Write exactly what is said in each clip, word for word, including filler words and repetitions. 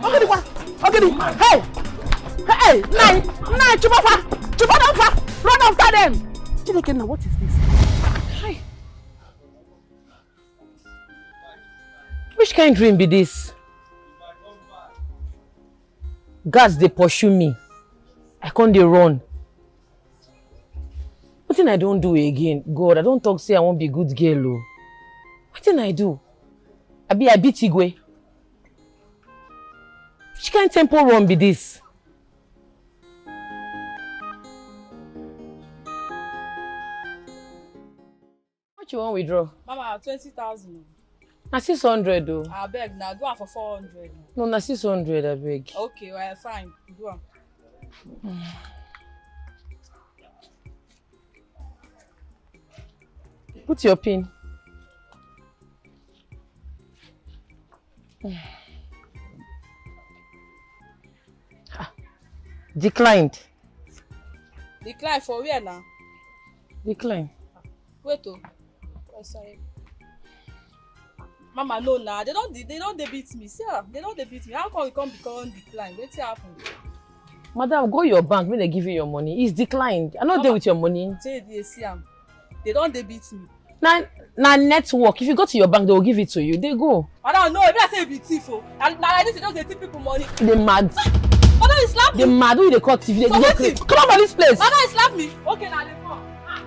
Ogidi kwa. Ogidi. Hey. Hey. Nai. Nai. Chubafa. Chubafa. Run after them. Chineke, now what is this? Hi. Which kind dream be this? Guards dey pursue me. I can't dey run. Wetin I don do again? God, I don talk say I wan be good girl o. Wetin I do? Abi I beat Igwe? Which kind tempo run be this? What you wan withdraw? Mama, twenty thousand. Na six hundred o. Abeg, na do am for four hundred. No, na six hundred, abeg. Okay, well, fine. Do am. Put your pin. Ah, declined. Decline for where now? Decline. Wait o. Oh, sorry. Mama, no na. They don't, they don't dey beat me. See, ah, they don't dey beat me. How come you come become decline? Wetin happen? Madam, go your bank, make they give you your money. It's declined. I no dey with your money. Say they see am. They don't dey beat me. Na, na network. If you go to your bank, they will give it to you. They go. Madam, no, if I say you be thief o. Na, na like this, you just dey thief people money. They mad. Madam, you slap me. They mad. Who they call thief? They, so they wetin? Come out of this place. Madam, you slap me. Okay, now they come. Ah.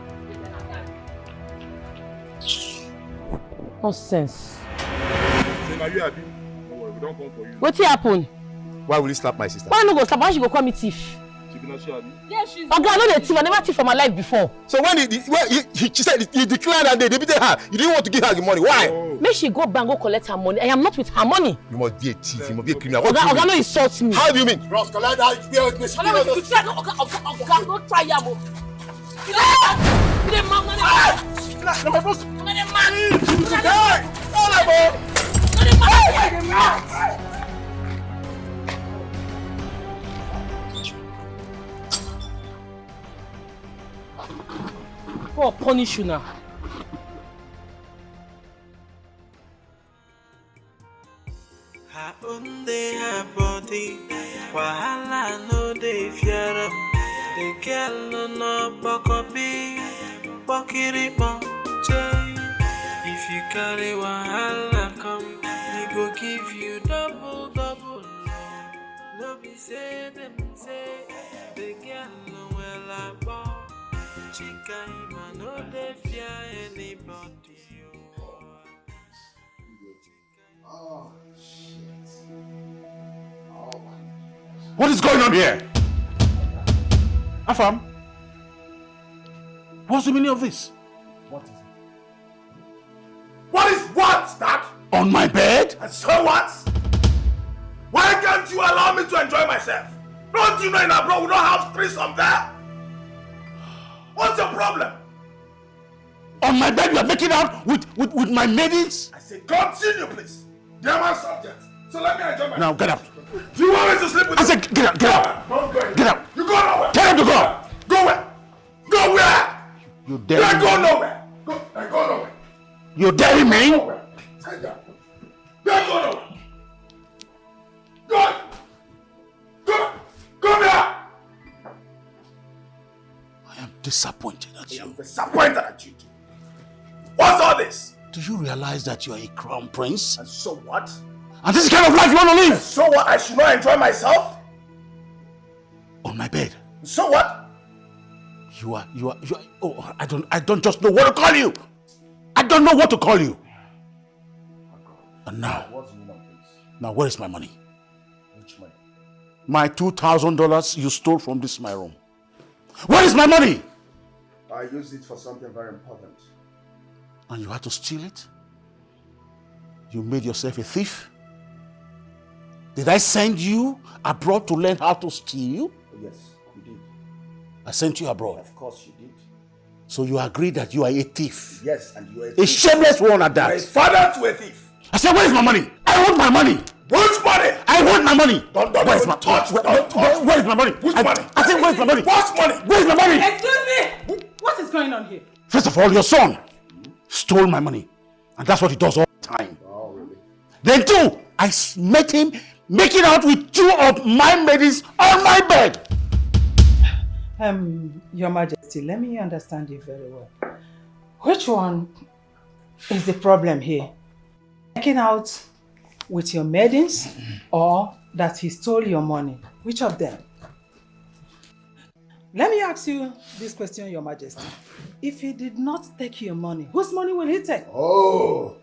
Nonsense. Say, na you, abi? No worry, we don come for you. Wetin happen? Why will you slap my sister? Why no go slap? Why she go call me thief? She be not sure, abi? Yes, she's Oga, I no dey thief. I never thief for my life before. So when the, the, when he, he, she said he declined and they, they beat her, you didn't want to give her the money. Why? Oh. Make she go bank, go collect her money. I am not with her money. You must be a thief. You must be a criminal. What do you mean? Oga, no insult me. How do you mean? Bros, collect that. Oga, no try am o. You dey mad, you dey mad. Ah! Na my boss. You dey mad. Hey! No, no, no. You dey mad. God punish you now. Her own dey her body, wahala no dey fear am. The girl no no pokopi, pokiripo, che. If you carry wahala come, he go give you double, double. No be say dem say the girl no well abo. Chika Ima no dey fear anybody. Oh, shit. Oh, my God. What is going on here? Afam, what's the meaning of this? What is it? What is what, Dad? On my bed? And so what? Why can't you allow me to enjoy myself? Don't you know in abroad we don't have threesome there? What's your problem? On my bed, you are making out with, with, with my maidens? I say, continue, please. They are my subjects. So let me enjoy myself. Now, get out. Do you want me to sleep with I you? Said, get out, get out. Don't go anywhere. Get out. You go nowhere. Tell him to go. Go where? Go where? You dare me? Go nowhere. Go, I go nowhere. You dare me? Nowhere. Tell you. Go nowhere. Go. Come, come here! I am disappointed at you. I am disappointed at you too. What's all this? Do you realize that you are a crown prince? And so what? And this is the kind of life you want to live? And so what? I should not enjoy myself? On my bed. So what? You are, you are, you are, oh, I don't, I don't just know what to call you. I don't know what to call you. And now, what's the meaning of this? Now, where is my money? Which money? My two thousand dollars you stole from this my room. Where is my money? I used it for something very important. And you had to steal it? You made yourself a thief? Did I send you abroad to learn how to steal? Yes, you did. I sent you abroad. Of course you did. So you agree that you are a thief? Yes, and you are a thief. A Shameless one at that. You are a father to a thief. I said, where is my money? I want my money. Which money? I want my money. Don't, don't, where is my, don't touch, where, don't touch. Where is my money? Which money? I said, where is my money? What money? Where is my money? Excuse me. What is going on here? First of all, your son stole my money. And that's what he does all the time. Oh, really? Then two, I s-, met him Making out with two of my maidens on my bed. Um, Your Majesty, let me understand you very well. Which one is the problem here? Making out with your maidens or that he stole your money? Which of them? Let me ask you this question, Your Majesty. If he did not take your money, whose money will he take? Oh,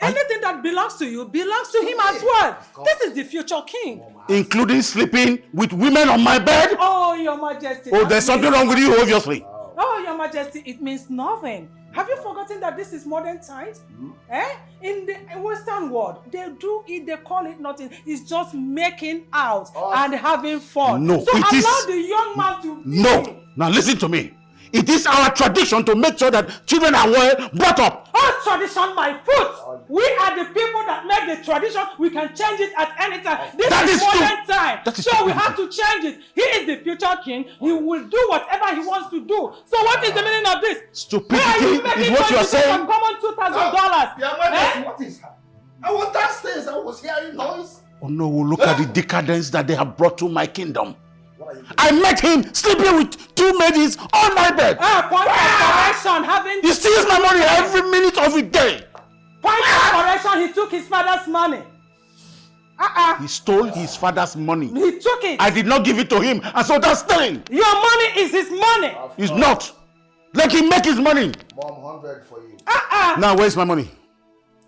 Anything that belongs to you belongs to him as well. This is the future king. Including sleeping with women on my bed? Oh, Your Majesty. Oh, there's something wrong with you, obviously. Oh, Your Majesty, it means nothing. Have you forgotten that this is modern times? Hmm? Eh? In the Western world, they do it, they call it nothing. It's just making out oh. and having fun. No, so it allow is... the young man to be. No. Now listen to me. It is our tradition to make sure that children are well brought up. Oh, tradition, my foot! We are the people that make the tradition. We can change it at any time. This that is, is modern time. That is so stupidity. We have to change it. He is the future king. He will do whatever he wants to do. So what is the meaning of this? Stupidity is what you are saying. Common two thousand dollars. Yeah, eh? What is that? I was downstairs. I was hearing noise. Oh no, look at the decadence that they have brought to my kingdom. I met him sleeping with two maidens on my bed. Ah, point of correction, having... He steals my money every minute of the day. Point of correction, he took his father's money. Uh-uh. He stole his father's money. He took it. I did not give it to him, and so that's stealing. Your money is his money. It's not. Let him make his money. Mom, hundred for you. Uh-uh. Now, where's my money?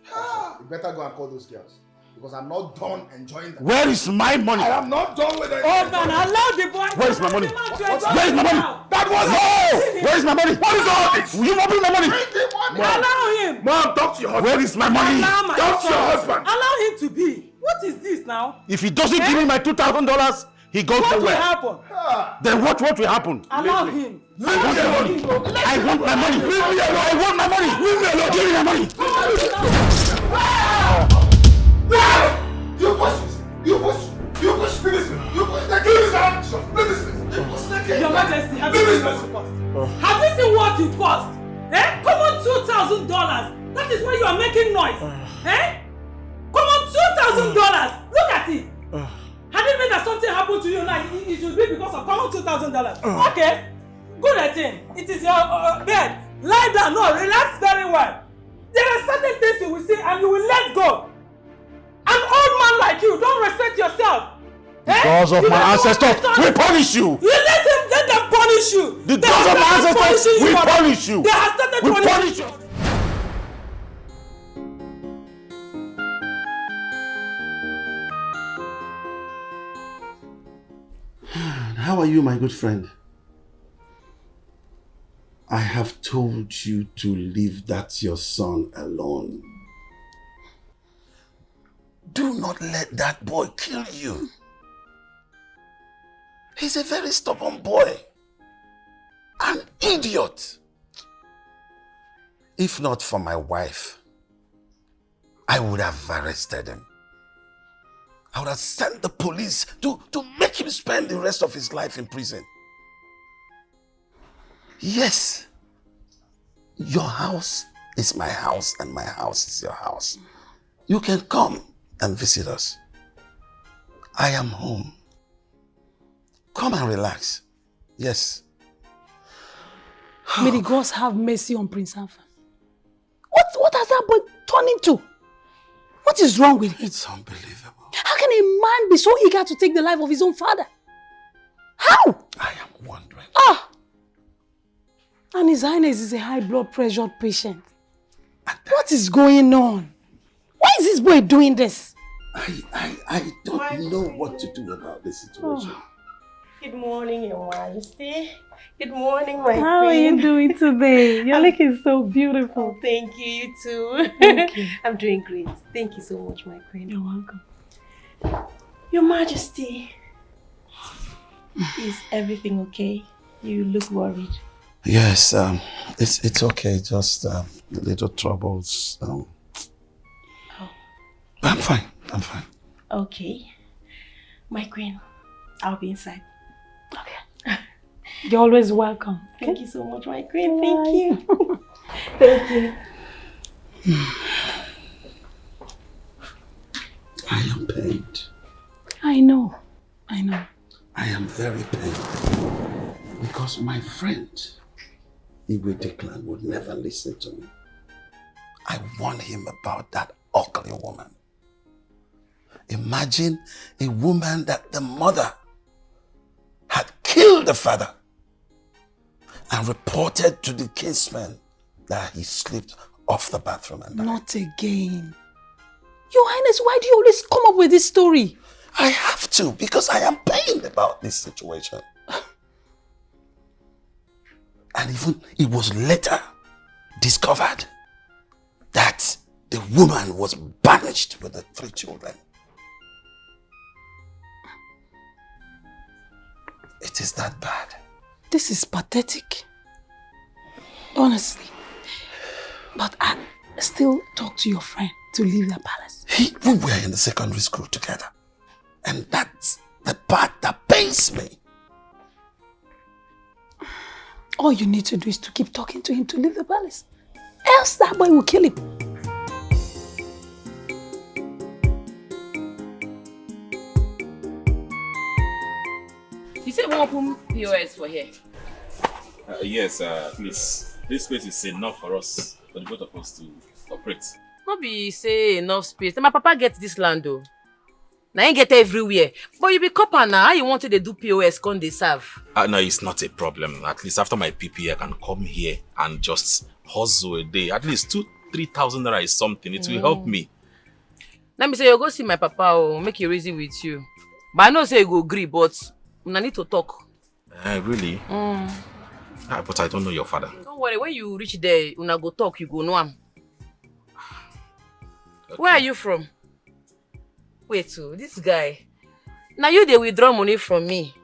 You better go and call those girls. Because I'm not done enjoying them. Where is my money? I am not done with it. Oh man, allow the boy. Where is my money? Where is my money? That was no. Where is my money? What is all this? You open my money. Bring the money. Allow him. Mom, talk to your husband. Where is my money? Talk to your husband. Allow him to be. What is this now? If he doesn't eh? give me my two thousand dollars, he goes what nowhere. What will happen? Then what what will happen? Allow him. Leave me alone. I want my money. Leave me alone. I want my money. Leave me alone. Give me my money. You push me. You push. You push me this way. You push the kid. Leave this way. You push the kid. Your Majesty, have you seen what you cost? Have you seen what you cost? Eh? Common two thousand dollars. That is why you are making noise. Eh? Common two thousand dollars. Look at it. Had it been that something happened to you now, it, it should be because of common two thousand dollars. Okay. Good at him. It is your uh, bed. Lie down. No, relax very well. There are certain things you will see and you will let go. An old man like you don't respect yourself. Eh? Because of my ancestors, we punish you. You let him let them punish you. Because of my ancestors, we punish you. They have started punishing you. How are you, my good friend? I have told you to leave that your son alone. Do not let that boy kill you. He's a very stubborn boy. An idiot. If not for my wife, I would have arrested him. I would have sent the police to, to make him spend the rest of his life in prison. Yes, your house is my house and my house is your house. You can come and visit us. I am home. Come and relax. Yes. May the gods have mercy on Prince Alpha. What, what has that boy turned into? What is wrong with him? It's unbelievable. How can a man be so eager to take the life of his own father? How? I am wondering. Ah! And His Highness is a high blood pressure patient. What is going on? Why is this boy doing this? I, I, I don't know what to do about this situation. Oh. Good morning, Your Majesty. Good morning, my How queen. How are you doing today? You're looking so beautiful. Oh, thank you, you too. Thank you. I'm doing great. Thank you so much, my queen. You're welcome. Your Majesty, is everything okay? You look worried. Yes, um, it's it's okay. Just um, little troubles. Um, oh. I'm fine. I'm fine. Okay, my queen, I'll be inside. Okay. You're always welcome. Thank you so much, my queen. Bye. Thank you. Thank you. I am pained. I know. I know. I am very pained because my friend Igwe Declan would never listen to me. I warned him about that ugly woman. Imagine a woman that the mother had killed the father and reported to the kinsmen that he slipped off the bathroom and died. Not again. Your Highness, why do you always come up with this story? I have to because I am pained about this situation. And even it was later discovered that the woman was banished with the three children. It is that bad. This is pathetic. Honestly. But I still talk to your friend to leave the palace. He, we were in the secondary school together. And that's the part that pains me. All you need to do is to keep talking to him to leave the palace. Else that boy will kill him. You say we open P O S for here? Uh, yes, uh, please. This space is enough for us, for the both of us to operate. No be say enough space. Na my papa get this land o. Na him get everywhere. But you be copper now. How you want to dey do P O S come dey serve? Uh, no, it's not a problem. At least after my P P, I can come here and just hustle a day. At least two, three thousand naira is something. It will help me. Let me say you go see my papa o, make he reason with you. But I know say you go gree, but una need to talk. Uh, really? Mm. Ah, but I don't know your father. Don't worry, when you reach there, una go talk, you go know am. Where are you from? Wait, so this guy, now you dey withdraw money from me.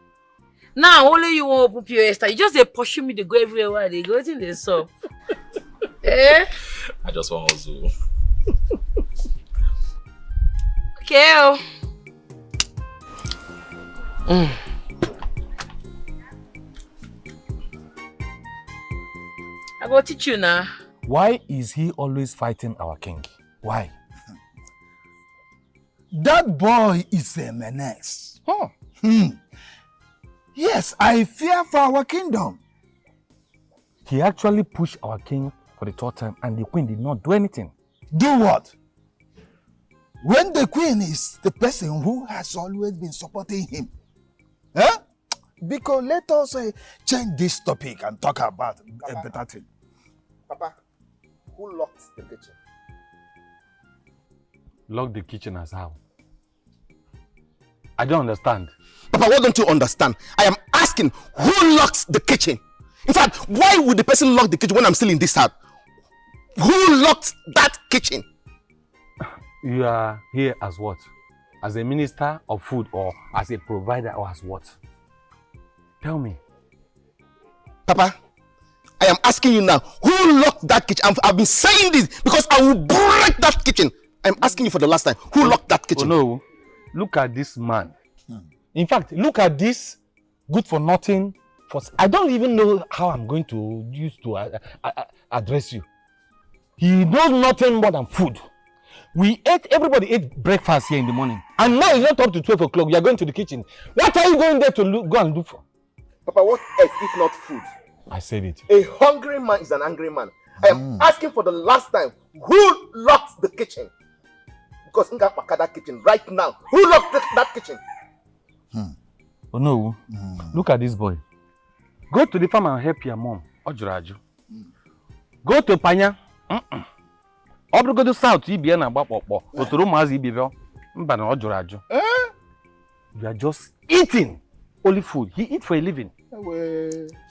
Now only you wan open P O S. You just dey pursue me, dey go everywhere where I dey go. Wetin dey sup? Eh? I just want hustle. Okay. Oh. Mm. I go teach you now. Why is he always fighting our king? Why? That boy is a menace. Huh. Hmm. Yes, I fear for our kingdom. He actually pushed our king for the third time, and the queen did not do anything. Do what? When the queen is the person who has always been supporting him. Eh? Because let us uh, change this topic and talk about a better thing. Papa, who locked the kitchen? Lock the kitchen as how? I don't understand. Papa, what don't you understand? I am asking who locked the kitchen? In fact, why would the person lock the kitchen when I'm still in this house? Who locked that kitchen? You are here as what? As a minister of food or as a provider or as what? Tell me. Papa, I am asking you now, who locked that kitchen? I've, I've been saying this because I will break that kitchen. I'm asking you for the last time, who locked that kitchen? Oh no, look at this man. In fact, look at this good for nothing. For I don't even know how I'm going to use to uh, uh, uh, address you. He knows nothing more than food. We ate, everybody ate breakfast here in the morning. And now it's not up to twelve o'clock. We are going to the kitchen. What are you going there to look, go and look for? Papa, what else if not food? I said it. A hungry man is an angry man. I am asking for the last time, who locked the kitchen? Because Nga Makada kitchen right now. Who locked the, that kitchen? Oh no. Look at this boy. Go to the farm and help your mom. Ọ jụrụ ajụ. Go to Panya. Mm-mm. Ọ bụrụgodo south ibe ya na-agba kpọkpọ. O toro ụmụazị ibe ya. Mba na ọ jụrụ ajụ. You are just eating only food. He eat for a living.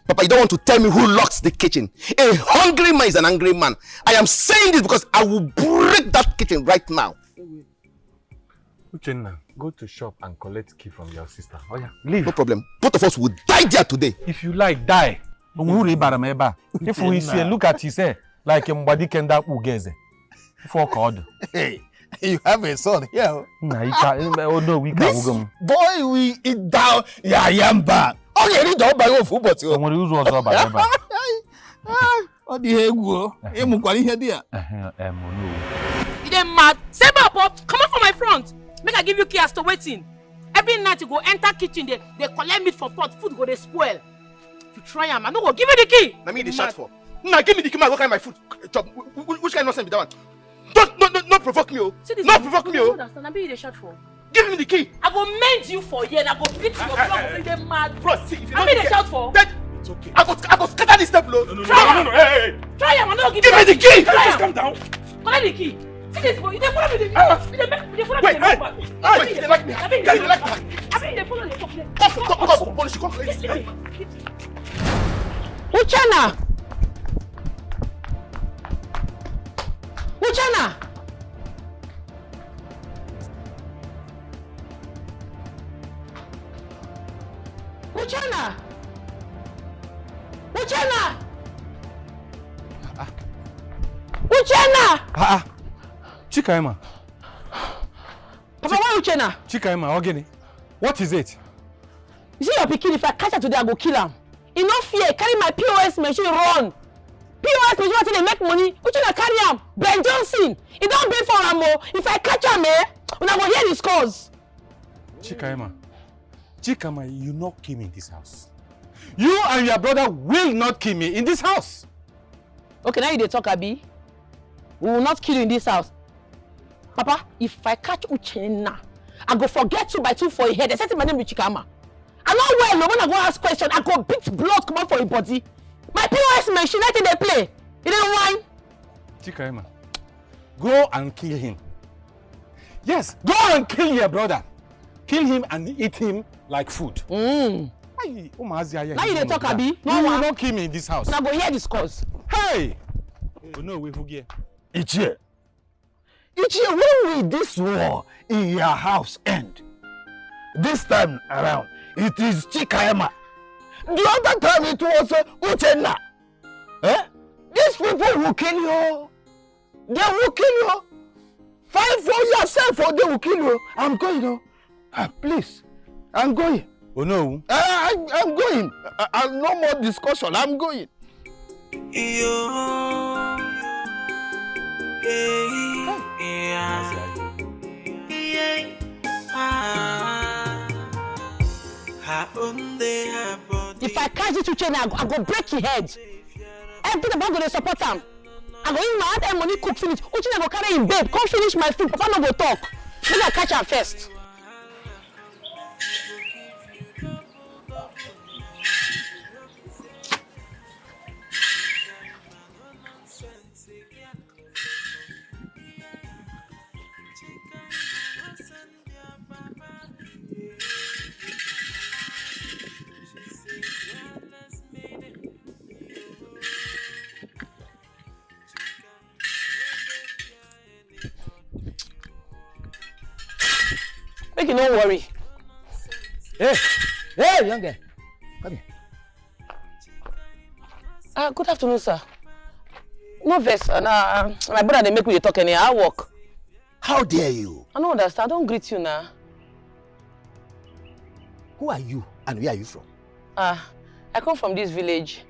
Papa, you don't want to tell me who locks the kitchen. A hungry man is an angry man. I am saying this because I will break that kitchen right now. Uchenna, go to shop and collect key from your sister. Oh yeah, leave. No problem. Both of us will die there today. If you like, die. Onwere uru ị bara m ebe a. If we see, look at his hair, like Mgbadike ndị akpụ ugeze. Ife ọka ọdụ. Hey, you have a son here. Oh. Nna ike, oh no, we can This boy will eat down yayamba. Ọ ga-eri da ọba ya ofu ụbọchị. O nwere uru ọzọ ọ bara ebe a. Ọ dị ihe egwu o. Ị mụkwara ihe dị ya. Ehe, em, no. You dey mad? Say my pop, come out from my front. Make I give you key as to wetin. I Sleeping night, you go enter kitchen, dey, dey collect meat for pot, food go dey spoil. If you try am, I no go give you the key. Na me dey shout for. Na give me the key, make I go carry my food. Chop. Wh-, wh-, which kind nonsense be that one? Don't, no, no, no provoke me, oh. See this. No one, provoke me, oh. Understand? Na me you dey shout for. Give me the key. I go mend you for here, and I go beat your block so you dey mad. Bro, see, if you I no mean, give dey me shout for. Then it's okay. I go, I go scatter this table, oh. No, no, no, Try no, no, am. No, hey, hey, hey. Try am, I no give you. Give me the key. Try am. Just calm down. Collect the key. See this boy, you dey follow me, dey, Ah. You dey make, you dey follow me, Wait, dey hey. Make, Hey, you dey like me? I mean, You dey like me? I mean, you dey follow me, dey talk, dey Come, come, come, come, police, come. Listen to me. Uchenna! Uchenna! Uchenna! Uchenna! Ah, ah. Uchenna! Ah, ah. Chikaima. Papa, why Uchenna? Chikaima, Ogini, what is it? You see your pikin, if I catch her today, I go kill am. E no fear, carry my P O S machine run. P O S machine wey take dey make money, Uchenna carry am. Ben Johnson, e don big for am o. If I catch am, eh, una go hear the scores. Chikaima, Chikaima, you no kill me in this house. You and your brother will not kill me in this house. Okay, now you dey talk, abi? We will not kill you in this house. Papa, if I catch Uchenna, I go forget two by two for your head. They say my name be Chikaima. I no well, no, when I go ask question, I go beat blood comot for your body. My P O S machine, I think they play. You dey whine. Chikaima, go and kill him. Yes, go and kill your brother. Kill him and eat him like food. Mm. Why you, Umazi Aya, Now you dey talk, abi? No, You will not kill me in this house. Una go hear the scores. Hey! You know we forget. Ichie. Ichie, when will this war in your house end? This time around, it is Chikaima. The other time it was, uh, Uchenna. Eh? These people will kill you. They will kill you. Fight for yourself or they will kill you. I'm going, oh. Ah, please. I'm going. Oh no. I, I, I'm going. I, I, no more discussion. I'm going. Yo. Yeah. Yeah. Ah. Her own day, her body. If I catch this Uchenna, I go, I go break your head. Everything about go dey support am. I go use my hard earned money cook finish. Uchenna go carry him babe, come finish my food. Papa no go talk. Make I catch am first. Make you no worry. Hey, hey, young girl, come here. Ah, good afternoon, sir. No vex, sir. Na my brother dey make we dey talk anyhow. I work. How dare you? I no understand. I don greet you now. Who are you and where are you from? Ah, I come from this village.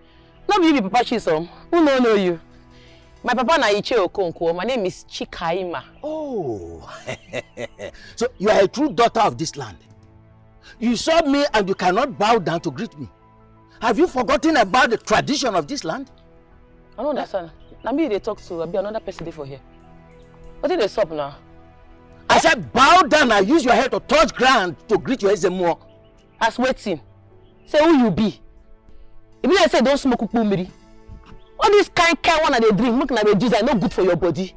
No be you be Papa Chisom. Who no know you? My papa na Ichie Okonkwo. My name is Chikaima. Oh, so you are a true daughter of this land. You saw me and you cannot bow down to greet me. Have you forgotten about the tradition of this land? I no understand. Na me you dey talk to, abi another person dey for here? Wetin dey sup now? I said bow down and use your head to touch ground to greet your Ezemo. As wetin? Say who you be? E be like say you don smoke ukpo mmiri. All this kind kind one I dey drink, make una dey juice, e no good for your body.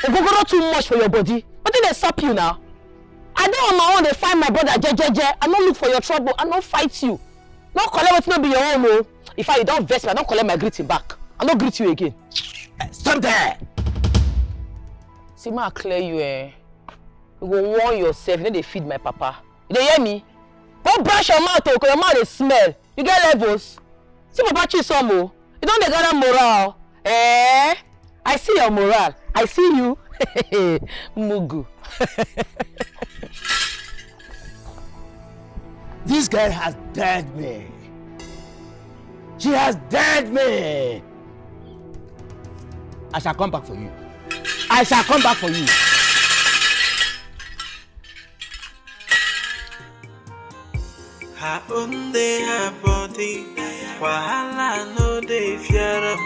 Ogogoro too much for your body. Wetin dey sup you now? I dey on my own, dey find my brother, jejeje. I no look for your trouble, I no fight you. No collect wetin no be your own o. In fact, you don vex me, I don collect my greeting back. I no greet you again. Eh, stop there! See, ma clear you, eh? You go warn yourself, you no dey feed my papa. You dey hear me? Go brush your mouth o, 'cause your mouth dey smell. You get levels? See Papa Chisom o, you don dey gather morale. Eh? I see your morale. I see you. Mugu. This girl has dared me. She has dared me. I shall come back for you. I shall come back for you. Bone dey her body, wahala no dey fear am.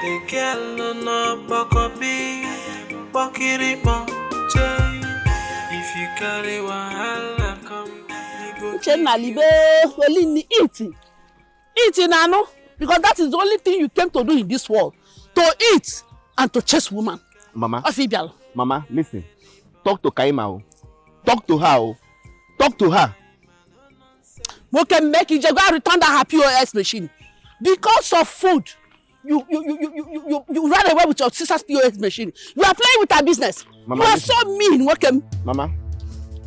The girl no no pokopi, pokirikpon, chey. If you carry wahala come, you go Uchenna, libe, only ni eat. Eat, Nanu, because that is the only thing you came to do in this world, to eat and to chase woman. Mama, Ofibial. Mama, listen. Talk to Kaima o. Talk to her o. Talk to her. Nwoke, make you go and return that her P O S machine. Because of food, you you you you you you, you, you ran away with your sister's P O S machine. You are playing with her business. Mama, You are listen. so mean, Nwoke. Mama,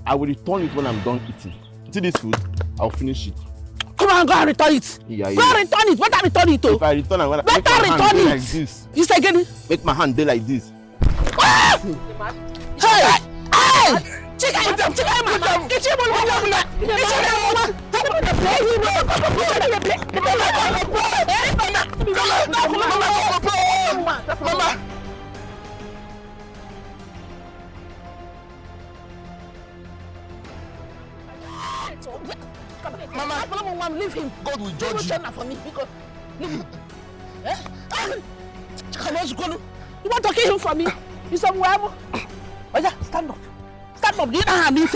I will return it when I'm done eating. See this food? I'll finish it. Come on, go and return it. Yeah, Go yeah. and return it. Better return it, oh. If I return, I'm gonna make Better my hand return dey it. like this. You say again? Make my hand dey like this. Ah! Hey! Hey! Chika, Chika, Mama. Ichi, Mama. Ichi, Mama. Mama. Mama, Mama, leave him. God will judge you. China for me because leave him. Eh? Ah! Come on, Zukulu. You want to kill him for me? You somewhere? Oh yeah, stand up. Stand up. Do you know how I mean?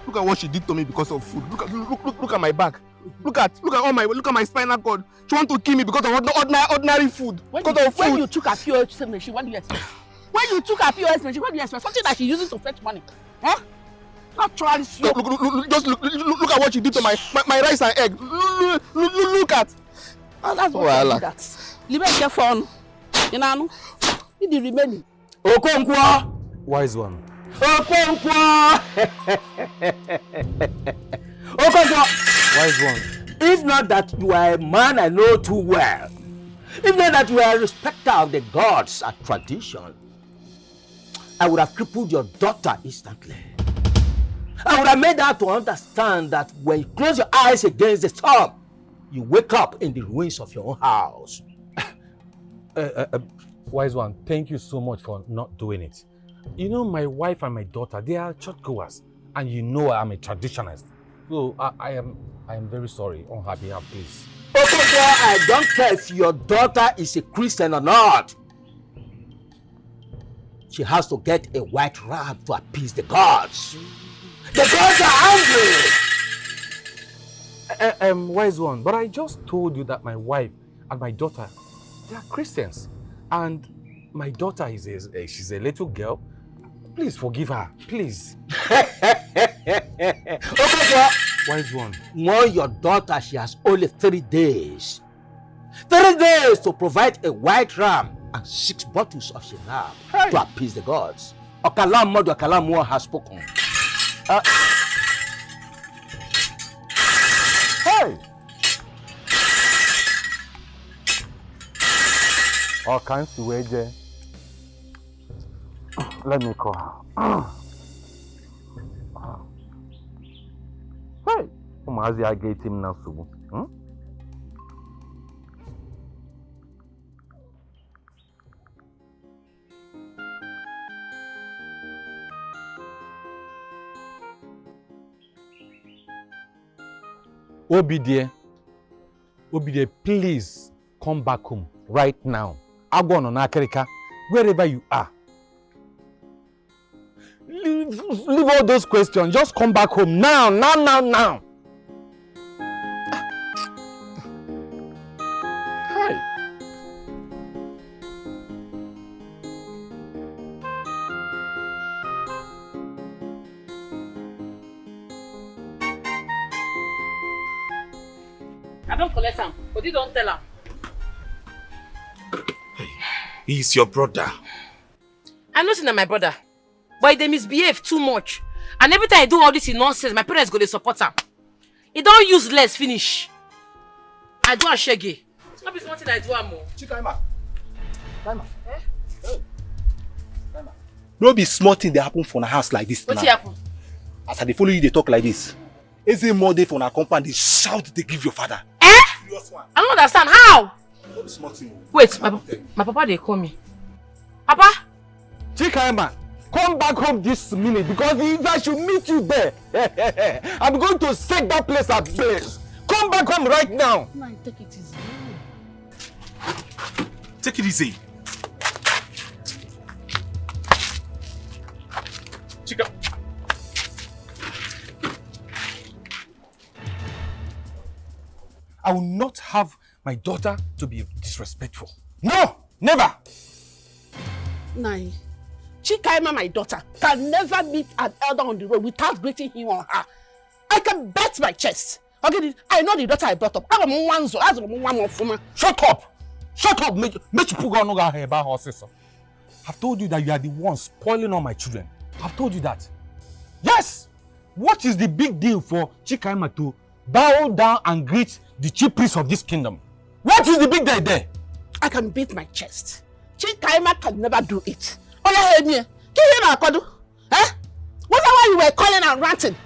Look at what she did to me because of food. Look at look look look, look at my back. Look at look at all my look at my spinal cord. She want to kill me because of ordinary ordinary food. When Because you, of when food. you took her P O S machine, what do you expect? When you took her P O S machine, what do you expect? Something that she uses to fetch money. Huh? Naturally slow. Look, look, look, look, just look, look, look, look at what you did to my, my, my rice and egg. Look, look, look, look at. And that's what Wahala. you do that. Libe get fun. You know, you the remaining. Okonkwo. Wise one. Okonkwo. Okonkwo. Wise one. If not that you are a man I know too well, if not that you are a respecter of the gods and tradition, I would have crippled your daughter instantly. I would have made her to understand that when you close your eyes against the storm, you wake up in the ruins of your own house. Uh, uh, uh, Wise one, thank you so much for not doing it. You know, my wife and my daughter, they are churchgoers, and you know I'm a traditionalist. So I, I am, I am very sorry on her behalf, please. Okonkwo, I don't care if your daughter is a Christian or not. She has to get a white ram to appease the gods. The gods are angry. Uh, um, wise one, but I just told you that my wife and my daughter, they are Christians, and my daughter is a, a- she's a little girl. Please forgive her, please. Okay, sir. Wise one. Warn your daughter she has only three days. Three days to provide a white ram and six bottles of Shinab Hey! to appease the gods. Okalam Modu, Okalam War has spoken. Uh, hey! Ọ ka m si wee jee. Let me call her. Hey! Ụmụazị a ga-eti m na nsogbu. Hmm? Obidie, Obidie, please come back home right now. Agwọ nọ n'akịrịka, wherever you are. Leave, leave all those questions. Just come back home now, now, now, now. Hi. I don collect am. Odi don tell am. He is your brother. I know say na my brother, but he dey misbehave too much. And every time I do all this nonsense, my parents go dey support am. He don useless finish. I do am shege. No be small thing I do am o. Chika, Emma. Emma. Eh? Hey. Emma. No be small thing dey happen for una house like this now. Wetin happen? As I dey follow you dey talk like this, Eze Mo dey for una compound dey shout dey give your father. Eh? Serious one. I no understand. How? No be small thing o. Wait, my, my papa dey call me. Papa? Chikaima, come back home this minute, because if I should meet you there, I'm going to set that place ablaze. Come back home right now. Now take it easy. Take it easy. Chika. I will not have my daughter to be disrespectful. No, never. Nai, Chikaima, my daughter, can never meet an elder on the road without greeting him or her. I can bet my chest. Okay, I know the daughter I brought up. I'm one so, I'm one of them. Shut up! Shut up! Make make you put on here about her sister. I've told you that you are the one spoiling all my children. I've told you that. Yes! What is the big deal for Chikaima to bow down and greet the chief priest of this kingdom? What is the big deal there? I can beat my chest. Chikaima can never do it. Oya, hear me. Can you hear my kodu? Eh? What why you were calling and ranting?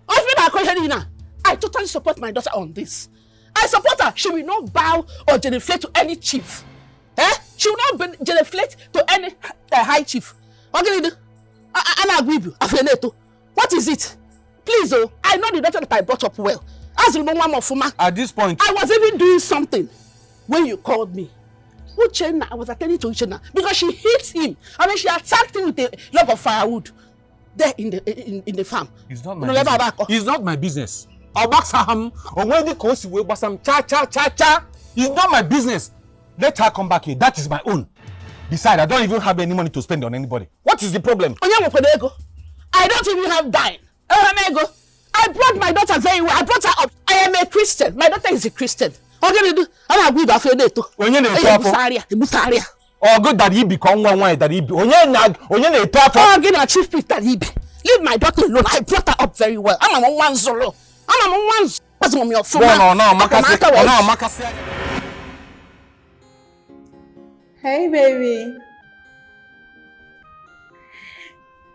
Open my question now. I totally support my daughter on this. I support her. She will not bow or genuflect to any chief. Eh? She will not be- genuflect to any uh, high chief. What can you do? I, I, I agree with you. Afeneto. What is it? Please, oh, I know the daughter that I brought up well. As you know, Mama Fuma, At this point, I was even doing something when you called me. Uchenna, I was attending to Uchenna because she hit him and then she attacked him with a log of firewood there in the in, in the farm. It's not my No, let business. Baba go. It's not my business. Obaksaham, Onwendi Kosi Wegbasam, cha cha cha cha. It's not my business. Let her come back here. That is my own. Besides, I don't even have any money to spend on anybody. What is the problem? Onye nwekwara ego? I don't even have dime. I don't have ego. I brought my daughter very well. I brought her up. I am a Christian. My daughter is a Christian. Ọ gịnị do? A na-agwa ibe afọ edeto. Onye na-eto Eye afọ? busarịa, busarịa. Ọ gị dara ibi ka nwa nwaanyị dara ibi. Onye na onye na-eto afọ? Ọ gị na chief priest dara ibi. Leave my daughter alone. I brought her up very well. Ama m nwa nzụrụ. Ama m nwa nzụrụ. Azụrụ m ya Bro, ọfụma. no, no, Amakasi, Aka m aka no, wee- Amakasi. Hey, baby.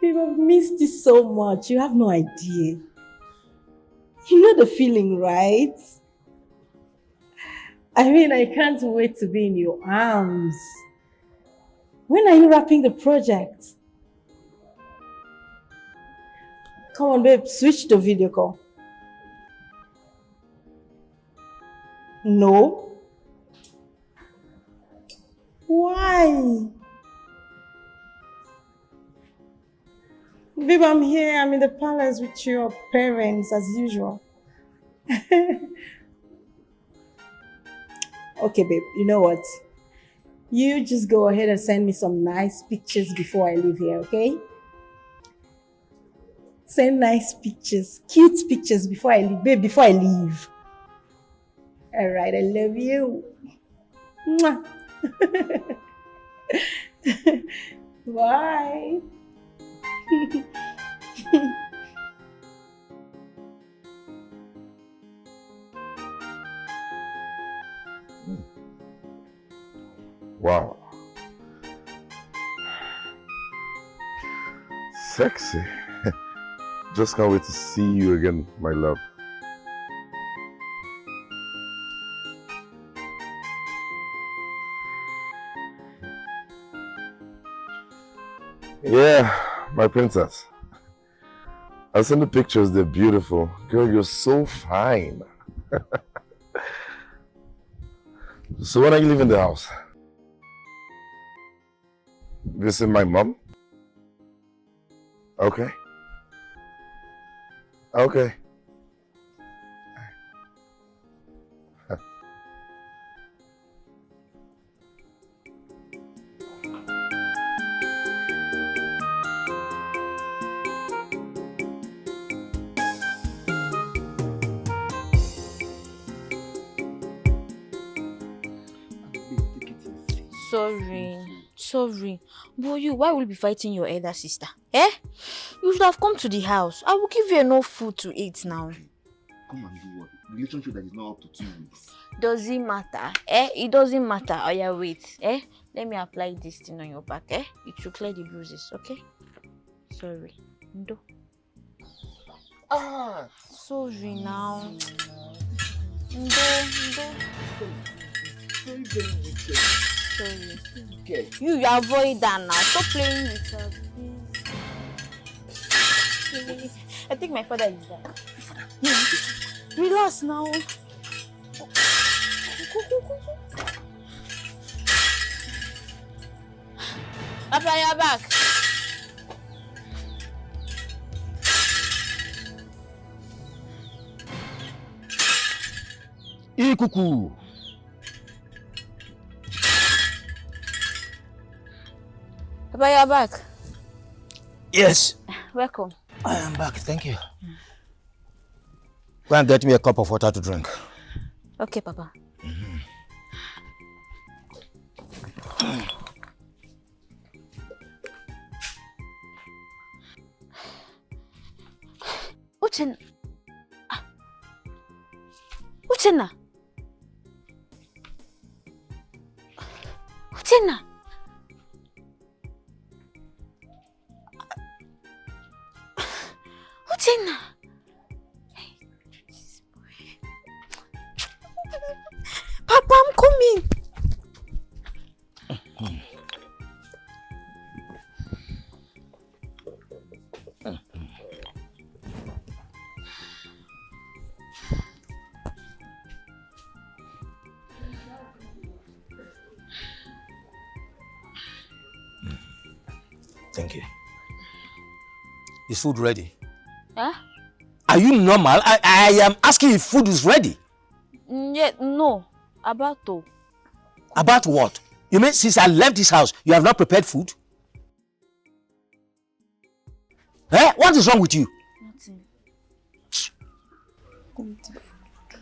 Babe, I've missed you so much. You have no idea. You know the feeling, right? I mean, I can't wait to be in your arms. When are you wrapping the project? Come on, babe, switch to video call. No. Why? Babe, I'm here. I'm in the palace with your parents as usual. Okay, babe, you know what? You just go ahead and send me some nice pictures before I leave here, okay? Send nice pictures, cute pictures before I leave, babe, before I leave. All right, I love you. Mwah. Bye. Wow. Sexy. Just can't wait to see you again, my love. Yeah, my princess. I've seen the pictures, they're beautiful. Girl, you're so fine. So when are you leaving the house? Visit my mom? Okay. Okay. Sorry, sorry. But you, why will you be fighting your elder sister? Eh? You should have come to the house. I will give you enough food to eat now. Come and do what? Relationship that is not up to two weeks. Doesn't matter. Eh? It doesn't matter. Oh yeah, wait. Eh? Let me apply this thing on your back. Eh? It should clear the bruises, okay? Sorry. Ndo. Ah, Sorry now. Ndo, ndo. Very, very wicked. Sorry. Wicked. You, you avoid that now. Stop playing with her, please. I think my father is there. Relax now. Papa, you're back. Ikuku. Papa, you're back. Yes. Welcome. I am back, thank you. Go and get me a cup of water to drink. Okay, Papa. Uchenna. Ah. Uchenna. Uchenna. Uchenna. Papa, I'm coming. Thank you. Is food ready? Huh? Are you normal? I, I am asking if food is ready. Mm, yeah, no. About to. About what? You mean since I left this house, you have not prepared food? Eh? What is wrong with you? Nothing. Empty food.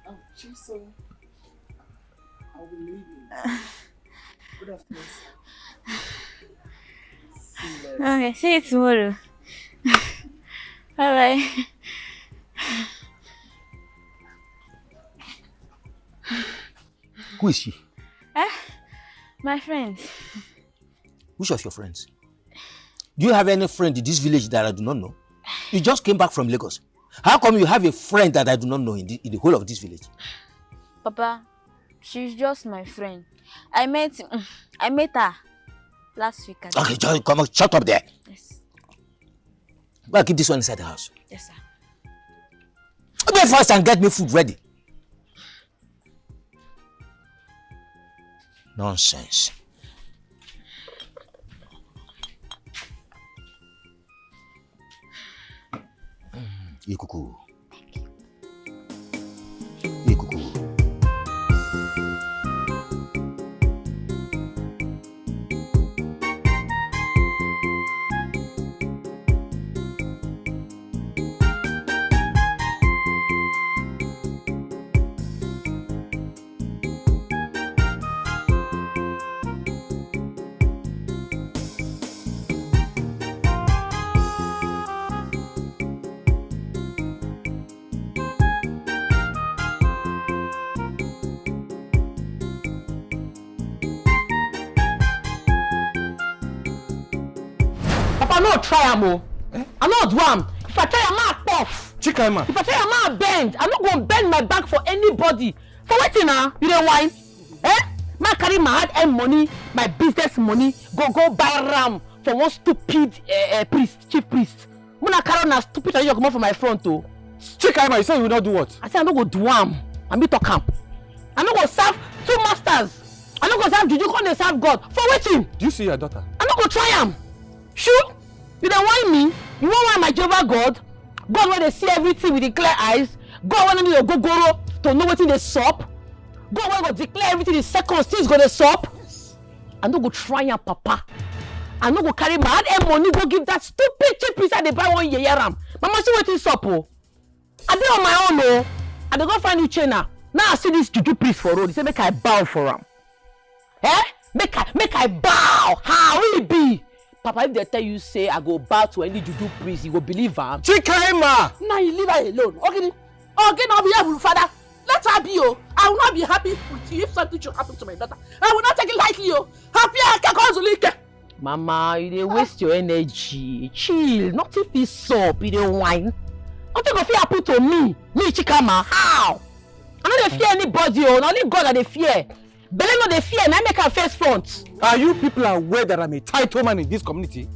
Oh, Jesus. I will leave you. Good afternoon, sir. See you later. Okay, see you tomorrow. Bye bye. Who is she? Eh? My friend. Which of your friends? Do you have any friend in this village that I do not know? You just came back from Lagos. How come you have a friend that I do not know in the, in the whole of this village? Papa, she's just my friend. I met I met her last week. Okay, just come on, shut up there. Yes. Go and keep this one inside the house. Yes, sir. Go fast and get me food ready. Nonsense. Ikuku. Ikuku. Papa, no try am o. Eh? I no do am. If I try am, I puff. Chikaima. If I try am, I bend. I no go bend my back for anybody. For wetin na? You dey whine? Eh? Ma carry my hard-earned money, my business money, go go buy ram for one stupid eh, eh, priest, chief priest. Muna carry na stupid tradition comot for my front o. Chikaima, you say you will not do what? I say I no go do am. I be talk am. I no go serve two masters. I no go serve juju come dey serve God. For wetin? Do you see your daughter? I no go try am. Shu, you dey whine me? You wan whine my Jehovah God? God wey dey see everything with the clear eyes? God wey no need ogogoro to know wetin dey sup? God wey go declare everything in seconds, things go dey sup? I no go try am, papa. I no go carry my hard-earned money go give that stupid cheap priest I dey buy one yeye ram. Mama, see wetin sup o. I dey on my own o. I dey go find Uchenna. Now I see this juju priest for road. He say make I bow for am. Eh? Make I make I bow. How will it be? Papa, if they tell you say I go bow to any juju priest, you go believe am. Chikaima! Now you leave her alone. Okay, okay, now be able, father. Let her be o. I will not be happy with you if something should happen to my daughter. I will not take it lightly o. Happy Akakozulike. Mama, you dey waste your energy. Chill, nothing fit sup, you dey whine. Nothing go fit happen to me. Me, Chikaima, how? I no dey fear anybody o. Na only God I dey fear. Belle no dey fear, na make am face front. Are you people aware that I'm a title man in this community?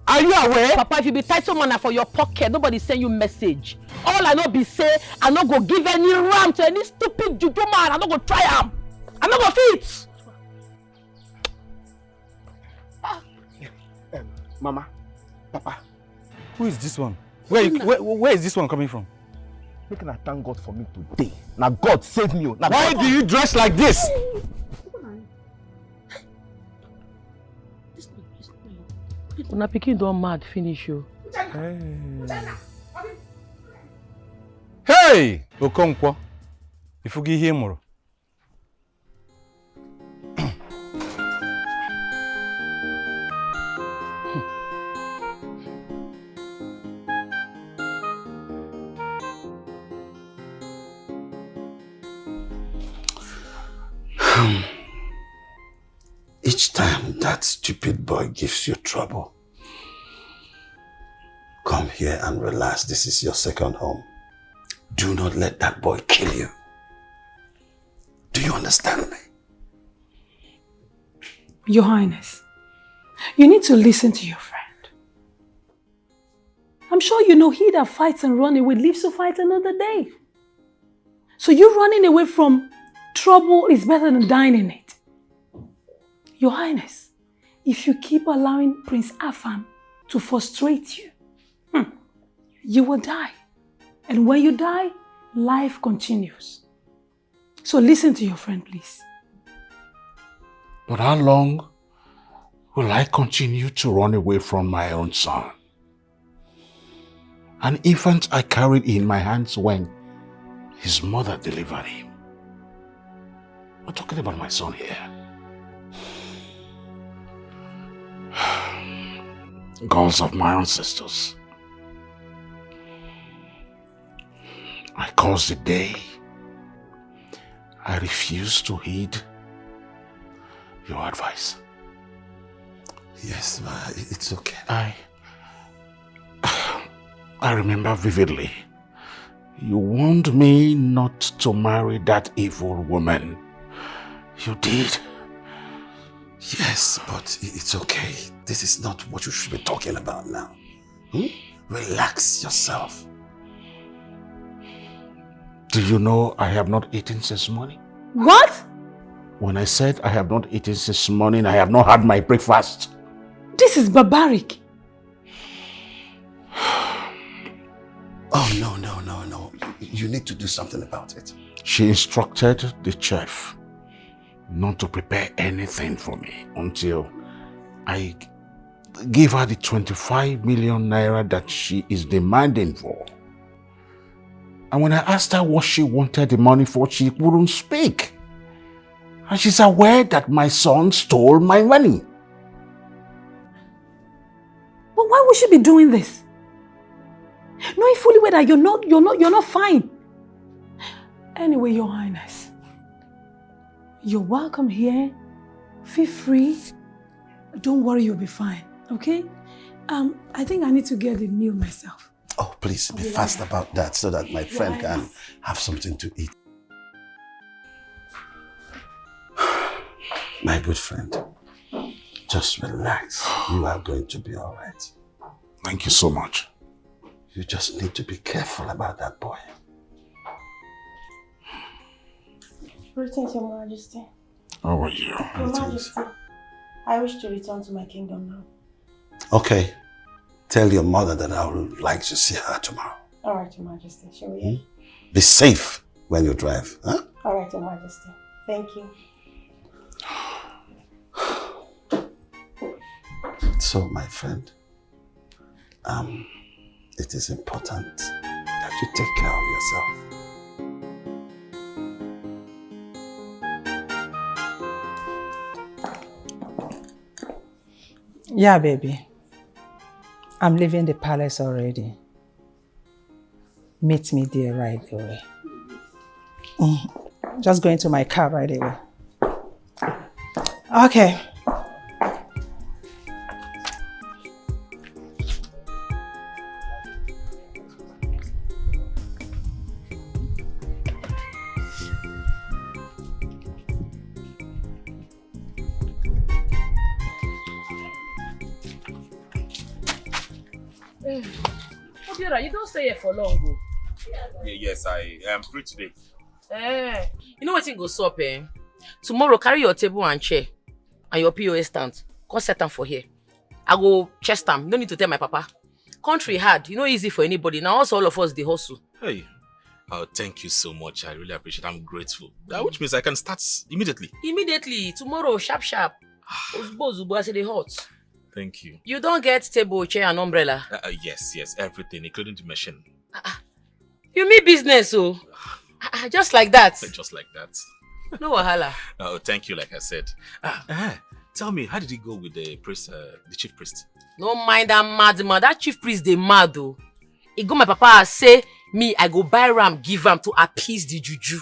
Are you aware? Papa, if you be title man na for your pocket, nobody send you message. All I know be say I no go give any ram to any stupid juju man. I no go try am. I no go fit. Um, Mama, Papa, Who is this one? Where, you, where, where is this one coming from? make una thank God for me today. Na God save me o. Na Why God. Do you dress like this? Una pikin don mad finish o. Hey, Okonkwo, ifugi ihe mụrụ. Each time that stupid boy gives you trouble, come here and relax. This is your second home. Do not let that boy kill you. Do you understand me? Your Highness, you need to listen to your friend. I'm sure you know he that fights and run away lives to fight another day. So you running away from trouble is better than dying in it. Your Highness, if you keep allowing Prince Afam to frustrate you, hmm, you will die. And when you die, life continues. So listen to your friend, please. But how long will I continue to run away from my own son? An infant I carried in my hands when his mother delivered him. We're talking about my son here. Gods of my ancestors, I curse the day I refuse to heed your advice. Yes, ma, it's okay. I I remember vividly. You warned me not to marry that evil woman. You did. Yes, but it's okay. This is not what you should be talking about now. Hmm? Relax yourself. Do you know I have not eaten since morning? What? When I said I have not eaten since morning, I have not had my breakfast. This is barbaric. Oh, no, no, no, no. You need to do something about it. She instructed the chef not to prepare anything for me until I give her the twenty-five million naira that she is demanding for. And when I asked her what she wanted the money for, she wouldn't speak. And she's aware that my son stole my money. But why would she be doing this? Knowing fully well that you're not, you're not, you're not fine. Anyway, Your Highness, you're welcome here. Feel free. Don't worry, you'll be fine. Okay? Um, I think I need to get the meal myself. Oh, please be fast about that so that my friend can have something to eat. My good friend, just relax. You are going to be all right. Thank you so much. You just need to be careful about that boy. Greetings, Your Majesty. How are you? Your Majesty, I wish to return to my kingdom now. Okay. Tell your mother that I would like to see her tomorrow. All right, Your Majesty. Shall we? Be safe when you drive, huh? All right, Your Majesty. Thank you. So, my friend, um, it is important that you take care of yourself. Yeah, baby. I'm leaving the palace already. Meet me there right away. Mm. Just go into my car right away. Okay. Obiora, you don't stay here for long o. Ye- Yes, I am free today. Eh. You know wetin go sup, eh? Tomorrow, carry your table and chair and your P O S stand. Come set am for here. I go chest am. No need to tell my papa. Country hard. You know, easy for anybody. Now, also all of us dey hustle. Hey, oh, thank you so much. I really appreciate it. I'm grateful. Uh, which means I can start immediately. Immediately, tomorrow, sharp sharp. Ozugbo ozugbo, as e dey hot. Thank you. You don get table, chair, and umbrella. Uh, uh, yes, yes, everything, including the machine. You mean business, oh? Ah, ah, just like that. Just like that. No wahala. Oh, thank you, like I said. Ah, eh, tell me, how did it go with the priest, uh, the chief priest? No mind that madman. That chief priest dey mad, oh. He go my papa house say me I go buy ram give am to appease the juju.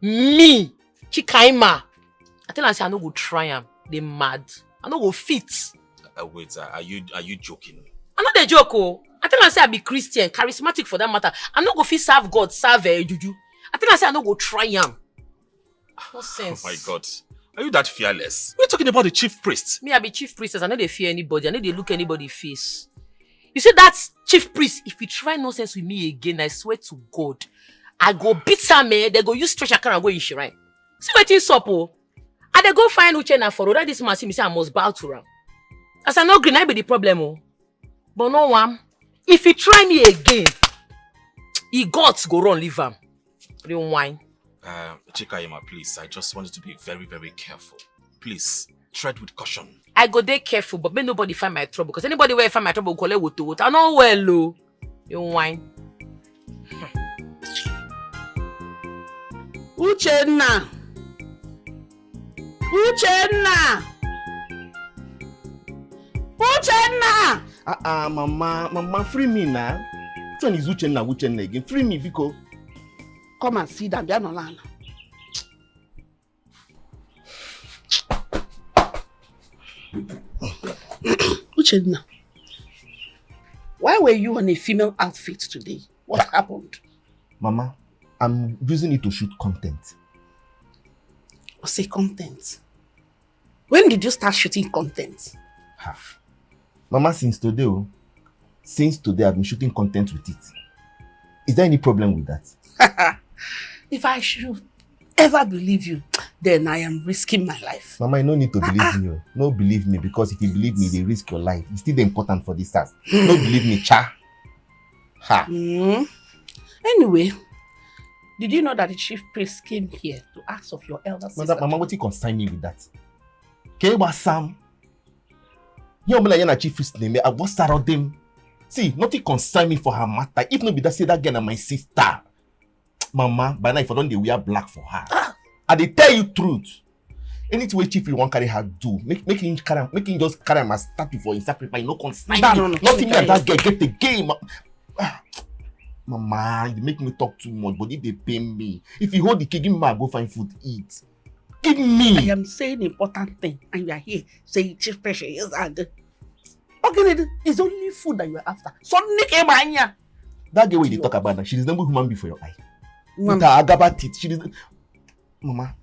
Me, Chikaima. I tell am say I no go try am. Dey mad. I no go fit. Uh, wait, uh, are you are you joking? I no dey joke, oh. I tell am say I be Christian, charismatic for that matter. I no go fit serve God, serve eh, juju. I tell am say I no go try am. Nonsense. Oh my God, are you that fearless? We're talking about the chief priest. Me, I be chief priestess. I no dey fear anybody. I no dey look anybody face. You see that chief priest, if he try nonsense with me again, I swear to God, I go beat am, eh? They go use stretcher carry am go in shrine. See wetin sup, oh. I dey go find Uchenna for road. That this man see me say I must bow to am. As I no gree, na be the problem, oh. But no one. If he try me again, he guts go run leave am. Real wine. Uh, Chikaima, please, I just want you to be very, very careful. Please, tread with caution. I go dey careful, but make nobody find my trouble. Because anybody wey find my trouble go collect woto woto. I no well, oh. You wine. Uchenna! Uchenna! Uchenna! Ah, ah, mama, mama, free me now. Which one is Uchenna, Uchenna again? Free me, biko. Come and sit down, bịa nọrọ ala. Uchenna, why were you on a female outfit today? What happened? Mama, I'm using it to shoot content. I say content. When did you start shooting content? Half. Mama, since today, oh, since today, I've been shooting content with it. Is there any problem with that? If I should ever believe you, then I am risking my life. Mama, you no need to believe me, oh. No believe me, because if you believe me, they risk your life. It's still important for this house. No believe me, cha. Ha. Mm. Anyway, did you know that the chief priest came here to ask of your elder sister? Mama, what you concern me with that? Kewa Sam. You know, like, chief priest name. I was them. See, nothing concern me for her matter. If not be that, say that girl na my sister. Mama, by now if I don't dey wear black for her. I dey tell you truth. Anything wey chief priest wan carry her do, make make him carry am, make him just carry am as statue for him sacrifice. No concern me. No, no, no. Nothing me and that girl get again. Ma- Ah, Mama, you dey make me talk too much, but it dey pain me. If you hold the cake, give me, I go find food eat. Give me. I am saying important thing, and you are here saying chief priest is and okay, it's only food that you are after. So nick him anya. That girl wey you dey talk about now, she resemble human being for your eye. With her agaba teeth, she resemble. Mama,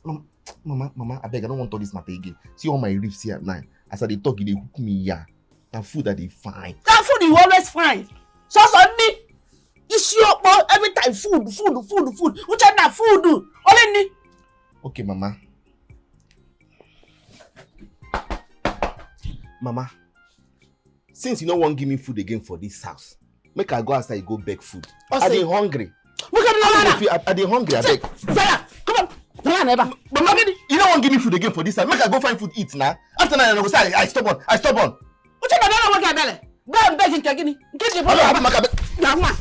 mama, mama, mama, I beg, I don't want all this matter again. See all my ribs here now. As I dey talk, e dey hook me here. Na food I dey find. That food you always find. So so me. It's your boy every time food, food, food, food. Which are that food? Only me. Okay, mama. Mama, since you no wan give me food again for this house, make I go outside go beg food. I dey hungry. Look at I the dey feel- I I dey hungry, I beg. Fella, come on. Tell her never. Mama, you no wan give me food again for this house. Make I go find food eat now. After now, I go say I I stubborn. I stubborn. Which are the other one? Go and beg him. Kegini. Get the Mama, boy. Mama, Now, man.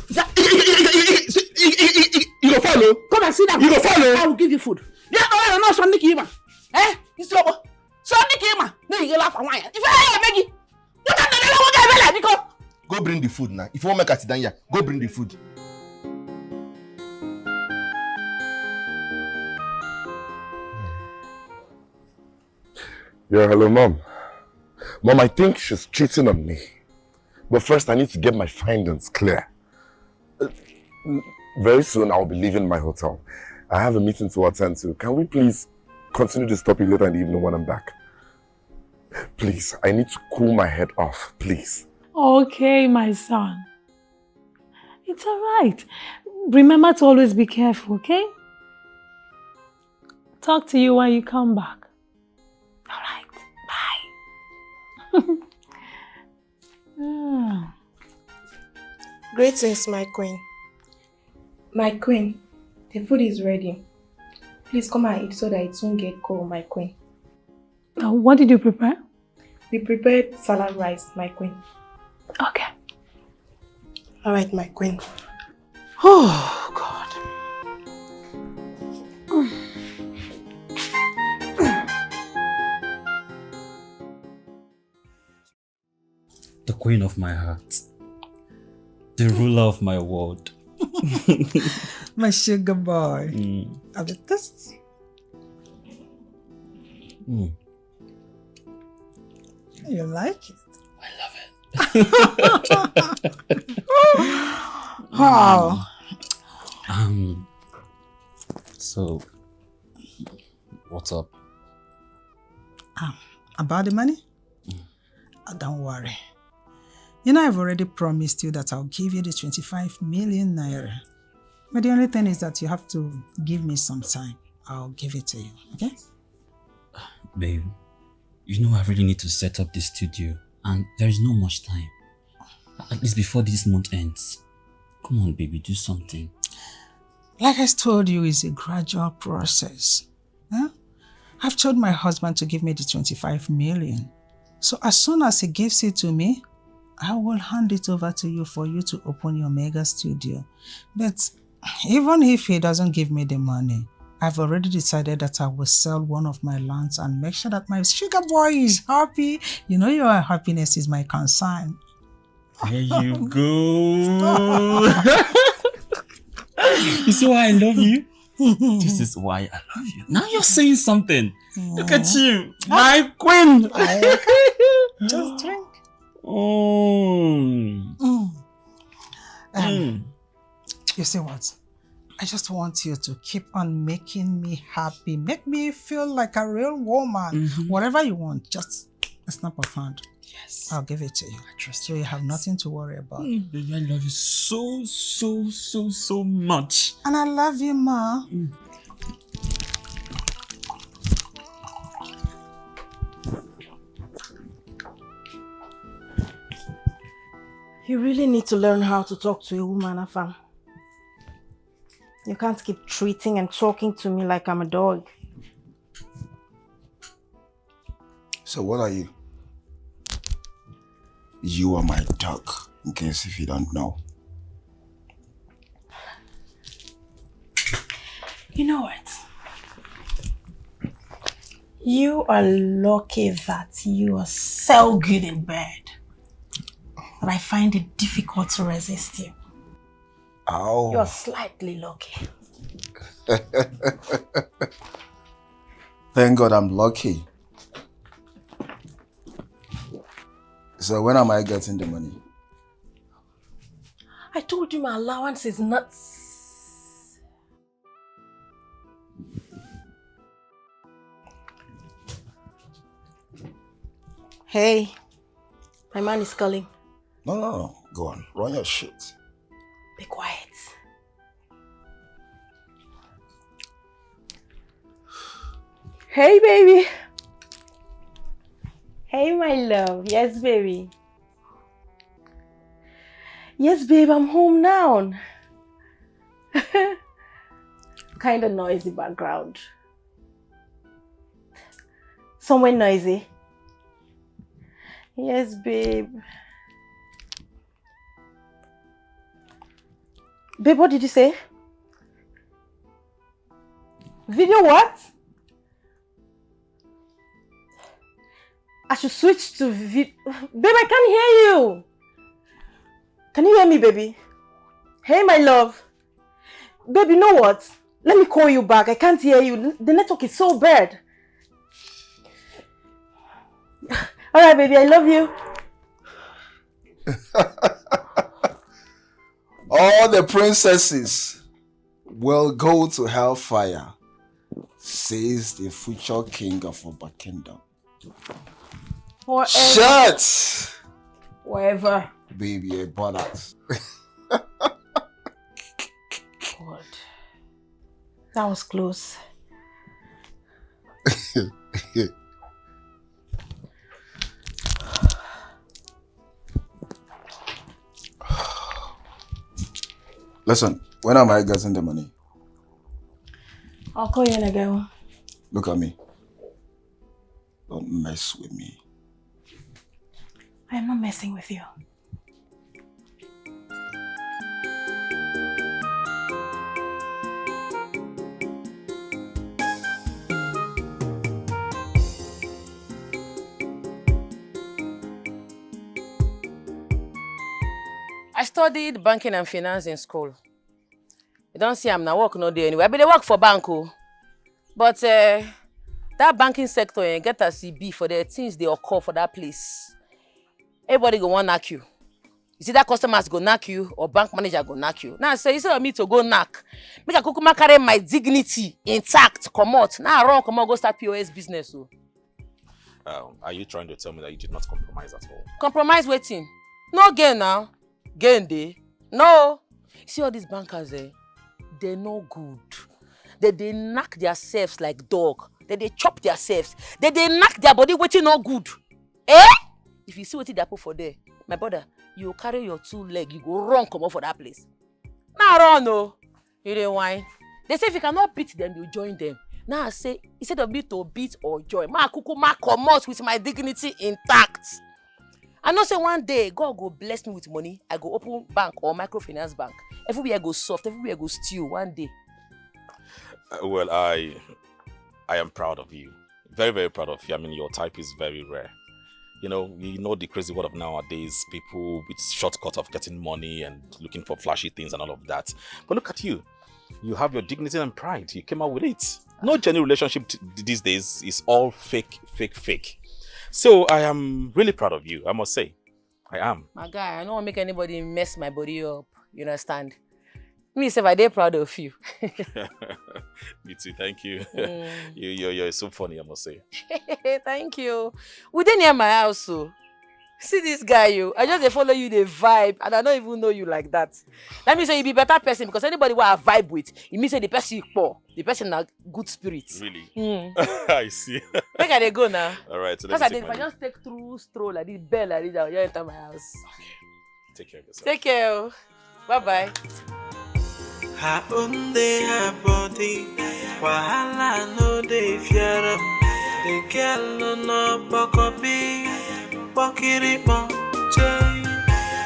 You go follow. Come and sit down. You go follow. I will give you food. Yeah, no, no, no, Sonny Kima. Eh? It's your boy. Sonny Kima. No, you laugh and why? If I beg you, you can't tell her what I beg you. Go bring the food now. If you want make I sit down here, go bring the food. Yeah, hello, mom. Mom, I think she's cheating on me. But first, I need to get my findings clear. Uh, very soon, I'll be leaving my hotel. I have a meeting to attend to. Can we please continue this topic later in the evening when I'm back? Please, I need to cool my head off, please. Okay, my son. It's all right. Remember to always be careful, okay? Talk to you when you come back. All right. Bye. Ah. Greetings, my queen. My queen, the food is ready. Please come and eat so that it won't get cold, my queen. Uh, what did you prepare? We prepared salad rice, my queen. Okay. All right, my queen. Oh, God. The queen of my heart. The ruler of my world. My sugar boy. Mm. Have a taste. Mm. You like it? I love it. Wow. Um. So, what's up? Um, about the money? Uh, don't worry. You know, I've already promised you that I'll give you the twenty-five million naira. But the only thing is that you have to give me some time. I'll give it to you, okay? Babe, you know I really need to set up the studio, and there is no much time. At least before this month ends. Come on, baby, do something. Like I told you, it's a gradual process. Huh? I've told my husband to give me the twenty-five million. So as soon as he gives it to me, I will hand it over to you for you to open your mega studio. But even if he doesn't give me the money, I've already decided that I will sell one of my lands and make sure that my sugar boy is happy. You know, your happiness is my concern. There you go. You see why I love you? This is why I love you. Now you're saying something. Look at you, my queen. Just drink. Mm. Mm. Um, Mm. You see what? I just want you to keep on making me happy. Make me feel like a real woman. Mhm. Whatever you want, just a snap of hand. Yes. I'll give it to you. I trust So you have nothing to worry about. Mm, baby, I love you so, so, so, so much. And I love you, Ma. Mm. You really need to learn how to talk to a woman, Afam. You can't keep treating and talking to me like I'm a dog. So what are you? You are my dog, in case if you don't know. You know what? You are lucky that you are so good in bed. But I find it difficult to resist you. Ow. You're slightly lucky. Thank God I'm lucky. So when am I getting the money? I told you my allowance is not. Hey, my man is calling. No, no, no. Go on. Run your shit. Be quiet. Hey, baby. Hey, my love. Yes, baby. Yes, babe, I'm home now. Kind of noisy background. Somewhere noisy. Yes, babe. Babe, what did you say? Video what? I should switch to vid. Babe, I can't hear you. Can you hear me, baby? Hey, my love. Babe, you know what? Let me call you back. I can't hear you. The network is so bad. All right, baby, I love you. All the princesses will go to hellfire, says the future king of Oba Kingdom. Forever. Shut! Whatever. Baby, a bollocks. God. That was close. Listen, when am I getting the money? I'll call you in a girl. Look at me. Don't mess with me. I am not messing with you. I studied banking and finance in school. You don't see, I'm now work no day anyway. I be dey work for bank o. But uh, that banking sector, eh, get as e be for the things they occur for that place. Everybody go want knock you. You see that customers go knock you or bank manager go knock you. Now I say instead of me to go knock, make I kukuma carry my dignity intact, comot. Now I run comot go start P O S business o. Um, are you trying to tell me that you did not compromise at all? Compromise wetin? No gain now. Gain dey? No. See all these bankers eh, they no good. They dey knack themselves like dog. They dey chop themselves. They dey knack their body wetin no good. Eh? If you see wetin dey happen for there, my brother, you carry your two leg, you go run comot for that place. Na run o. You dey whine. They say if you cannot beat them, you join them. Now I say instead of me to beat or join, ma kuku ma comot with my dignity intact. I know say one day God go bless me with money. I go open bank or microfinance bank. Everywhere go soft, everywhere go stew one day. Uh, well, I, I am proud of you. Very, very proud of you. I mean, your type is very rare. You know, you know the crazy world of nowadays. People with shortcut of getting money and looking for flashy things and all of that. But look at you. You have your dignity and pride. You came out with it. No genuine relationship t- these days is all fake, fake, fake. So I am really proud of you, I must say. I am. My guy, I don't want to make anybody mess my body up. You understand? Me sef, I dey proud of you. Me too. Thank you. Mm. you you're, you're so funny, I must say. Thank you. We dey near my house, so see this guy, you. I just dey follow you, dey vibe, and I don't even know you like that. That means say you be better person because anybody who I vibe with, it means say the person you poor, the person na good spirit. Really? Mm. I see. Make I dey go now. All right. So Because let I me did, take if I my just take through stroll like this, bell like this, I'll just enter my house. Take care of yourself. Take care. Oh. Bye bye. Her own dey her body, wahala no dey fear am. The girl no no pokopi, pokirikpo, chey.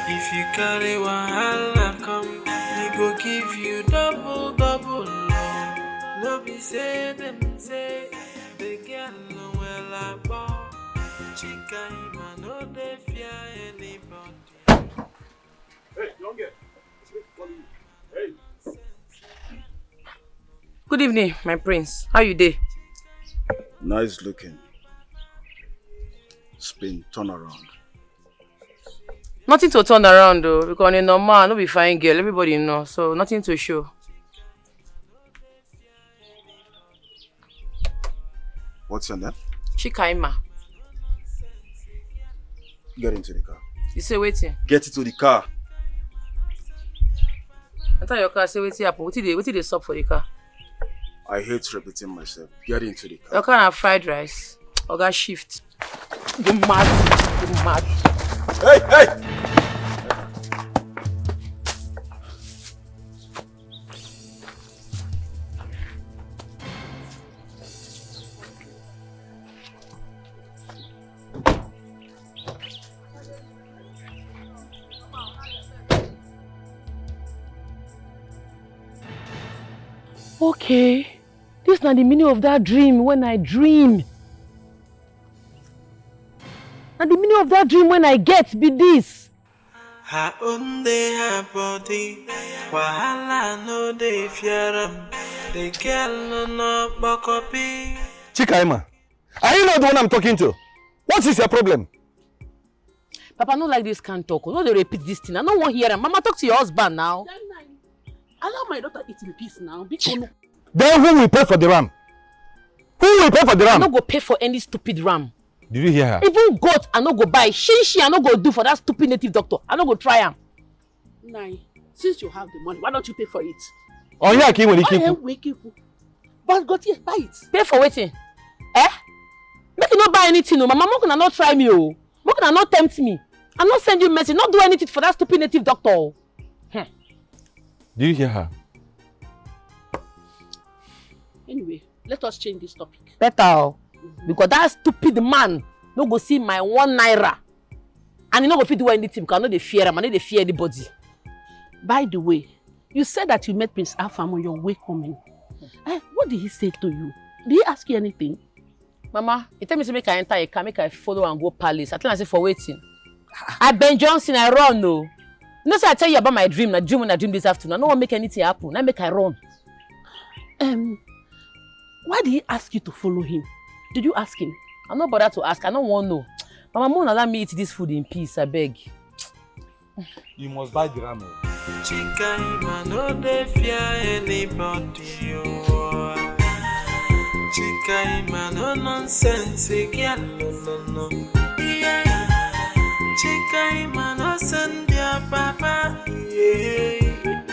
If you carry wahala come, he go give you double double. No, no be say dem say the girl no well akpo. Chika Ima no dey fear anybody. Hey, young girl. Hey. Good evening, my prince. How you dey? Nice looking. Spin, turn around. Nothing to turn around though, because on a normal, no be fine girl. Everybody know, so nothing to show. What's your name? Chika Ima. Get into the car. You say waiting. Get into the car. I tell your car, say waiting happen. What did they, what did they stop for the car? I hate repeating myself. Get into the car. Your car na fried rice. Oga shift. You mad. You mad. Hey, hey! Okay. This na the meaning of that dream when I dream. Na the meaning of that dream when I get be this. Her own dey her body, wahala no dey fear am. The girl no no pokopi. Chika Ima, are you not the one I'm talking to? What is your problem? Papa, no like this kind talk. No dey repeat this thing. I no wan hear am. Mama, talk to your husband now. Allow my daughter eat in peace now. Biko no. Then who will pay for the ram? Who will pay for the I ram? No go pay for any stupid ram. Did you hear her? Even goat, I no go buy. Shin shin, I no go do for that stupid native doctor. I no go try am. Nine. Since you have the money, why don't you pay for it? Onye ka ị nwere ike Onye ikwu? Nwee ike ikwu. But go there, buy it. Pay for wetin? Eh? Make you no buy anything o. Mama, make una no try me o. Make una no tempt me. I no send you message. No do anything for that stupid native doctor o. Did you hear her? Anyway, let us change this topic. Better o. Because that stupid man no go see my one naira. And he no go fit do anything because I no dey fear am. I no dey fear anybody. By the way, you said that you met Prince Afam on your way coming. Eh, what did he say to you? Did he ask you anything? Mama, he tell me say make I enter a car, make I follow and go palace. I tell am say for wetin? I Ben Johnson, I run o. You know say I tell you about my dream, na dream when I dream this afternoon. I no wan make anything happen. Na make I run. Um, why did he ask you to follow him? Did you ask him? I no bother to ask. I no wan know. Mama, make una allow me eat this food in peace, abeg. You must buy the ram. Chikaima no dey fear anybody o. Chikaima no nonsense again, no no no. Yeah. Chikaima no send their papa. Yeah.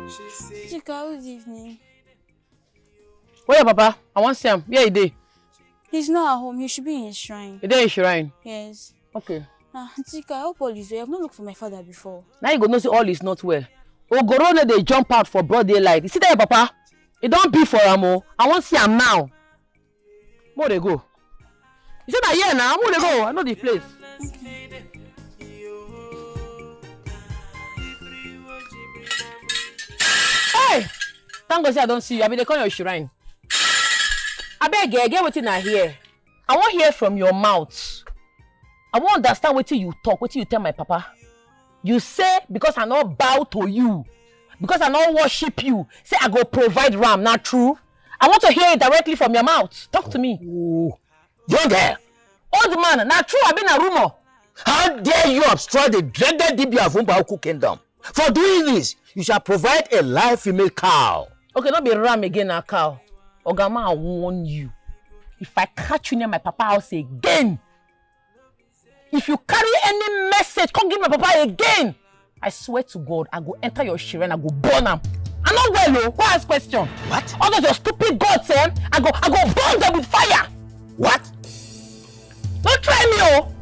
She say Chika, good evening. Where your papa? I wan see am. Where he dey? He's not at home. He should be in his shrine. He dey in shrine. Yes. Okay. Ah, Chika, I hope all is well. I've not looked for my father before. Now you go know say all is not well. Ogoro no dey jump out for broad daylight. You see that your papa? E don be for am o. I wan see am now. Mo dey go. You say na here now. Mo dey go. I know the place. Hey! Thank God say I don see you. I bin dey come your shrine. Abeg, eh, get wetin I hear. I wan hear from your mouth. I wan understand wetin you talk, wetin you tell my papa. You say because I no bow to you, because I no worship you, say I go provide ram. Na true? I want to hear it directly from your mouth. Talk to me. Oh, young girl, Old man, na true abi na rumor? How dare you obstruct the dreaded Dibia of Umbaoku kingdom? For doing this, you shall provide a live female cow. Okay, no be ram again, na cow. Oga man, I warn you. If I catch you near my papa house again, if you carry any message, come give my papa again, I swear to God, I go enter your shrine, I go burn am. I no well o, go ask question. What? All those your stupid gods, eh? I go, I go burn them with fire. What? Don't try me o.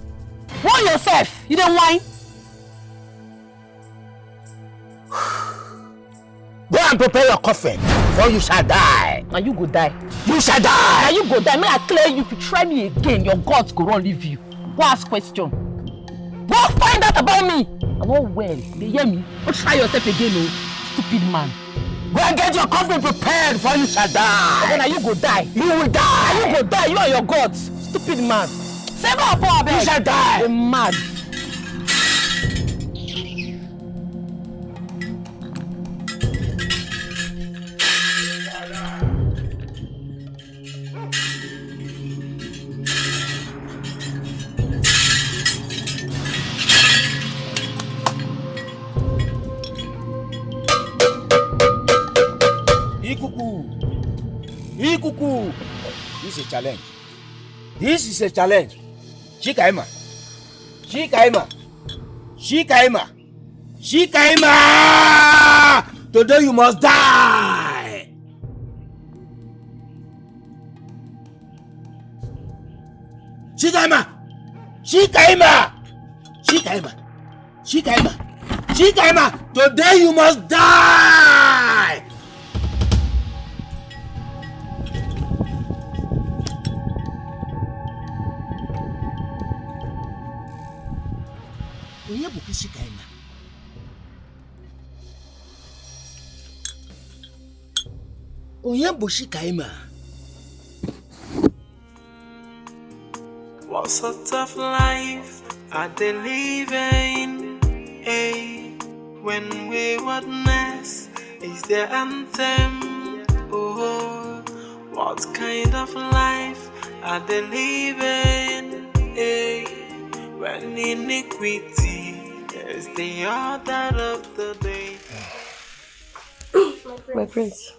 Warn yourself. You dey whine. Go and prepare your coffin, for you shall die. Na you go die. You shall Na die. you go die. Make I clear you. If you try me again, your gods go run leave you. Go ask question. Go find out about me. I no well. You dey hear me? Go try yourself again o. Stupid man. Go and get your coffin prepared, for you shall die. Oga, na you go die. You will die. You go die. You and your gods. Stupid man. Save our power, abeg. You shall die. You mad. Ikuku. Ikuku. This is a challenge. This is a challenge. Chikaima. Chikaima. Chikaima. Chikaima. Today you must die. Chikaima. Chikaima. Chikaima. Chikaima. Chikaima. Today you must die. Onye bụ Chikaima? Onye bụ Chikaima? What sort of life are they living? Hey, when waywardness is their anthem. Oh, what kind of life are they living? Hey, when iniquity is the order of the day. My prince.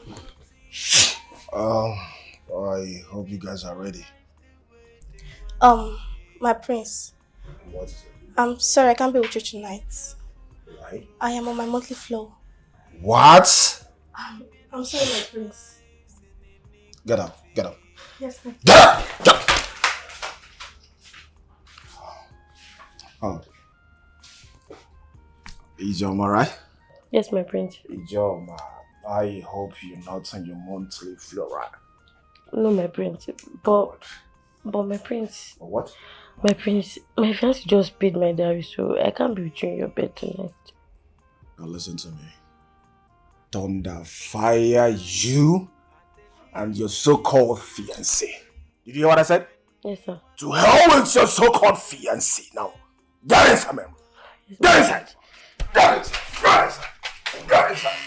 Um, I hope you guys are ready. Um, my prince. What is it? I'm sorry, I can't be with you tonight. Why? I am on my monthly flow. What? I'm, I'm sorry, my prince. Get up, get up. Yes, sir. Get up! Get up! Oh. Is your right? Yes, my prince. Ijoma, I hope you're not on your monthly flow, right? No, my prince. But, but my prince. But what? My prince, my fiancé just paid my dowry, so I can't be with you in your bed tonight. Now listen to me. Thunder fire you and your so-called fiancé. Did you hear what I said? Yes, sir. To hell with your so-called fiancé now. Get inside, man. Get inside. Get inside. Get inside. Get inside.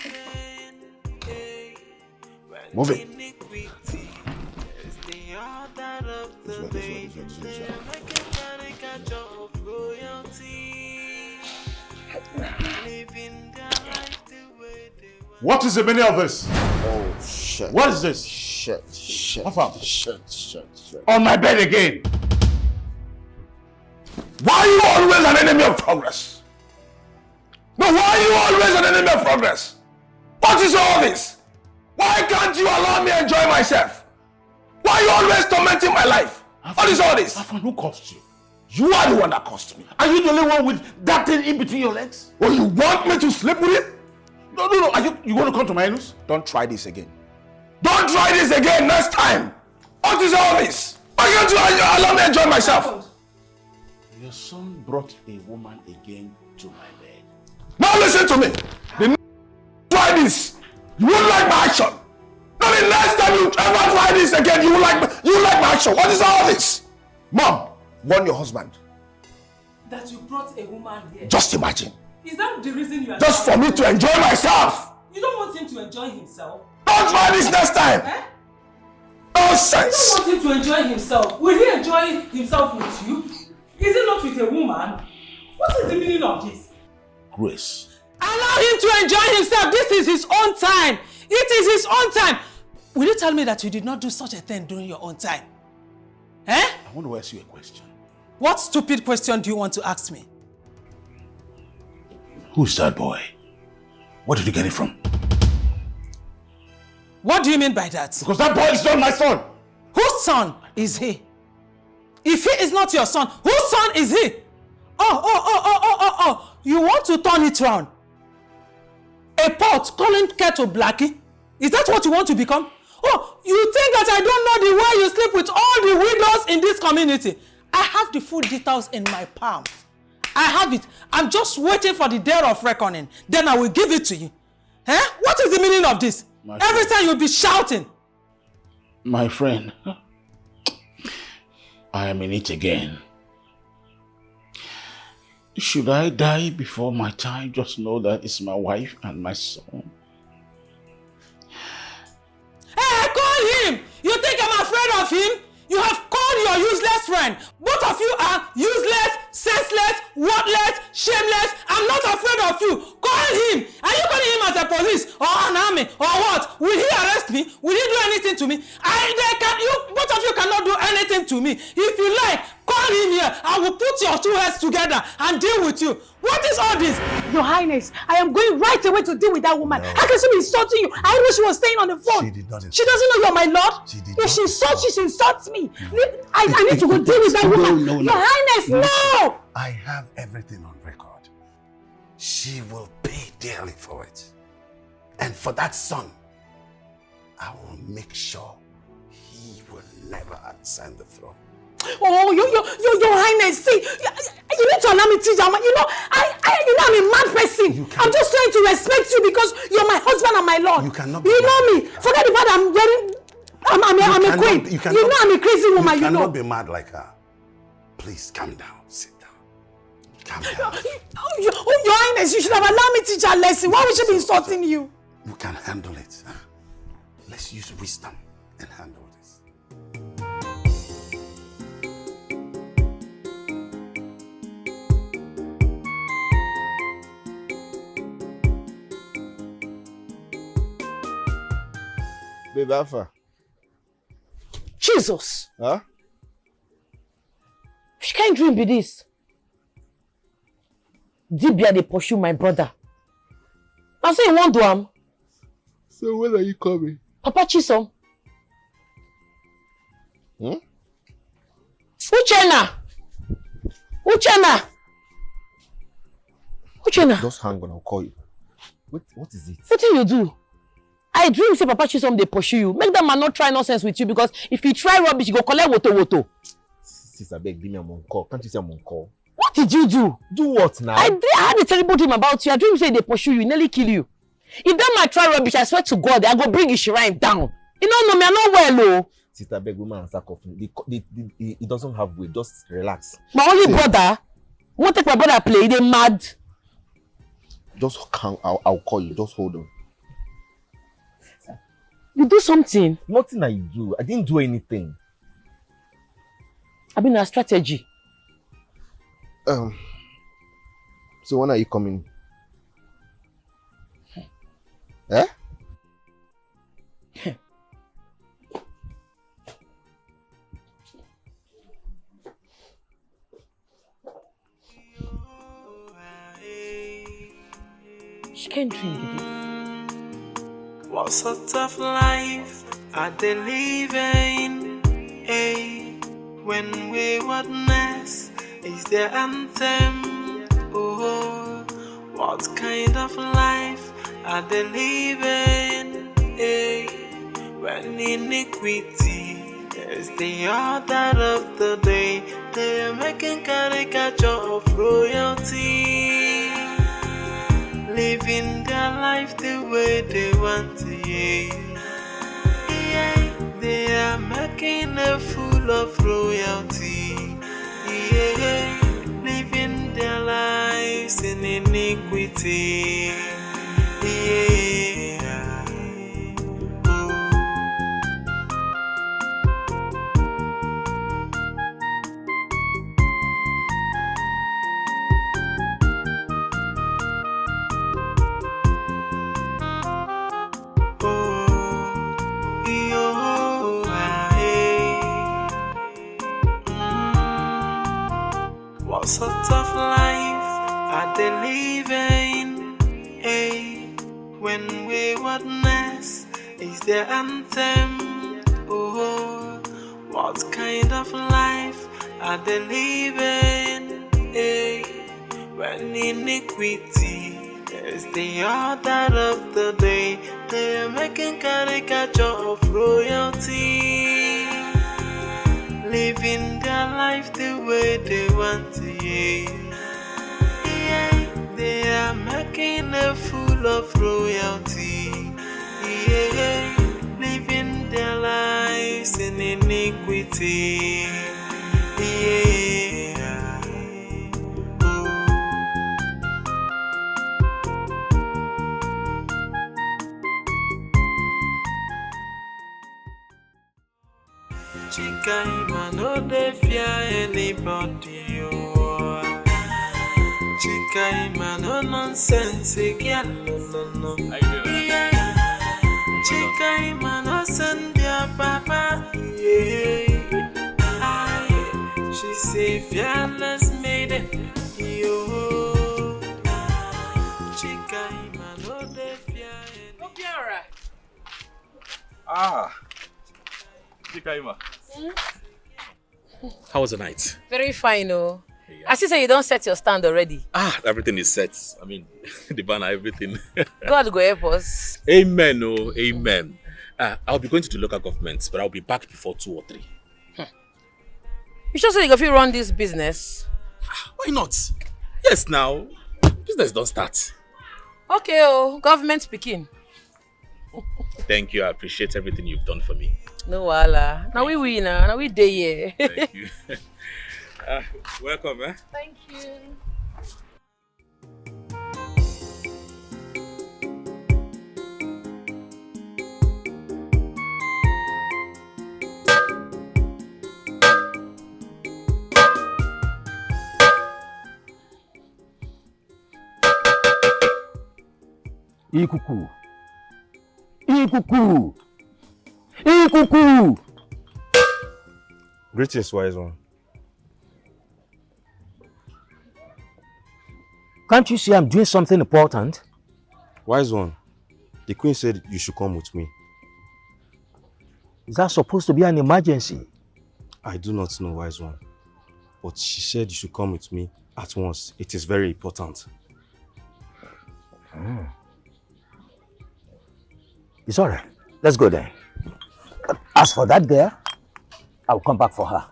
Move it. This way, this way, this way, this way, this way. What is the meaning of this? Oh, shit. What is this? Shit, shit. How far? Shit, shit, shit. On my bed again. Why are you always an enemy of progress? No, why are you always an enemy of progress? What is all this? Why can't you allow me enjoy myself? Why are you always tormenting my life? What is all this? Afan, who cursed you? You are the one that cursed me. Are you the only one with that thing in between your legs? Oh, you want me to sleep with it? No, no, no. Are you, you want to come to my anus? Don't try this again. Don't try this again next time. What is all this? Why can't you allow me enjoy myself? Your son brought a woman again to my bed. Now listen to me. The next try this, you won't like my action. Now the next time you ever try this again, you will like you will like my action. What is all this? Mom, warn your husband. That you brought a woman here. Just imagine. Is that the reason you are Just for me to enjoy myself. You don't want him to enjoy himself? Don't try this next time. Eh? Nonsense. You don't want him to enjoy himself. Will he enjoy himself with you? Is it not with a woman? What is the meaning of this? Grace. Allow him to enjoy himself. This is his own time. It is his own time. Will you tell me that you did not do such a thing during your own time? Eh? I want to ask you a question. What stupid question do you want to ask me? Who's that boy? Where did you get it from? What do you mean by that? Because that boy is not my son. Whose son is he? If he is not your son, whose son is he? Oh, oh, oh, oh, oh, oh, oh. You want to turn it round? A pot calling kettle blackie? Is that what you want to become? Oh, you think that I don't know the way you sleep with all the widows in this community? I have the full details in my palms. I have it. I'm just waiting for the day of reckoning. Then I will give it to you. Eh? What is the meaning of this? Every time you'll be shouting. My friend, I am in it again. Should I die before my time? Just know that it's my wife and my son. Hey, call him! You think I'm afraid of him? You have called your useless friend. Both of you are useless, senseless, worthless, shameless. I'm not afraid of you. Call him. Are you calling him as a police or an army or what? Will he arrest me? Will he do anything to me? I they can you both of you cannot do anything to me. If you like, call him here. I will put your two heads together and deal with you. What is all this? Your Highness, I am going right away to deal with that woman. No. How can she be insulting you? I know she was staying on the phone. She did not insult. She doesn't know you're my lord. She did If not she insults you, she insults me. I, I need to go deal with that woman. No, no, no. Your Highness, no. I have everything on record. She will pay dearly for it. And for that son, I will make sure he will never ascend the throne. Oh, your, your, your, your Highness, see, you, you need to allow me teach Ama. You know, I, I, you know, I'm a mad person. You I'm just trying to respect you because you're my husband and my lord. You cannot. You know me. Forget the fact I'm wearing. I'm, I'm, a, I'm a queen. You, you know, I'm a crazy woman. You, you cannot know. Be mad like her. Please calm down. Sit down. Calm down. Oh, your, oh, your Highness, you should have allowed me teach her lesson. Why would she be insulting you? You can handle it. Let's use wisdom and handle this. Babe, how far? Jesus! Huh? Which kind dream be this? Dibia dey pursue my brother. Na so he wan do am. So when are you coming? Papa Chisom. Hmm? Uchenna! Uchenna! Uchenna! Just hang on, I'll call you. What, what is it? Wetin you do? I dream say Papa Chisom dey pursue you. Make that man not try nonsense with you, because if he try rubbish, he go collect woto woto. Sis, abeg, leave me, I'm on call. Can't you see I'm on call? What did you do? Do what now? I, did, I had a terrible dream about you. I dream say they pursue you, nearly kill you. If that man try rubbish, I swear to God, I go bring his shrine down. You don't know me, I know well, oh. Sister, beg woman and sack off. The, the, the, he doesn't have weight. Just relax. My only brother, won't take my brother play. They mad. Just calm. I'll, I'll call you. Just hold on. You do something. Nothing I do. I didn't do anything. I mean, a strategy. Um. So when are you coming? Eh? She can't drink this. What sort of life are they living? Hey, when waywardness is their anthem. Oh, what kind of life are they living? Hey, when iniquity is the order of the day, they are making caricature of royalty, living their life the way they want to. Yeah, they are making a fool of royalty. Yeah, living their lives in iniquity. Yeah. What sort of life are they living? Hey, when waywardness is their anthem. Oh, what kind of life are they living? Hey, when iniquity is the order of the day, they are making caricature of royalty, living their life the way they want to. Yeah, yeah, they are making a fool of royalty. Yeah, living their lives in iniquity. Yeah. Chikaima no dey fear anybody, oh. Chikaima no nonsense, girl, no, no, no. Yeah. Chikaima no send their papa, yeah. Aye. She say fearless maiden, yo. Chikaima no dey fear. Obiara. Ah, Chikaima. Hmm? How was the night? Very fine, oh. Yeah. I see say you don set your stand already. Ah, everything is set. I mean, the banner, everything. God go help us. Amen, oh, amen. Uh, I'll be going to the local government, but I'll be back before two or three. Hmm. You sure say you go fit run this business? Ah, why not? Yes, now. Business don start. Okay, oh, government pikin. Thank you. I appreciate everything you've done for me. No wahala. Na we win na. Na we dey here. Thank you. Ah, welcome, eh? Thank you. Ikuku. Ikuku. Ikuku. Greetings, wise one. Can't you see I'm doing something important? Wise one, the queen said you should come with me. Is that supposed to be an emergency? I do not know, wise one. But she said you should come with me at once. It is very important. Hmm. It's all right. Let's go then. As for that girl, I'll come back for her.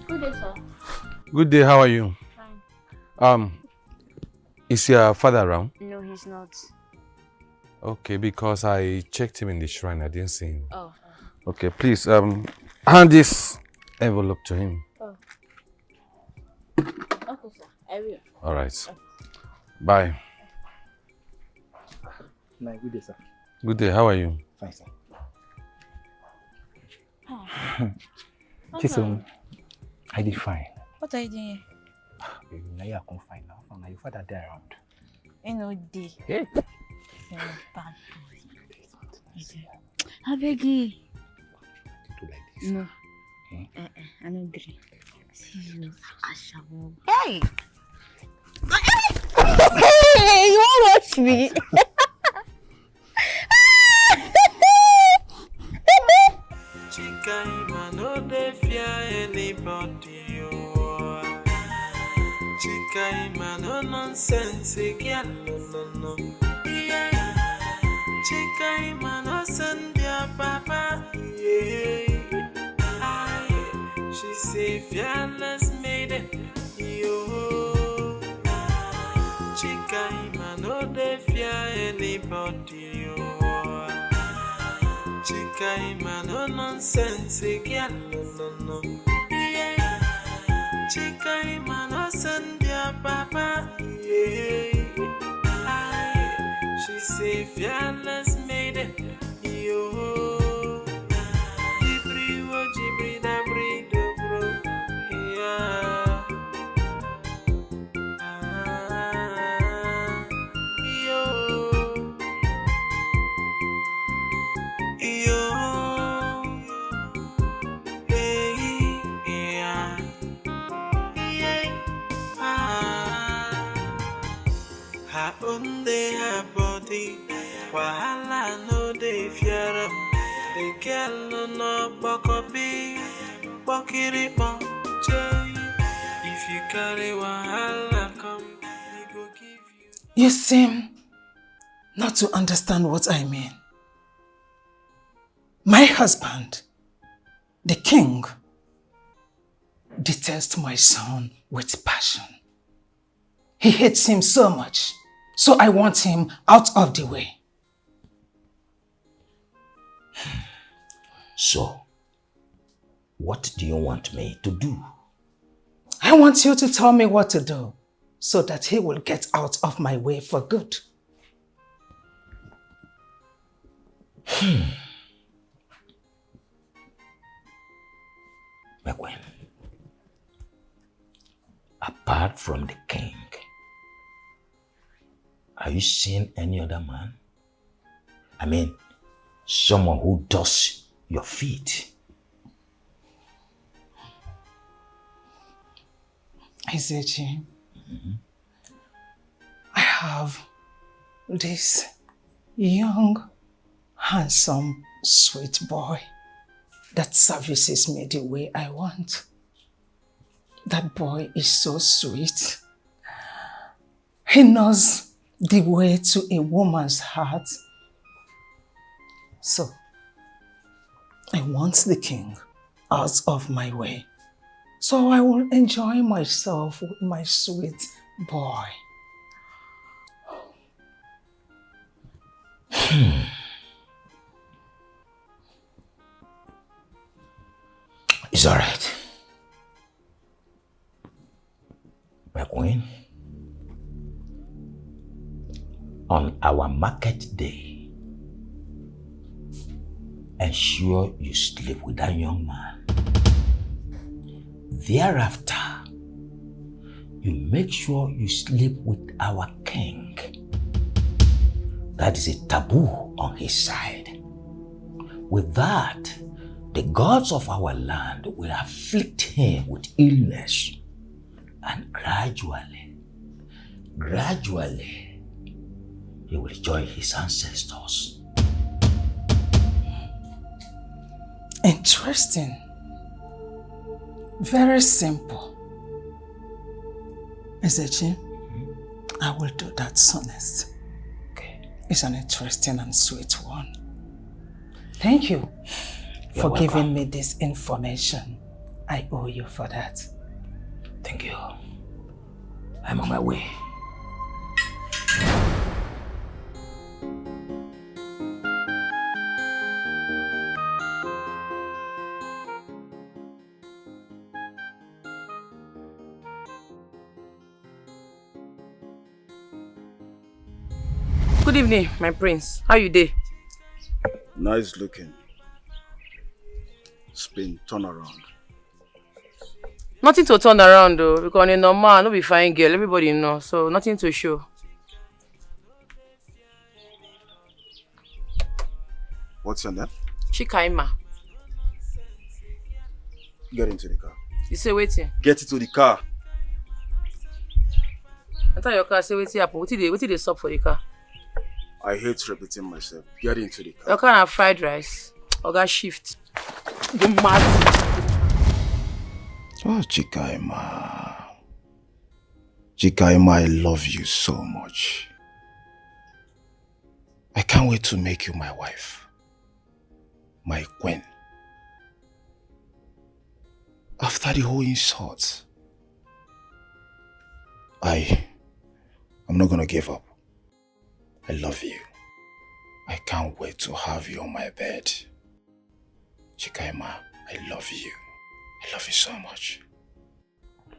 Good day, sir. Good day, how are you? Fine. Um, is your father around? No, he's not. Okay, because I checked him in the shrine, I didn't see him. Oh. Okay, please, um, hand this envelope to him. Oh. Okay, sir. I will. All right. Bye. My good day, sir. Good day, how are you? Fine, sir. Ah. Chisom, I did fine. What are you doing here? Baby, now you come fine now. Now your father there around. You know, day. Hey. You're a bad boy. I beg you. Do like this. No. Hmm? Eh, eh, I don't agree. See you. Ashawo. Hey! Hey! You won't watch me. Chikaima no dey fear anybody, oh. Chikaima no nonsense, girl, no, no, no. Yeah. Chikaima no send your papa, yeah. Aye. She say fearless maiden, yo. Chikaima no dey fear anybody, yo. Chikaima no nonsense, girl, no, no, no. Yeah. Chikaima no send your papa, yeah. Aye. She say fearless maiden, yo. Jibri wo, jibri da bri do bro, yeah. Ah, yo. Yo. Hey, yeah. Yeah. Ah. Her own dey her body. Wahala no dey fear am. The girl no no kpokopi, kpokiripo, jay. If you carry wahala come, he go give you. You seem not to understand what I mean. My husband, the king, detests my son with passion. He hates him so much, so I want him out of the way. So, what do you want me to do? I want you to tell me what to do so that he will get out of my way for good. My queen, apart from the king, are you seeing any other man? I mean, someone who does your feet. Izechi, I have this young, handsome, sweet boy that services me the way I want. That boy is so sweet. He knows the way to a woman's heart. So, I want the king out of my way, so I will enjoy myself with my sweet boy. It's all right. My queen, On our market day, ensure you sleep with that young man. Thereafter, you make sure you sleep with our king. That is a taboo on his side. With that, the gods of our land will afflict him with illness, and gradually, gradually, he will join his ancestors. Interesting. Very simple. Ezechi, I will do that soonest. Okay. It's an interesting and sweet one. Thank you You're for welcome. giving me this information. I owe you for that. Thank you. I'm on my way. Good evening, my prince. How you dey? Nice looking. Spin, turn around. Nothing to turn around though, because on a normal, no be fine girl, everybody know, so nothing to show. What's your name? Chikaima. Get into the car. You say waiting? Get into the car. Enter your car, say waiting happen. What did they, what did they stop for the car? I hate repeating myself. Get into the car. Your car na fried rice. Oga shift. You mad. Oh, Chikaima. Chikaima, I love you so much. I can't wait to make you my wife. My queen. After the whole insult, I, I'm not gonna give up. I love you. I can't wait to have you on my bed. Chikaima, I love you. I love you so much.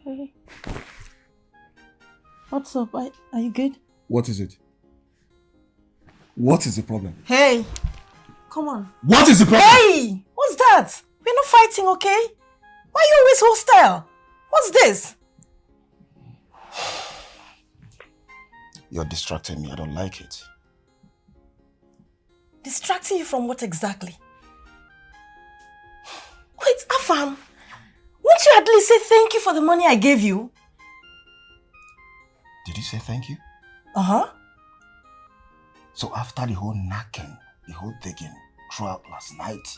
Hey. What's up? Are, are you good? What is it? What is the problem? Hey, come on. What is the problem? Hey, what's that? We're not fighting, okay? Why are you always hostile? What's this? You're distracting me. I don't like it. Distracting you from what exactly? Wait, Afam, won't you at least say thank you for the money I gave you? Did you say thank you? Uh huh. So after the whole knocking, the whole digging throughout last night,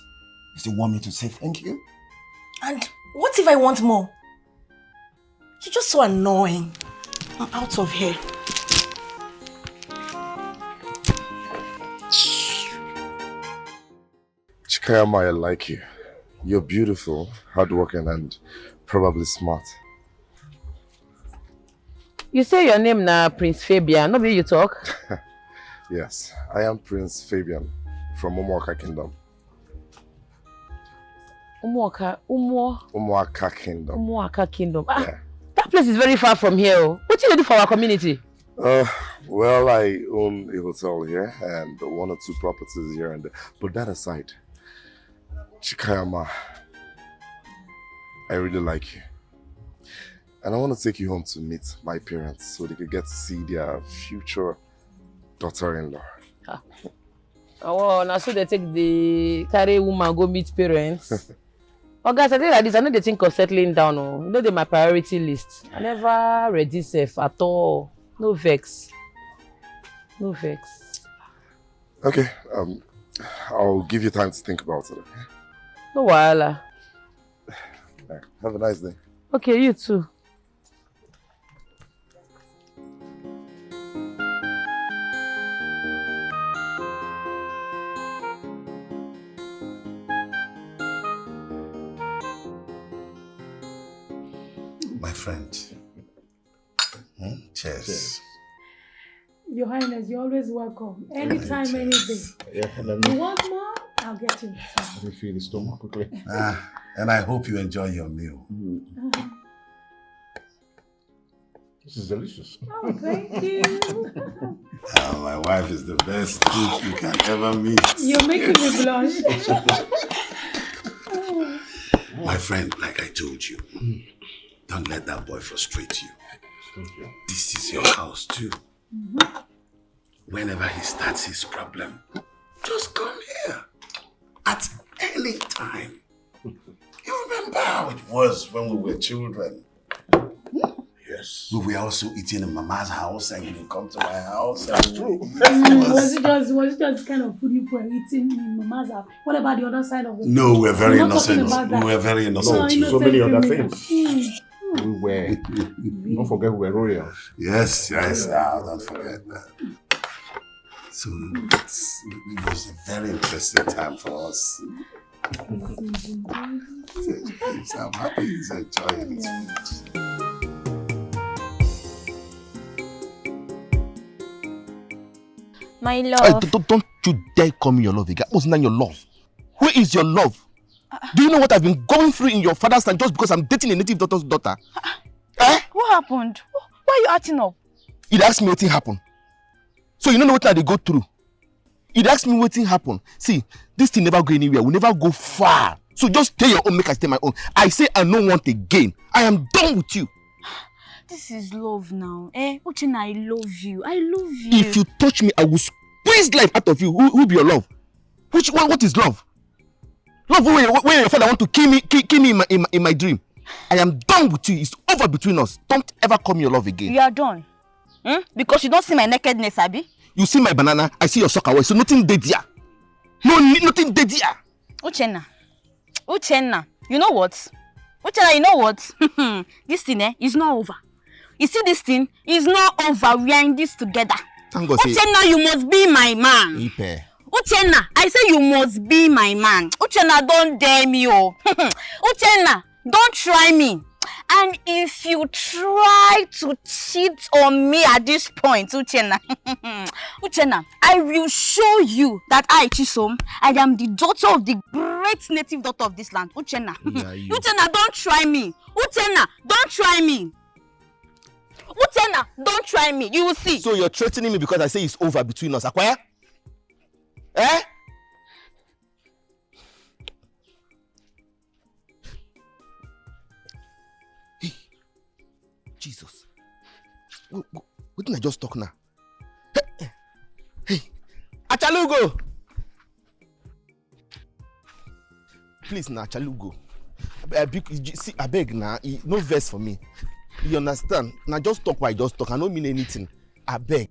you still want me to say thank you? And what if I want more? You're just so annoying. I'm out of here. Chikayama, I like you. You're beautiful, hardworking, and probably smart. You say your name na Prince Fabian, no be you talk? Yes, I am Prince Fabian from Umuaka Kingdom. Umuaka, Umuo. Umuaka Kingdom. Umuaka Kingdom. Ah, yeah. That place is very far from here. Oh. What do you do for our community? Uh, well, I own a hotel here and one or two properties here and there. But that aside, Chikayama, I really like you. And I want to take you home to meet my parents so they could get to see their future daughter-in-law. Oh, now so they take the carry woman go meet parents. Oh, guys, I think like this. I know they think of settling down. Oh, you know, they my priority list. I never ready safe at all. No vex. No vex. Okay, um, I'll give you time to think about it. Okay? No wahala. Have a nice day. Okay, you too. My friend. Hmm? Cheers. Cheers. Your Highness, you're always welcome. Anytime, any day. Yeah, you want more? I'll get you. Let me fill the stomach quickly. Ah, and I hope you enjoy your meal. Mm. Mm-hmm. This is delicious. Oh, thank you. Uh, my wife is the best cook you can ever meet. You're making me blush. My friend, like I told you, don't let that boy frustrate you. Thank you. This is your house too. Whenever he starts his problem, just come here at any time. You remember how it was when we were children? Yes. We were also eating in Mama's house and you come to my house. That's true. Mm, was it just was it just the kind of food you were eating in Mama's house? What about the other side of the No, we're very We're not talking innocent. about that. We were very No, innocent. so innocent many other criminal. things. Mm. We were. Don't forget we were royals. Yes, yes, ah, don't forget that. So it's, it was a very interesting time for us. So I'm happy he's enjoying his food. My Hey, love. don't, don't you dare call me your love again. What's not your love? Who is your love? Do you know what I've been going through in your father's time just because I'm dating a native doctor's daughter? Eh? What happened? Wh- Why are you acting up? You ask me what happened. So you don't know what I dey go through. You ask me what happened. See, this thing never go anywhere. We never go far. So just stay your own, make I stay my own. I say I no want again. I am done with you. This is love now. Eh? Uchenna, I love you. I love you. If you touch me, I will squeeze life out of you. Who, who be your love? Which what, what is love? Love where, where your father want to kill me, kill, kill me in my, in my in my dream. I am done with you. It's over between us. Don't ever call me your love again. You are done. Hmm? Because you don't see my nakedness, Abi? You see my banana, I see your soccer. So nothing dey there. No, nothing dey there. Uchenna. Uchenna. You know what? Uchenna, you know what? This thing, eh, is not over. You see this thing? Is not over. We are in this together. Thank God say Uchenna, you must be my man. Ipe. Uchenna, I say you must be my man. Uchenna, don't dare me, oh. Uchenna, don't try me. And if you try to cheat on me at this point, Uchenna, Uchenna, I will show you that I, Chisom, I am the daughter of the great native doctor of this land. Uchenna, Yeah, you. Uchenna, don't try me. Uchenna, don't try me. Uchenna, don't try me. You will see. So you're threatening me because I say it's over between us. Akwaya? Eh? Hey, Jesus. Wh- wh- Wetin I just talk now? Hey, hey, Achalugo! Please, na Achalugo. I beg, see, I beg na, e- no vex for me. You understand? Na just talk what I just talk. I no mean anything. I beg.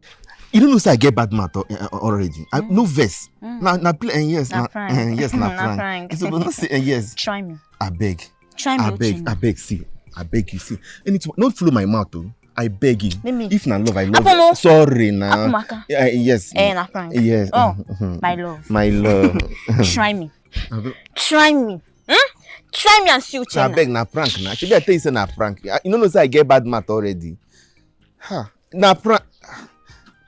You don't know say I get bad mouth al- eh, already. I, no vex. Na na play eh, yes Na na prank. eh, yes na Na prank. prank. You suppose not say eh, yes. Try me. I beg. Try me, I beg. Uchenna. I beg. See, I beg you. See, anything. Don't follow my mouth, oh. I beg you. Let me- If na love, I love. Apomo. Sorry na. Akumaka. Eh, yes. Eh, na prank. Yes. Oh, mhm. My love. My love. Try me. I beg- Try me. Hmm? Try me and see, I Uchenna. beg na prank na. Shebi I tell you say na prank. I- You no know say I get bad mouth already. Ha. Na prank.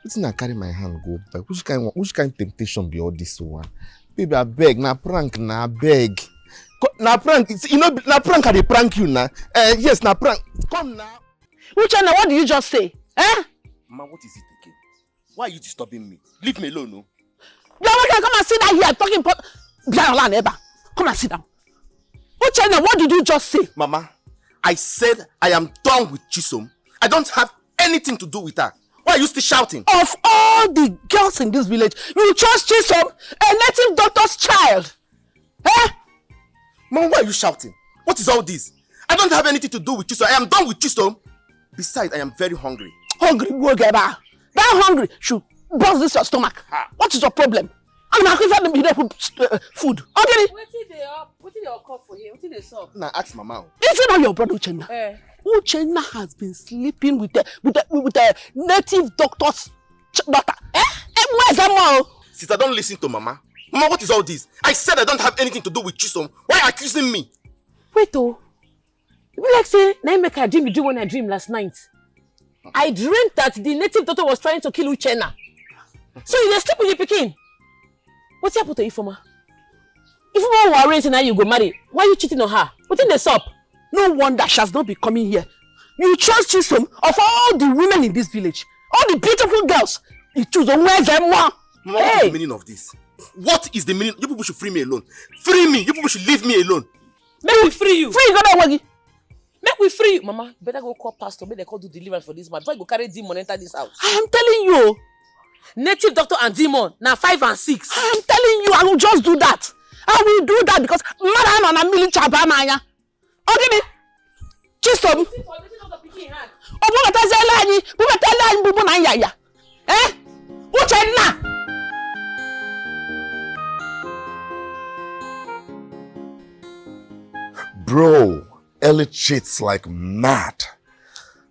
Wetin I carry my hand go back? Which kind one? Which kind temptation be all this one? Baby, I beg. Na prank na, I beg. Co- Na prank. It's- You know, na prank I dey prank you na. Eh, yes, na prank. Come na. Uchenna, what do you just say? Eh? Ma, what is it again? Why are you disturbing me? Leave me alone, no. Bianca, come and sit down here talking. Po- Bianca, neighbor, come and sit down. Uchenna, what did you just say? Mama, I said I am done with Chisom. I don't have anything to do with her. Why are you still shouting? Of all the girls in this village, you chose Chisom, a native doctor's child. Eh? Mama, why are you shouting? What is all this? I don't have anything to do with Chisom. I am done with Chisom. Besides, I am very hungry. Hungry, go get her. That hungry should burst this your stomach. What is your problem? I'm not even the middle food. Uh, food. Okay. Wetin dey up? Wetin dey occur for here? Wetin dey sup? Now ask Mama. Is it not your brother Uchenna? Eh. Uchenna has been sleeping with a with a, with a native doctor's ch- daughter. Eh? Eh, where's that mom? Sister, don't listen to Mama. Mama, what is all this? I said I don't have anything to do with Chisom. Why accusing me? Wait oh. E be like say na im make I dream the dream when I dream last night. I dreamed that the native doctor was trying to kill Uchenna. So you dey sleep with the pikin. Wetin happen to Ifeoma? Ifeoma were arranged now you go marry. Why you cheating on her? Wetin dey sup? No wonder she has not been coming here. You chose Chisom of all the women in this village, all the beautiful girls. You choose Onwezemwa. Mama, what is the meaning of this? What is the meaning? You people should free me alone. Free me. You people should leave me alone. Make we free you. Free you, go back. Make we free you. Mama, better go call pastor. Make they call do deliverance for this man. Before you go carry demon enter this house. I am telling you. Native doctor and demon, na five and six. I am telling you, I will just do that. I will do that because mmadụ anọ na mmiri chabamanya. Ọ gịnị? Chisom. Ọ bụbataziela anyị, bụbatala anyị bụbụ na nyanya. Eh? Uchenna! Bro, Ellie cheats like mad.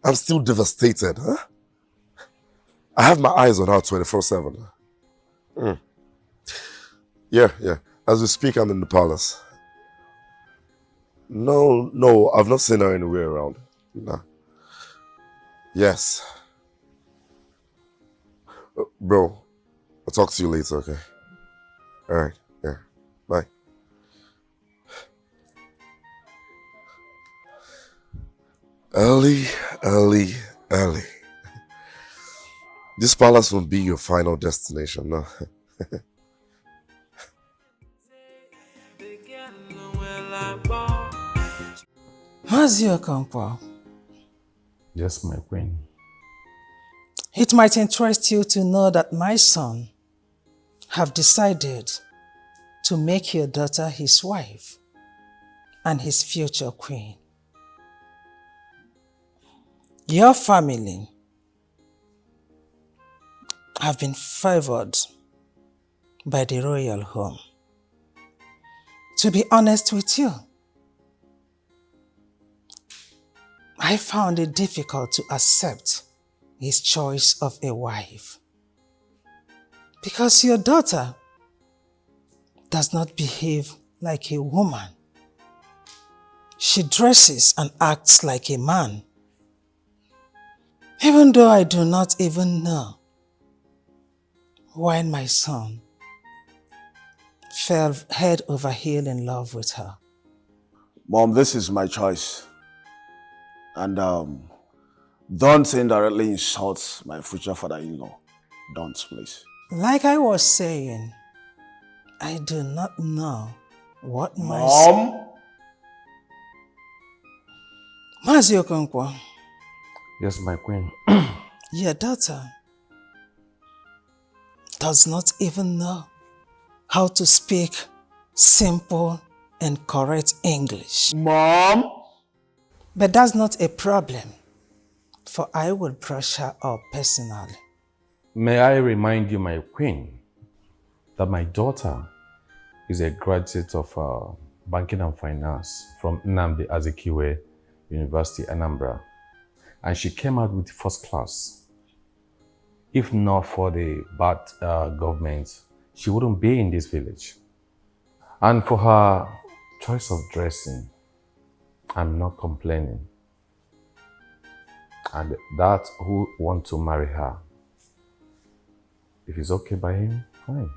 I'm still devastated, huh? I have my eyes on her twenty-four seven. Hmm. Yeah, yeah. As we speak, I'm in the palace. No, no, I've not seen her anywhere around. Nah. Yes. Uh, bro, I'll talk to you later, okay? All right, yeah. Bye. Ellie, Ellie, Ellie. This palace will be your final destination, no? Mazi Okonkwo. Yes, my queen. It might interest you to know that my son have decided to make your daughter his wife and his future queen. Your family have been favored by the royal home. To be honest with you, I found it difficult to accept his choice of a wife. Because your daughter does not behave like a woman. She dresses and acts like a man. Even though I do not even know why my son fell head over heel in love with her. Mom, this is my choice. And um, don't indirectly insult my future father-in-law. Don't, please. Like I was saying, I do not know what my s- Mom? Mazi Okonkwo. Yes, my queen. Your daughter does not even know how to speak simple and correct English. Mom? But that's not a problem, for I will brush her up personally. May I remind you, my queen, that my daughter is a graduate of uh, banking and finance from Nnamdi Azikiwe University, Anambra, and she came out with first class. If not for the bad uh, government, she wouldn't be in this village. And for her choice of dressing, I'm not complaining. And that who want to marry her, if it's okay by him, fine.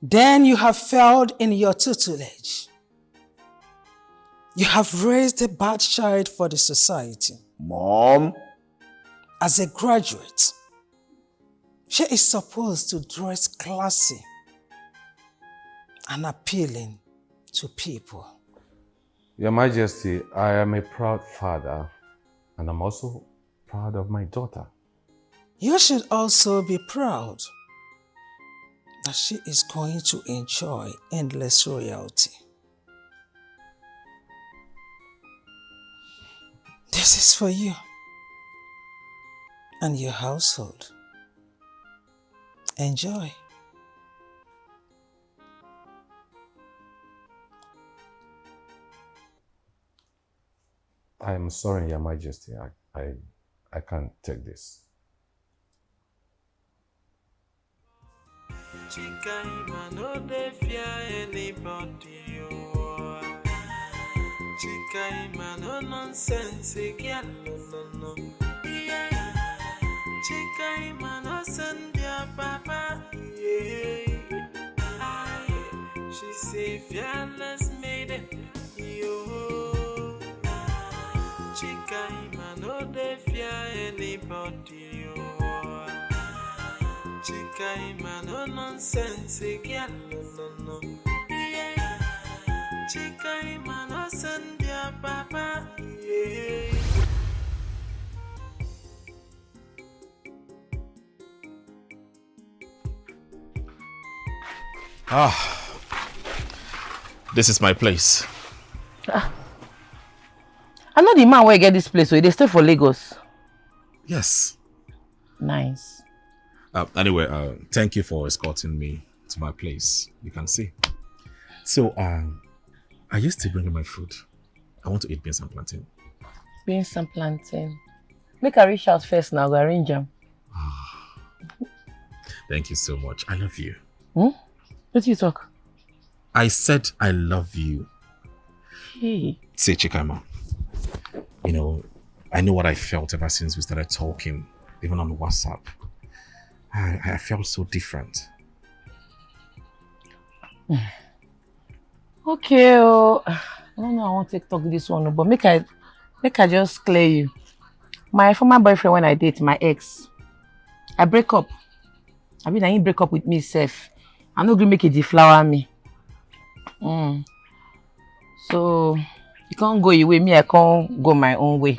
Then you have failed in your tutelage. You have raised a bad child for the society. Mom? As a graduate, she is supposed to dress classy and appealing to people. Your Majesty, I am a proud father, and I'm also proud of my daughter. You should also be proud that she is going to enjoy endless royalty. This is for you and your household. Enjoy. I am sorry, Your Majesty. I, I, I can't take this. Chikaima no dey fear anybody, oh. Chikaima no nonsense, girl, no, no, no. Yeah. Chikaima no send your papa, yeah. Aye. She say fearless maiden, yo. Chikaima Chikaima no dey fear anybody, oh. Chikaima no nonsense again, no, no, no. Yeah. Chikaima no send their papa, yeah. Ah, this is my place. I know the man where get this place, so they stay for Lagos. Yes. Nice. Uh, anyway, uh, thank you for escorting me to my place. You can see. So, um, are you still bringing my food? I want to eat beans and plantain. Beans and plantain. Make I reach out first now, go arrange them. Thank you so much. I love you. Hmm? What do you talk? I said I love you. Hey. Say, Chikaima, you know, I know what I felt ever since we started talking, even on WhatsApp. I, I felt so different. Okay, oh, I don't know. I want to talk this one, but make I make I just clear you. My former boyfriend, when I date my ex, I break up. I mean, I ain't break up with me self. I no gree make it deflower me. Mm. So you can't go your way, me I can't go my own way.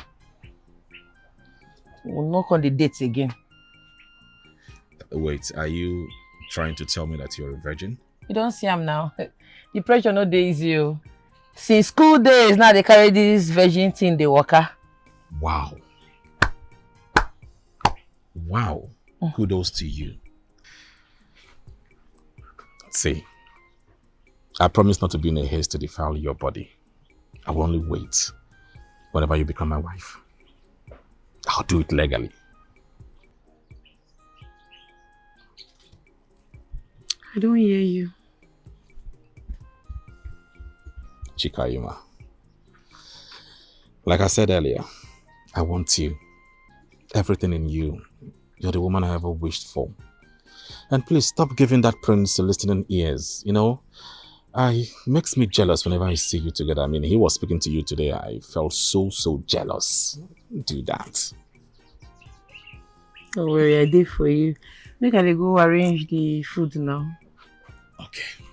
We'll not on the dates again. Wait, are you trying to tell me that you're a virgin? You don't see him now. The pressure no dey easy o. Since school days now they carry this virgin thing dey waka. Wow. Wow. Kudos to you. See, I promise not to be in a haste to defile your body. I will only wait whenever you become my wife. I'll do it legally. I don't hear you. Chikaima. Like I said earlier, I want you. Everything in you. You're the woman I ever wished for. And please stop giving that prince listening ears, you know? I makes me jealous whenever I see you together. I mean, he was speaking to you today. I felt so, so jealous. Do that. Don't worry, I did for you. Make I go arrange the food now. Okay.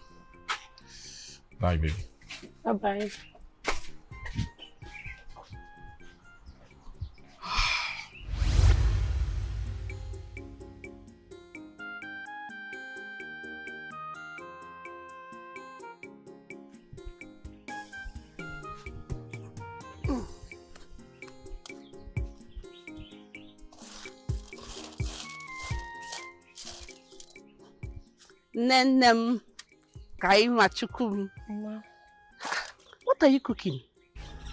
Bye, baby. Bye bye. Nne nne m, ka anyị ma Chukwu m. What are you cooking?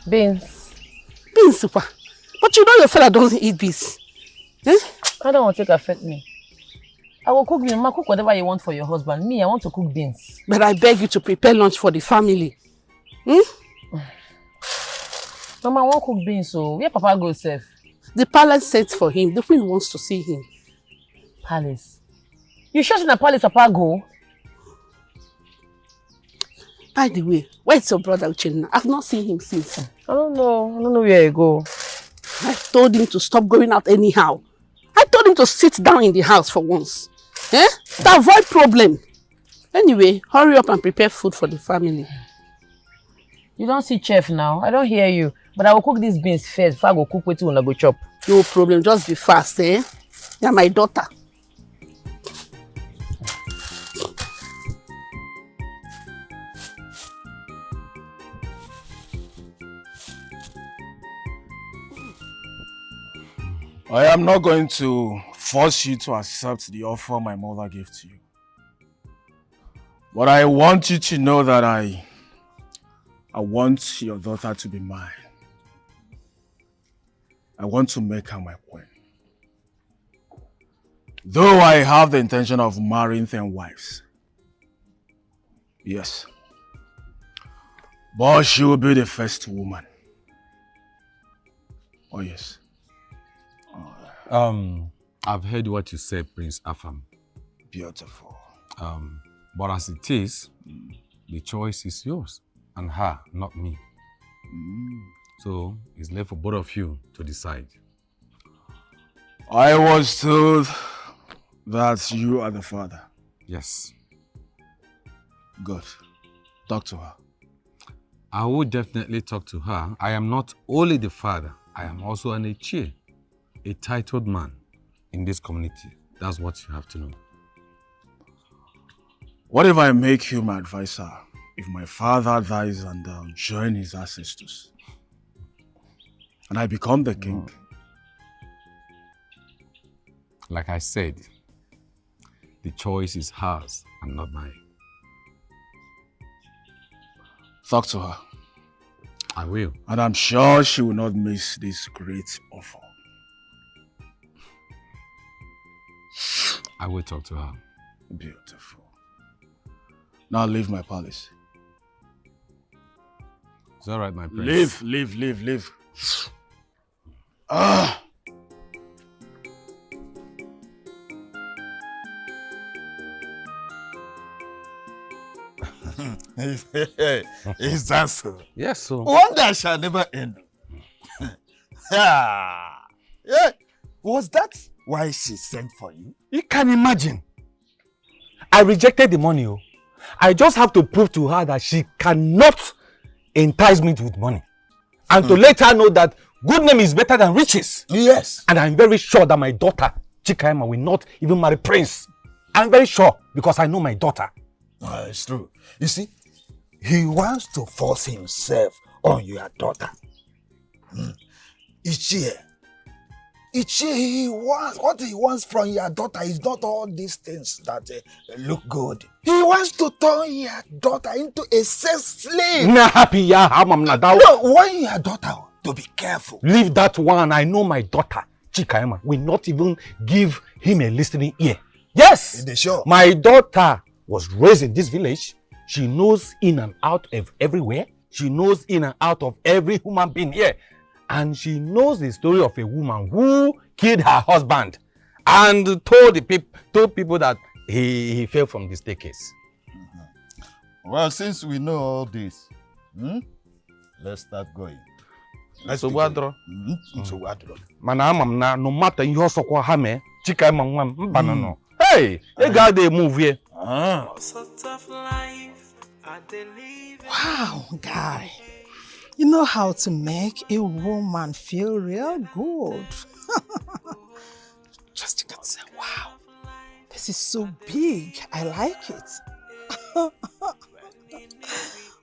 Beans. Beans kwa. But you know your father doesn't eat beans. Eh? I don't want to take affect me. I will cook beans. Ma, cook whatever you want for your husband. Me, I want to cook beans. But I beg you to prepare lunch for the family. Hmm? Mama, I won't cook beans, so where Papa go sef? The palace sent for him. The queen wants to see him. Palace. You sure say na palace Papa go? By the way, where's your brother Uchenna? I've not seen him since. I don't know. I don't know where he go. I told him to stop going out anyhow. I told him to sit down in the house for once. Eh? To avoid problem. Anyway, hurry up and prepare food for the family. You don't see chef now. I don't hear you. But I will cook these beans first before I go cook wetin una go chop. No problem. Just be fast, eh? You're my daughter. I am not going to force you to accept the offer my mother gave to you. But I want you to know that I, I want your daughter to be mine. I want to make her my queen. Though I have the intention of marrying ten wives. Yes. But she will be the first woman. Oh, yes. Um, I've heard what you said, Prince Afam. Beautiful. Um, but as it is, the choice is yours and her, not me. So it's left for both of you to decide. I was told that you are the father. Yes. Good. Talk to her. I will definitely talk to her. I am not only the father, I am also an Ichie, a titled man in this community. That's what you have to know. What if I make you my advisor? If my father dies and uh, join his ancestors, and I become the king. Like I said, the choice is hers and not mine. Talk to her. I will. And I'm sure she will not miss this great offer. I will talk to her. Beautiful. Now leave my palace. It's all right, my prince. Leave, leave, leave, leave. Ah! Is that so? Yes, so. Wonder shall never end. Ah, yeah. Was that why she sent for you? You can imagine. I rejected the money. Oh. I just have to prove to her that she cannot entice me with money. And to let her know that good name is better than riches. Yes. And I'm very sure that my daughter, Chikaima, will not even marry Prince. I'm very sure because I know my daughter. Uh, it's true. You see, he wants to force himself on your daughter. Hmm. Ichie, Ichie, he wants, what he wants from your daughter is not all these things that uh, look good. He wants to turn your daughter into a sex slave. Na happy ya hamam na dawo. No, when your daughter, to be careful. Leave that one. I know my daughter, Chikaima, will not even give him a listening ear. Yes. They sure. My daughter was raised in this village. She knows in and out of everywhere. She knows in and out of every human being here. And she knows the story of a woman who killed her husband and told the peop- told people that he, he fell from the staircase. Well, since we know all this, hmm, let's start going. Let's Nsogbu begin. Adọrọ. Mhm, nsogbu adọrọ. Mana ama m na no matter ihe ọsọkwa ha mee, Chikaima nwa m, mba nọ nọ. Hey, ị ga-ada eme uvie. Ah. Wow, guy. You know how to make a woman feel real good. Just look at say, wow, this is so big. I like it.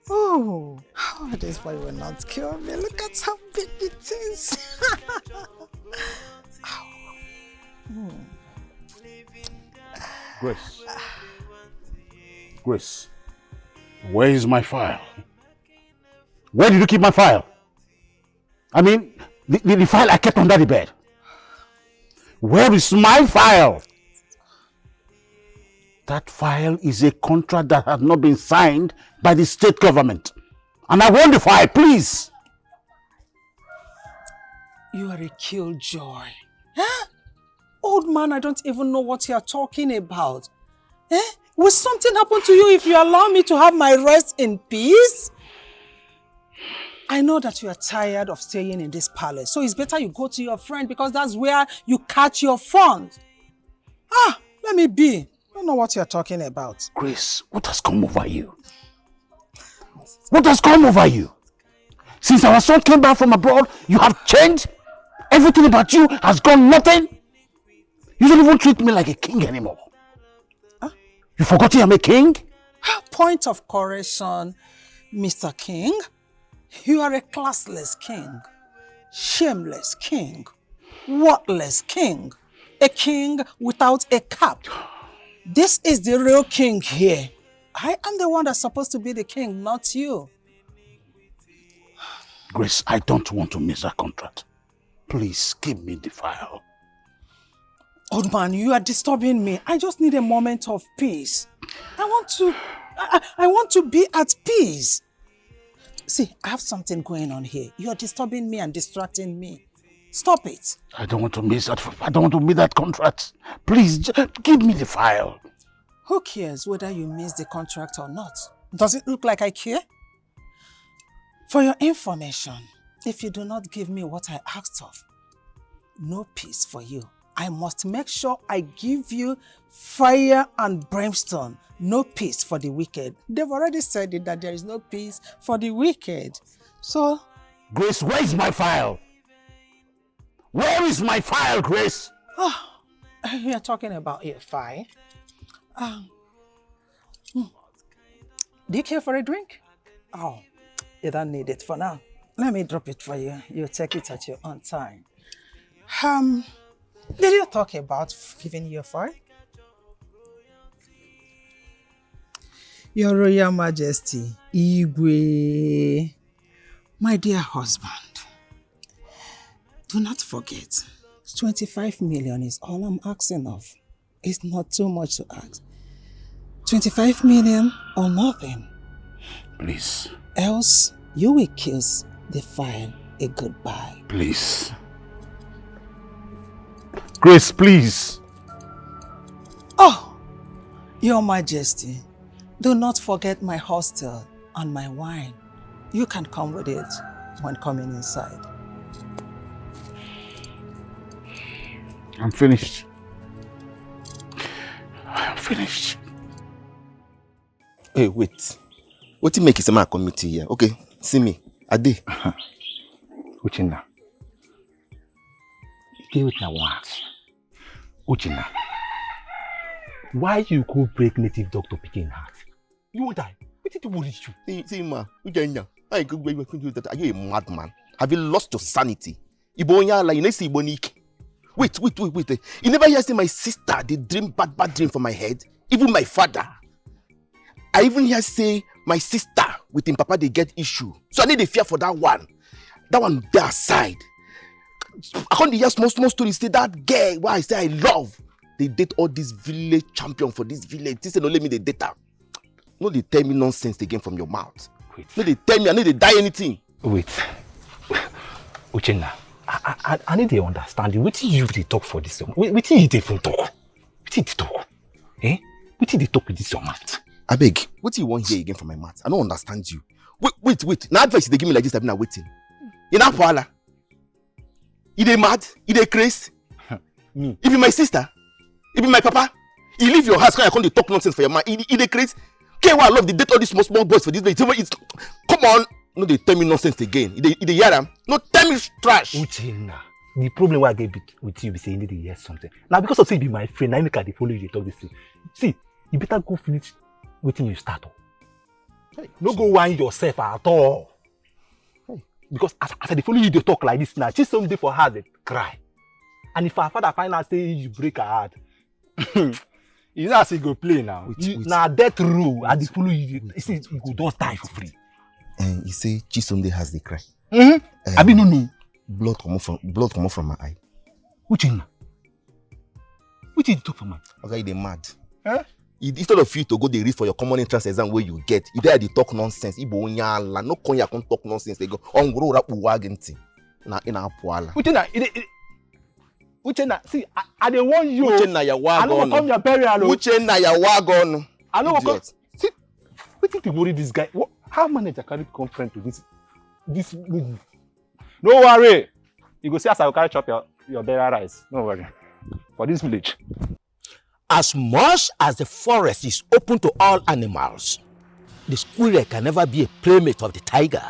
Oh, oh, this boy will not kill me. Look at how big it is. Ow. Hmm. Grace. Grace, where is my file? Where did you keep my file? I mean, the, the, the file I kept under the bed. Where is my file? That file is a contract that has not been signed by the state government. And I want the file, please. You are a killjoy. Huh? Old man, I don't even know what you are talking about. Eh? Will something happen to you if you allow me to have my rest in peace? I know that you are tired of staying in this palace, so it's better you go to your friend because that's where you catch your fun. Ah, let me be. I don't know what you're talking about. Grace, what has come over you? What has come over you? Since our son came back from abroad, you have changed. Everything about you has gone nothing. You don't even treat me like a king anymore. You forgot I'm a king? Point of correction, Mister King. You are a classless king, shameless king, worthless king, a king without a cap. This is the real king here. I am the one that's supposed to be the king, not you. Grace, I don't want to miss that contract. Please give me the file. Old man, you are disturbing me. I just need a moment of peace. I want to, I, I want to be at peace. See, I have something going on here. You are disturbing me and distracting me. Stop it. I don't want to miss that. I don't want to miss that contract. Please, j- give me the file. Who cares whether you miss the contract or not? Does it look like I care? For your information, If you do not give me what I asked of, no peace for you. I must make sure I give you fire and brimstone. No peace for the wicked. They've already said it that there is no peace for the wicked. So, Grace, where is my file? Where is my file, Grace? Oh, you're talking about your file. Um, hmm. Do you care for a drink? Oh, you don't need it for now. Let me drop it for you. You take it at your own time. Um, did you talk about giving your file? Your Royal Majesty, Igwe, my dear husband, do not forget, twenty-five million is all I'm asking of. It's not too much to ask. Twenty-five million or nothing. Please. Else, you will kiss the file a goodbye. Please. Grace, please. Oh, Your Majesty, do not forget my hostel and my wine. You can come with it when coming inside. I'm finished. I'm finished. Hey, wait. Wetin make you say make I come meet you here? Okay, see me. I dey. Uchenna. You get wetin I wan ask? Uchenna. Why you go break native doctor pikin heart? You wan die? Wetin dey worry you? See, see, ma, Uchenna, I go break native doctor. Are you a madman? Have you lost your sanity? Igbo onye ala, you no see Igbo n'ike. Wait, wait, wait, wait. Eh. You never hear say my sister dey dream bad, bad dream for my head? Even my father. I even hear say my sister with him papa dey get issue. So I no dey fear for that one. That one dey aside. I come dey hear small, small story say that girl wey I say I love dey date all this village champion for this village. Think say na only me dey date am. No dey tell me nonsense again from your mouth. Wait. No dey tell me I no dey die anything. Wait. Uchenna, I, I, I, I no dey understand you. Wetin you dey talk for this? Wait, wetin you dey even talk? Wetin you dey talk? Eh? Wetin you dey talk with this your mouth? Abeg, wetin you wan hear again from my mouth? I no understand you. Wait, wait, wait. Na advice you dey give me like this, abi na wetin? You na wahala? You dey mad? You dey craze? Me? You be my sister? You be my papa? You leave your house, come here, come dey talk nonsense for your man. You, you dey craze? K Y, I love the date all these small, small boys for this place. It's, come on, no dey tell me nonsense again. You dey, you dey hear am? No tell me trash. Uchenna, the problem wey I get with, with you be say you no dey hear something. Na because of say you be my friend, na make I dey follow you dey talk this thing. See, you better go finish wetin you start o. Hey, no go whine yourself at all. Hey. Because as, as I dey follow you dey talk like this now, Chisom dey for house dey cry. And if her father find out say you break her heart, you know as e go play now. Wait, you, wait. Na death row, I dey follow you. Wait, you see, wait, you go just die for free. And you say Chisom dey house dey cry. Mm-hmm. Um, I be no know. Blood comot from, blood comot from my eye. Uchenna. Wetin you dey talk for mouth? Oga, you dey mad. Eh? You, instead of you to go dey read for your common entrance exam wey you get, you dey dey talk nonsense. Igbo onye ala, no come here come talk nonsense again. Ongoro ora kpuwa gị ntị. Na ị na-apụ ala. Uchenna, you dey, you dey, Uchenna, see, I, I dey warn you. Uchenna, ya wa I no go gone. Come your burial o. Uchenna, ya wa gone. I no go come. Idiot. See, wetin dey worry this guy? What, how manager carry come friend to this, this lady? No worry. You go see as I go carry chop your, your burial rice. No worry. For this village. As much as the forest is open to all animals, the squirrel can never be a playmate of the tiger.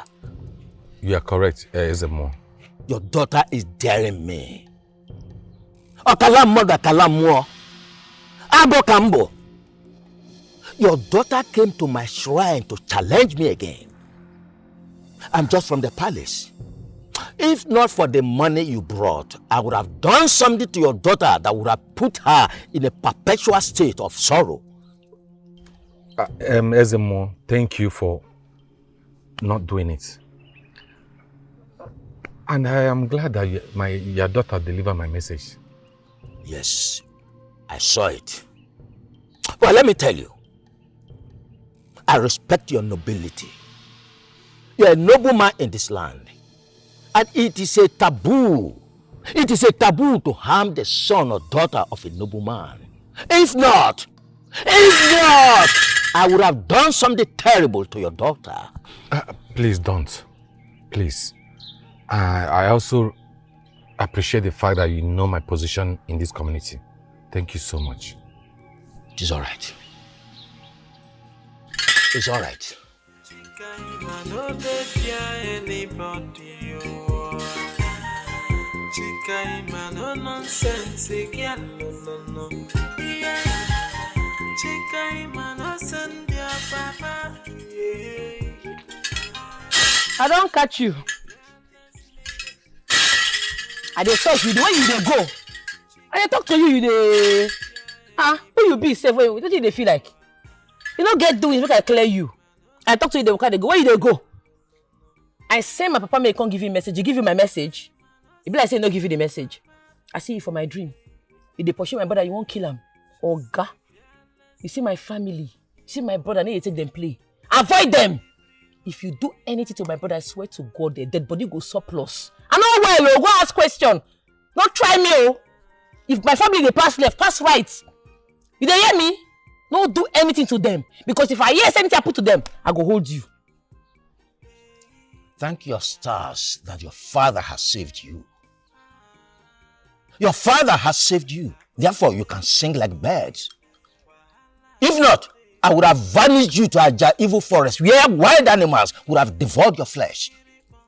You are correct, eh, Ezemo. Your daughter is daring me. Ọkala mmadụ, ọkala mmụọ. Abụ ka m bụ. Your daughter came to my shrine to challenge me again. I'm just from the palace. If not for the money you brought, I would have done something to your daughter that would have put her in a perpetual state of sorrow. Uh, um, Ezemo, thank you for not doing it. And I am glad that you, my, your daughter delivered my message. Yes, I saw it. But let me tell you, I respect your nobility. You're a noble man in this land. And it is a taboo. It is a taboo to harm the son or daughter of a noble man. If not, if not, I would have done something terrible to your daughter. Uh, please don't. Please. I, I also appreciate the fact that you know my position in this community. Thank you so much. It's all right. It's all right. Chikaima no dey fear anybody, oh. Chikaima no nonsense, girl, no, no, no. Yeah. Chikaima no send your papa, yeah. I don catch you. I dey talk you the way you dey go. I dey talk to you, you dey. Ah, who you be sef? Wetin you dey feel like? You no get doings, make I clear you. I talk to you, dey waka dey go. Where you dey go? I send my papa make he come give you message. He give you my message. E be like say he no give you the message. I see you for my dream. You dey pursue my brother, you wan kill am. Oga, you see my family, you see my brother, no dey take them play. Avoid them. If you do anything to my brother, I swear to God, the dead body go surplus. I know where you go ask question. No try me, oh. If my family dey pass left, pass right. You dey hear me? No do anything to them. Because if I hear anything happen to them, I go hold you. Thank your stars that your father has saved you. Your father has saved you. Therefore, you can sing like birds. If not, I would have vanished you to Aja evil forest where wild animals would have devoured your flesh.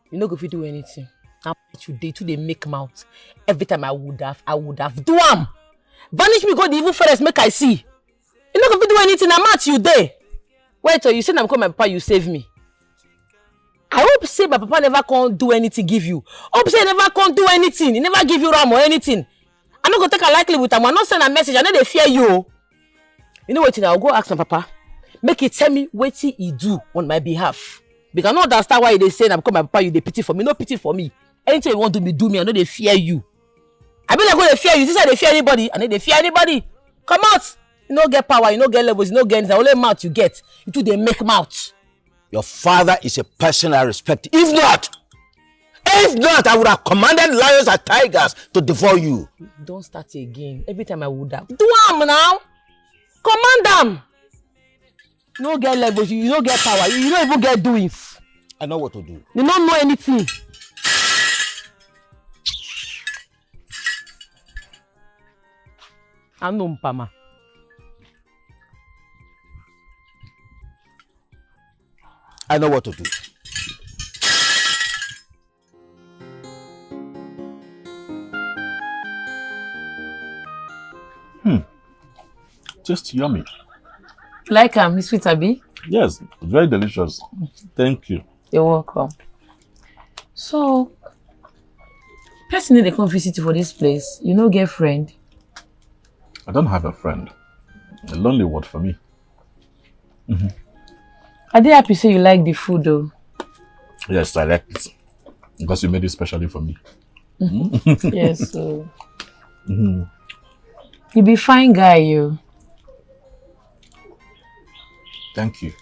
You no go fit do anything. Now you dey too dey make mouth. Every time I would have, I would have do am. Vanish me go the evil forest make I see. You no go fit do anything. Na mad you dey. Wait till you say na because my papa you save me. I hope say my papa never come do anything give you. Hope say he never come do anything. He never give you ram or anything. I no go take am lightly with am. I no send a message. I no dey fear you. Oh. You know wetin? I go ask my papa. Make he tell me wetin he do on my behalf. Because I no understand why you dey say na because my papa you dey pity for me. No pity for me. Anything you wan do me, do me. I no dey fear you. I be like go dey fear you. This I dey fear anybody. I no dey fear anybody. Come out. You no get power. You no get levels. You no get anything. Only mouth you get. You too dey make mouth. Your father is a person I respect. If not, if not, I would have commanded lions and tigers to devour you. Don't start again. Every time I would have. Do am now. Command am. You no get levels. You no get power. You no even get doings. I know what to do. You no know anything. Anu mpama. I know what to do. Hmm. Just yummy. Like am, it's sweet, abi? Yes, very delicious. Thank you. You're welcome. So, person need to come visit you for this place. You no get friend? I don't have a friend. A lonely word for me. Mm-hmm. I dey happy say you like the food though. Yes, I like it. Because you made it specially for me. Mm-hmm. Yes, so. Mm-hmm. You be fine guy, you. Thank you.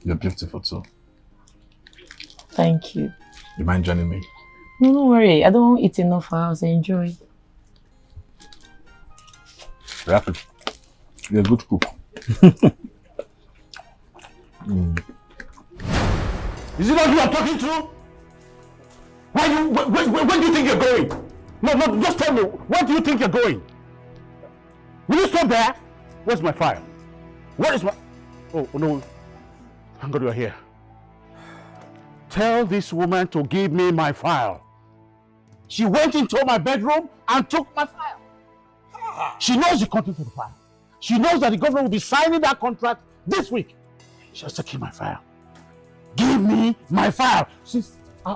You're beautiful too. Thank you. You mind joining me? No, no worry. I don't eat enough for house. Enjoy. Rapid. You're a good cook. Mm. Is it not you I'm talking to? Where, you, where, where, where do you think you're going? No, no, just tell me. Where do you think you're going? Will you stop there? Where's my file? Where is my... Oh, oh no. Thank God you're here. Tell this woman to give me my file. She went into my bedroom and took my file. She knows the content of the file. She knows that the government will be signing that contract this week. She has taken my file. Give me my file. Since, uh,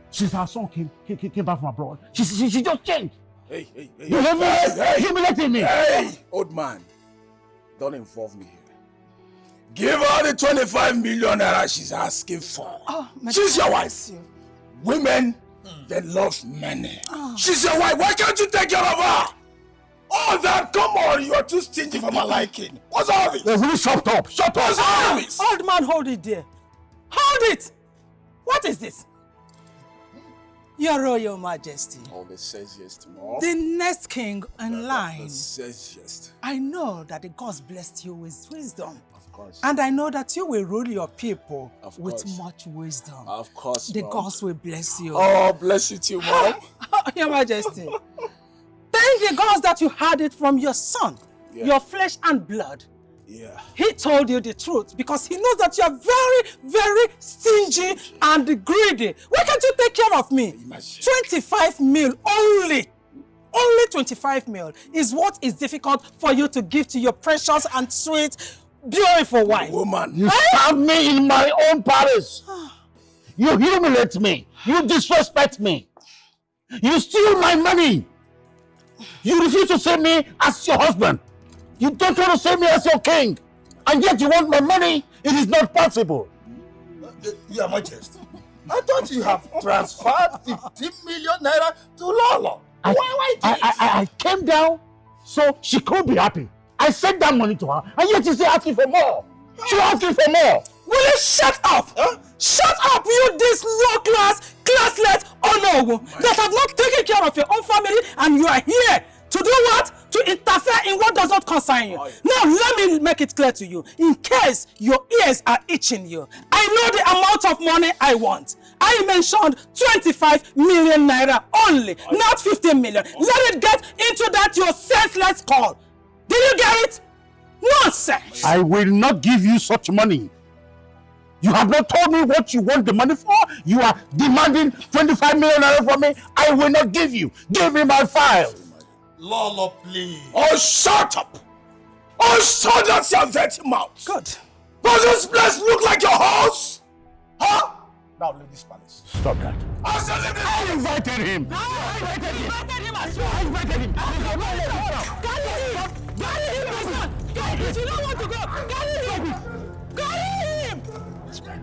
since our son came, came, came back from abroad, she, she, she just changed. Hey, hey, hey, hey, humiliating me. Hey, old man, don't involve me here. Give her the twenty-five million naira she's asking for. Oh, she's your wife. You. Women, mm, they love money. Oh. She's your wife. Why can't you take care of her? All that, come on, you are too stingy for my liking. What's all this? Hey, will you shut up? Shut up. What's all this? Old man, hold it there. Hold it. What is this? Your Royal Majesty. Always says yes to more. The next king in line. Says yes. I know that the gods blessed you with wisdom. Of course. And I know that you will rule your people Of with course. much wisdom. Of course, The Mom. gods will bless you. Oh, bless you too, Mom. Your Majesty, thank the gods that you had it from your son, Yeah. your flesh and blood. Yeah. He told you the truth because he knows that you are very, very stingy and greedy. Why can't you take care of me? Imagine. Twenty-five mil only. Only twenty-five mil is what is difficult for you to give to your precious and sweet, beautiful wife. Woman. You stab me in my own palace. You humiliate me. You disrespect me. You steal my money. You refuse to see me as your husband. You don't want to see me as your king. And yet you want my money. It is not possible. Uh, Your Majesty, I thought you have transferred fifteen million naira to Lolo. I, Why, why I, this? I, I, I came down so she could be happy. I sent that money to her, and yet she's still asking for more. She's asking for more. Will you shut up? Shut up, you this low class, classless Onowo that have not taken care of your own family and you are here to do what? To interfere in what does not concern you. Now let me make it clear to you, in case your ears are itching you. I know the amount of money I want. I mentioned twenty-five million naira only, not fifteen million. Let it get into that your senseless call. Did you get it? Nonsense. I will not give you such money. You have not told me what you want the money for. You are demanding twenty-five million naira from me. I will not give you. Give me my file. Lolo, please. Oh, shut up. Oh, shut that your dirty mouth. Good. Does this place look like your house? Huh? Now leave this palace. Stop that. I said leave this I invited him. I invited him. I invited him as well. I invited him. Carry him. Carry him, my son. Carry him. You don't want to go. Carry him. Carry him.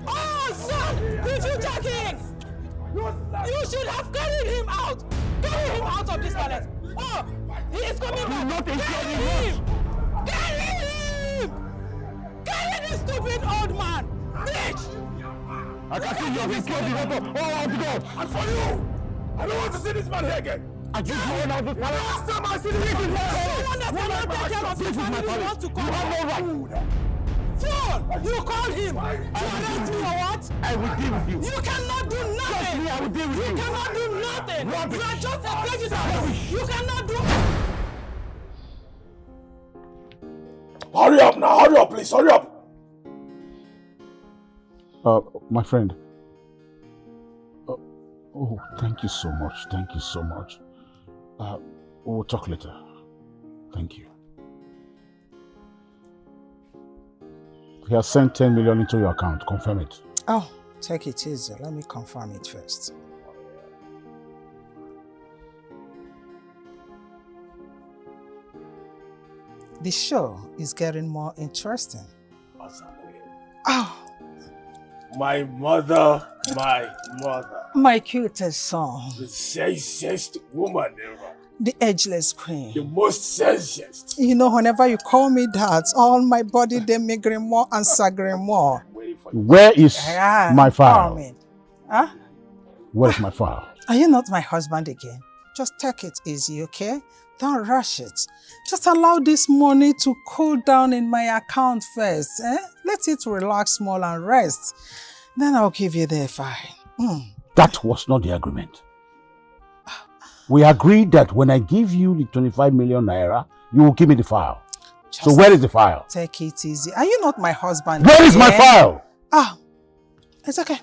Oh, son, the future king. You should have carried him out. Carry him out of this palace. Oh, he is coming back. Not Carry enjoying him. Carry him. Carry this stupid old man. Bitch. I can see you have been killed the weapon. Oh, of God. And for you, I don't want to see this man here again. I just want out of this palace. Last time I see this man here, Someone that cannot take care of his This is my family palace. wants to You come. have no right. Fool! You called him to arrest me or what? I will deal with you. You cannot do Trust me, nothing. I will deal with You you. Cannot do nothing. Rubbish. You are just a digital. You cannot do. Hurry up now, hurry up, please, hurry up. Uh, my friend. Uh, oh, thank you so much. Thank you so much. Uh, we'll talk later. Thank you. He has sent ten million into your account. Confirm it. Oh, take it easy. Let me confirm it first. The show is getting more interesting. Oh, My mother, my mother. My cutest son, The sexist woman ever. The ageless queen. The most sexist. You know, whenever you call me that, all my body they make more and sagre more. Waiting for Where is Ah, my file? Amen. Huh? Where's my file? Are you not my husband again? Just take it easy, okay? Don't rush it. Just allow this money to cool down in my account first. Eh? Let it relax small and rest. Then I'll give you the file. Mm. That was not the agreement. We agreed that when I give you the twenty-five million naira, you will give me the file. So Just where is the file? Take it easy. Are you not my husband? Where is my again? File? Ah, it's okay.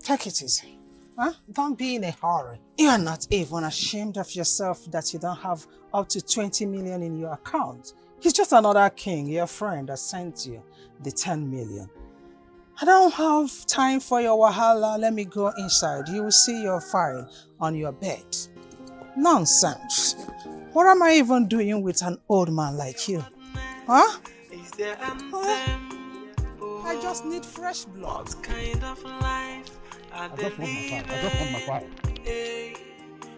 Take it easy. Huh? Don't be in a hurry. You are not even ashamed of yourself that you don't have up to twenty million in your account. He's just another king, your friend that sent you the ten million. I don't have time for your wahala. Let me go inside. You will see your file on your bed. Nonsense. What am I even doing with an old man like you? Huh? Is there Huh? anthem? I just need fresh blood. What kind of life are I they just want my file. I just want my file. living?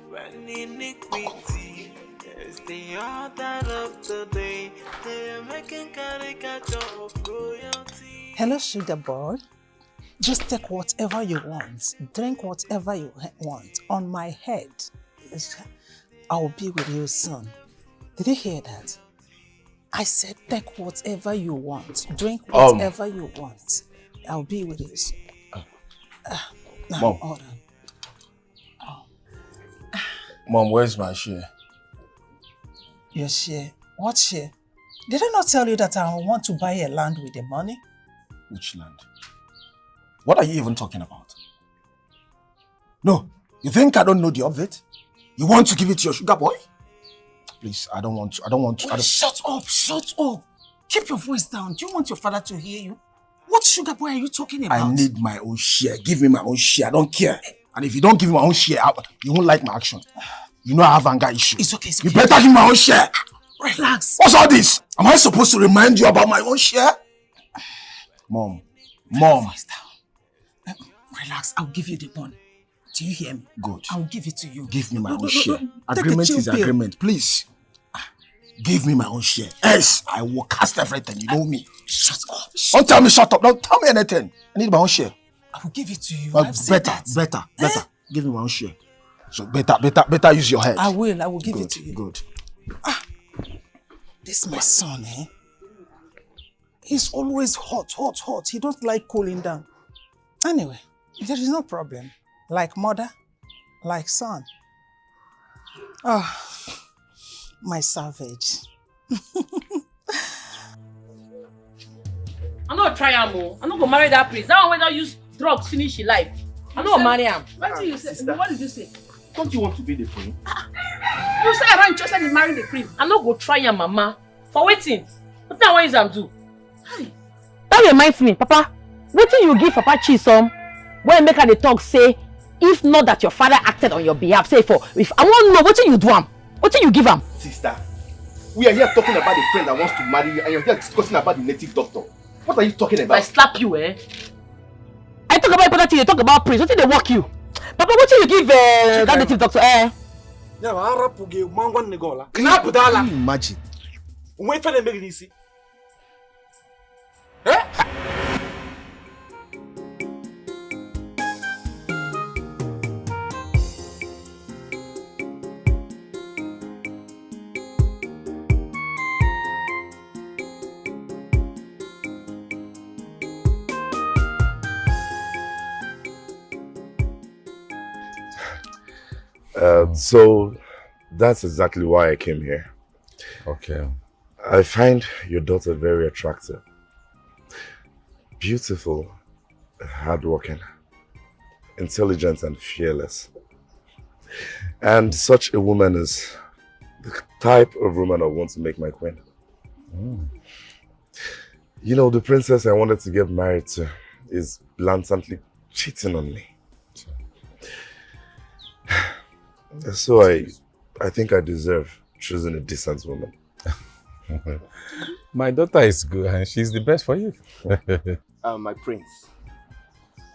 When iniquity is the order of the day, they are making caricature of royalty. Hello, sugar boy. Just take whatever you want, drink whatever you ha- want on my head. I'll be with you soon. Did you hear that? I said take whatever you want. Drink Um. whatever you want. I'll be with you soon. Uh, now, Mom. Hold on. Mom, where's my share? Your share. What share? Did I not tell you that I want to buy a land with the money? Which land? What are you even talking about? No, you think I don't know the update? You want to give it to your sugar boy? Please, I don't want to. I don't want to. I Well, don't... shut up, shut up. Keep your voice down. Do you want your father to hear you? What sugar boy are you talking about? I need my own share. Give me my own share. I don't care. And if you don't give me my own share, I, you won't like my action. You know I have anger issues. It's okay, it's You okay. better give me my own share. Relax. What's all this? Am I supposed to remind you about my own share? Mom, mom, Voice down. Um, Relax. I'll give you the money. Do you hear me? Good. I'll give it to you. Give me my No, own no, no, share. no. Take a Agreement chill is pill. Agreement. Please. Give me my own share. Else, I will cast everything. You know me. Shut up. Don't tell me shut up. Don't tell me anything. I need my own share. I will give it to you. But I've said better, that. better, better. Give me my own share. So better, better, better use your head. I will. I will give Good, it to you. Good. This my son, eh? He's always hot, hot, hot. He don't like cooling down. Anyway, there is no problem. Like mother, like son. Ah, my savage. I no try am o. I no go marry that prince. That one wey don use drugs finish him life. I no go marry am. What did you say? What did you say? Don't you want to be the prince? You say I wan interested in marrying the prince. I no go try am, mama. For wetin? Wetin I wan use am do? Hi. That reminds me, papa. Wetin you give papa Chisom? When make her dey talk say, if not that your father acted on your behalf, say for if I wan know wetin you do am, wetin you give am? Sister, we are here talking about the friend that wants to marry you, and you're here discussing about the native doctor. What are you talking If I about? Slap you, eh? I talk about important thing, you talk about prince. Wetin dey work you? Papa, wetin you give uh, that native doctor? Eh? Ya ba arapu ge mangwan ne gola. Knapu dala. Can you imagine? Onwe fere megidi isi. Uh, so that's exactly why I came here. Okay. I find your daughter very attractive, beautiful, hardworking, intelligent, and fearless. And such a woman is the type of woman I want to make my queen. You know, the princess I wanted to get married to is blatantly cheating on me. So I, I think I deserve choosing a decent woman. My daughter is good and she's the best for you. Uh, my prince,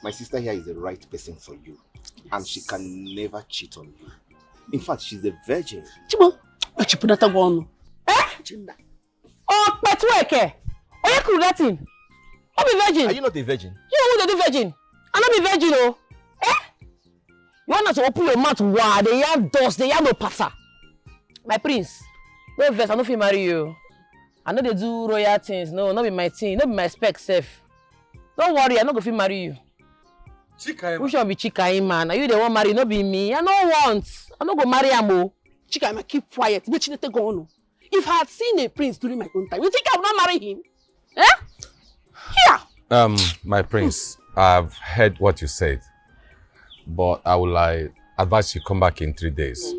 my sister here is the right person for you, and she can never cheat on you. In fact, she's a virgin. Chibo, but you put that one. Eh? Chinda. Oh, Petueke. Oye, cool that thing. No be virgin. Are you not a virgin? You know who dey do virgin? I no be virgin o. Eh? You want to open your mouth wide, dey hear dust, dey hear no pata. My prince, no vex, I no fit marry you. I no dey do royal things, no, no be my thing, no be my spec sef. Don't worry, I no go fit marry you. Chikaima. Which one be Chikaima? Na you dey wan marry, no be me. I no want. I no go marry am o. Chikaima, keep quiet. Make she take go on. If I had seen a prince during my own time, you think I would not marry him? Eh? Here. Um, my prince, I've heard what you said, but I will, like, advise you come back in three days.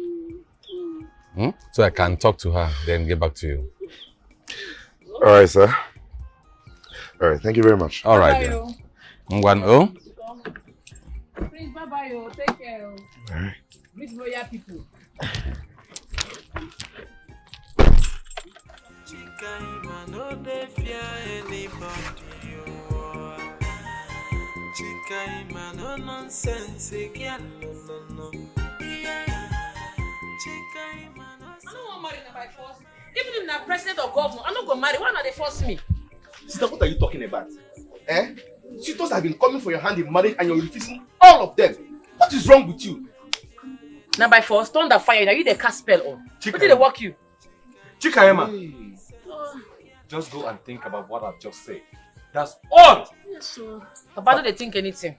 Hmm? So I can talk to her, then get back to you. All right, sir. All right, thank you very much. All right, then. Ngwan, oh? Please, bye bye, oh. Take care, oh. All right. Greet royal people. Chikaima no dey fear anybody, oh. Chikaima no nonsense again, no, no, no. Yeah. Chikaima no. I no wan marry na by force. Even if na president or governor, I no go marry. Why una dey force me? Sister, what are you talking about? Eh? Suitors have been coming for your hand in marriage and you're refusing all of them. What is wrong with you? Na by force, thunder fire, na you dey cast spell on. Chika. Wetin dey work you? Chikaima. Oh, Just go and think about what I've just said. That's all. Yes, sir. Papa, no dey think anything.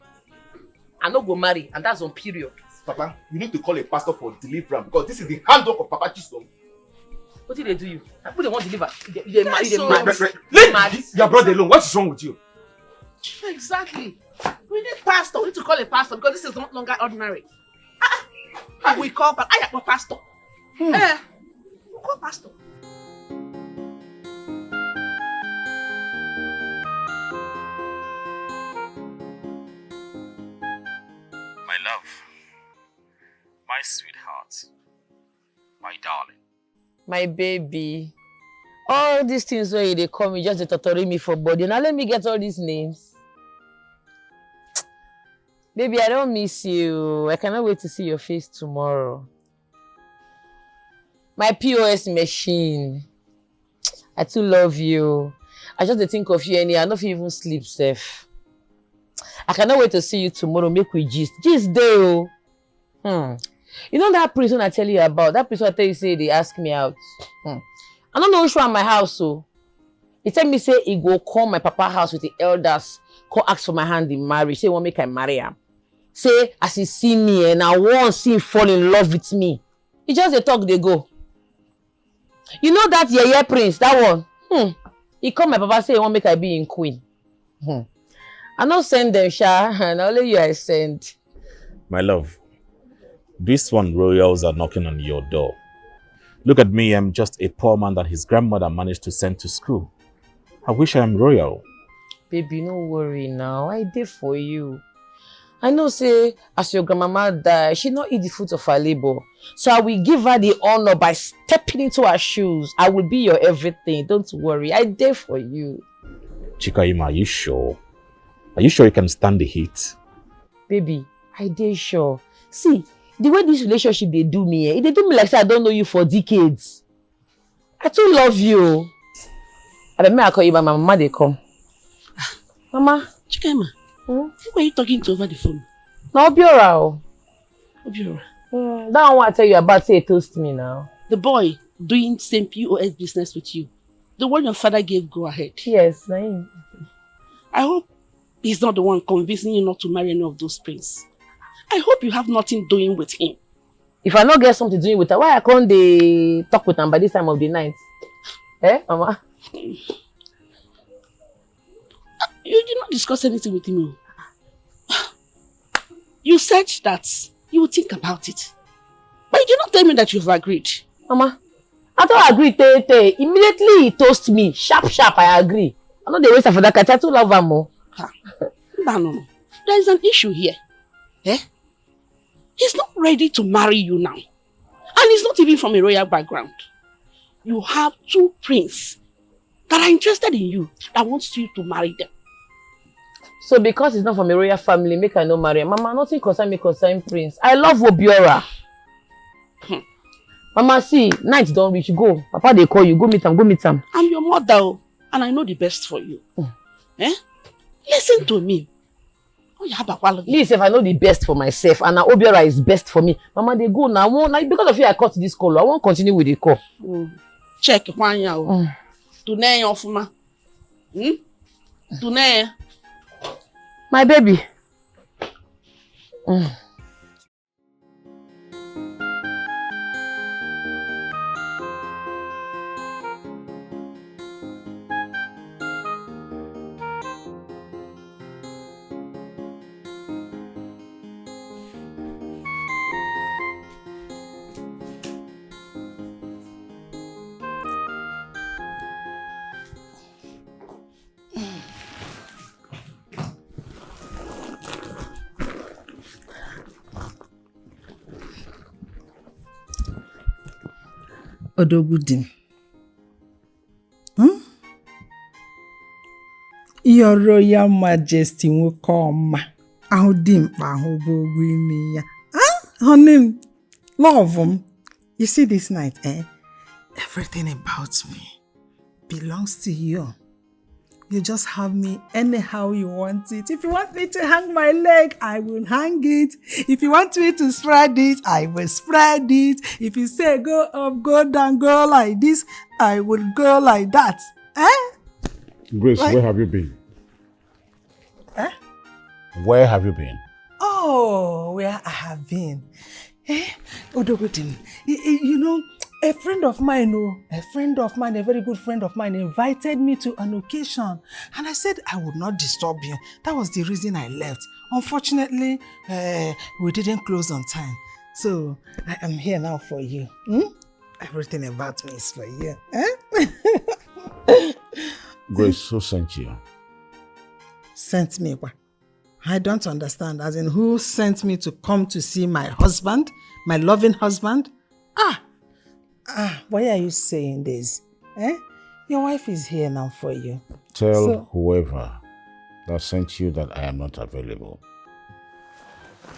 I no go marry, and that's on period. Papa, you need to call a pastor for deliverance because this is the handwork of Papa Chisom. What did they do you? People they want deliver. You dey, you dey ma- you dey mad. Leave your brother alone. What's wrong with you? Exactly. We need pastor. We need to call a pastor because this is no longer ordinary. Ah, ah. We call pa- Ayakwa pastor. Eh, we call pastor. My love, my sweetheart, my darling. My baby. All these things wey you dey call me just dey totori me for body. Now let me get all these names. Baby, I don't miss you. I cannot wait to see your face tomorrow. My P O S machine. I too love you. I just dey think of you anyhow. I no fit even sleep sef. I cannot wait to see you tomorrow. Make we gist. Gist dey o. Hmm. You know that priest when I tell you about? That priest when I tell you say they ask me out. Hmm. I don't know which one my house so. He tell me say he go come my papa house with the elders, come ask for my hand in marriage. Say he wan make I marry am. Say as he see me and I wan see him fall in love with me. He just dey talk dey go. You know that yeye prince, that one. Hmm. He come my papa say he wan make I be him queen. Hmm. I no send them, sha. Na only you I send. My love, this one royals are knocking on your door. Look at me, I'm just a poor man that his grandmother managed to send to school. I wish I am royal. Baby, no worry now. I dey for you. I know say as your grandmama die, she no eat the fruit of her labor. So I will give her the honor by stepping into her shoes. I will be your everything. Don't worry. I dey for you. Chikaima, are you sure? Are you sure you can stand the heat? Baby, I dey sure. See, the way this relationship dey do me, eh, e dey do me like say I don't know you for decades. I too love you. I bet me I call you, but my mama dey come. Mama. Chikaima, hmm? Who are you talking to over the phone? Na Obiora o. Obiora. Mm, that one I tell you about say toast me now. The boy doing same P O S business with you. The one your father gave go ahead. Yes, na him. I hope he's not the one convincing you not to marry any of those prince. I hope you have nothing doing with him. If I no get something doing with her, why I come dey talk with am by this time of the night? Eh, mama? You did not discuss anything with him. You said that you will think about it. But you did not tell me that you've agreed. Mama, I don't agree, tey tey. Immediately he toast me. Sharp, sharp, I agree. I no dey waste am for that kind. I too love am o. No, no, no. There is an issue here. Eh? He's not ready to marry you now. And he's not even from a royal background. You have two prince that are interested in you, that wants you to marry them. So because he's not from a royal family, make I no marry am. Mama, nothing concern me concern prince. I love Obiora. Hmm. Mama, see, night don reach, go. Papa dey call you, go meet am, go meet am. I'm your mother o, and I know the best for you. Hmm. Eh? Listen to me. Oh, you have a quality. Me sef, I know the best for myself, and na Obiora is best for me. Mama, dey go now. I wan, na because of you I cut this call. I wan continue with the call. Mm. Check, kwanya o. Mm. Tune ọfụma. Hmm? Tune. My baby. Mm. Odogwu di m. Hmm? Your Royal Majesty, nwoke ọma, ahụ dimkpa, ahụ bụ ogwu imi ya. Ah, honey m, love m. You see this night, eh? Everything about me belongs to you. You just have me anyhow you want it. If you want me to hang my leg, I will hang it. If you want me to spread it, I will spread it. If you say go up, go down, go like this, I will go like that. Eh? Grace, where have you been? Eh? Where have you been? Oh, where I have been. Eh? Odogudin, you know, a friend of mine, oh, a friend of mine, a very good friend of mine invited me to an occasion. And I said I would not disturb you. That was the reason I left. Unfortunately, uh, we didn't close on time. So I am here now for you. Hmm? Everything about me is for you. Eh? Grace, who sent you? Sent me what? I don't understand. As in, who sent me to come to see my husband, my loving husband? Ah, ah, why are you saying this? Eh? Your wife is here now for you. Tell so, whoever that sent you that I am not available.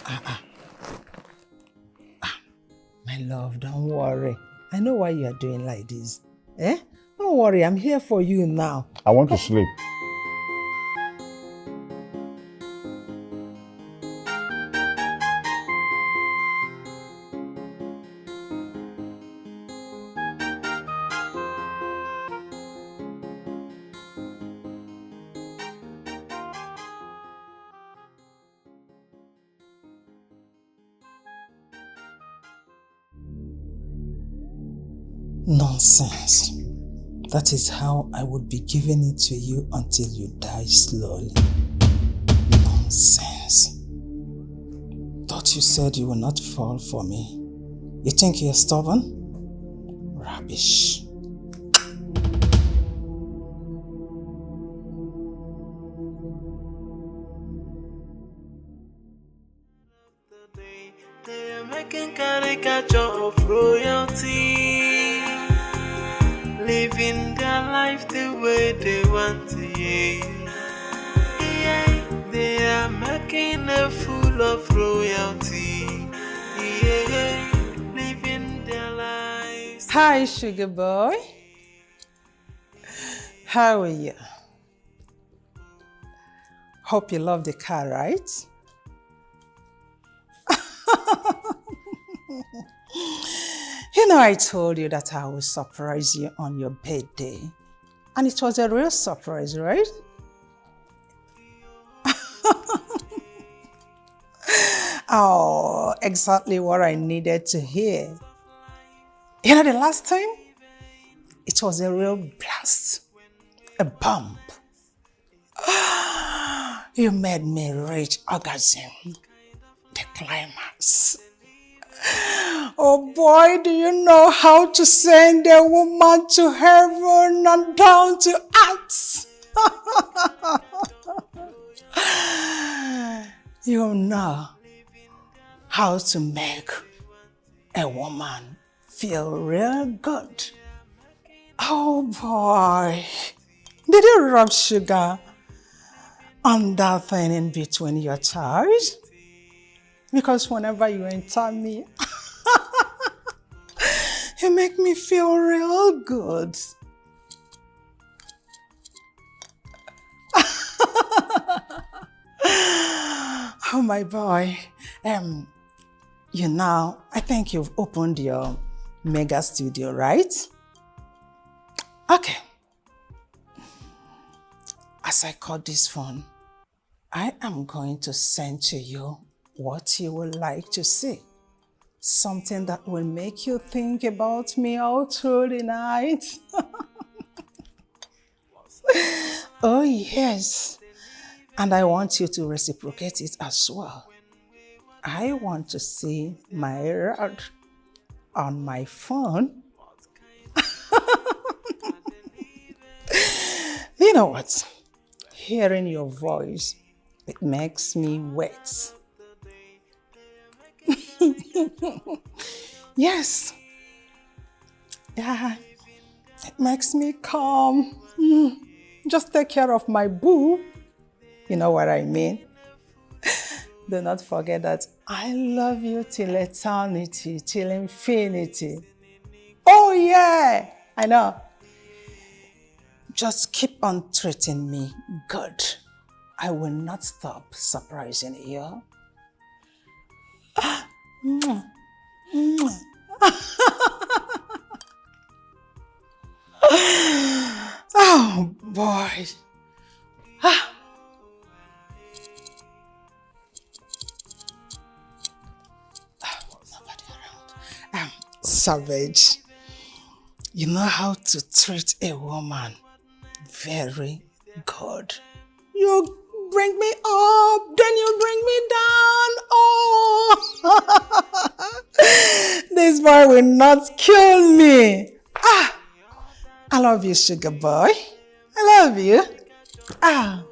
Ah, ah. Ah, my love, don't worry. I know why you are doing like this. Eh? Don't worry, I'm here for you now. I want to sleep. Nonsense. That is how I would be giving it to you until you die slowly. Nonsense. Thought you said you will not fall for me. You think you're stubborn? Rubbish. They are making caricature of royalty, living their life the way they want to. Yeah. Yeah. They are making a fool of royalty, yeah. Living their lives. Hi, sugar boy. How are you? Hope you love the car, right? You know, I told you that I will surprise you on your birthday. And it was a real surprise, right? Oh, exactly what I needed to hear. You know, the last time, it was a real blast, a bomb. You made me reach orgasm, the climax. Oh boy, do you know how to send a woman to heaven and down to earth? You know how to make a woman feel real good. Oh boy, did you rub sugar on that thing in between your thighs? Because whenever you enter me, you make me feel real good. Oh my boy, um, you now, I think you've opened your mega studio, right? Okay. As I cut this phone, I am going to send to you what you would like to see. Something that will make you think about me all through the night. Oh, yes. And I want you to reciprocate it as well. I want to see my rod on my phone. You know what? Hearing your voice, it makes me wet. Yes. Yeah. It makes me calm. Mm. Just take care of my boo. You know what I mean? Do not forget that I love you till eternity, till infinity. Oh, yeah, I know. Just keep on treating me good. I will not stop surprising you. Mwah. Mwah. Oh Hey. Ah. Ah, nobody around. Um, Savage, you know how to treat a woman very good. You bring me up, then you bring me down. Oh, this boy will not kill me. Ah, I love you, sugar boy. I love you. Ah,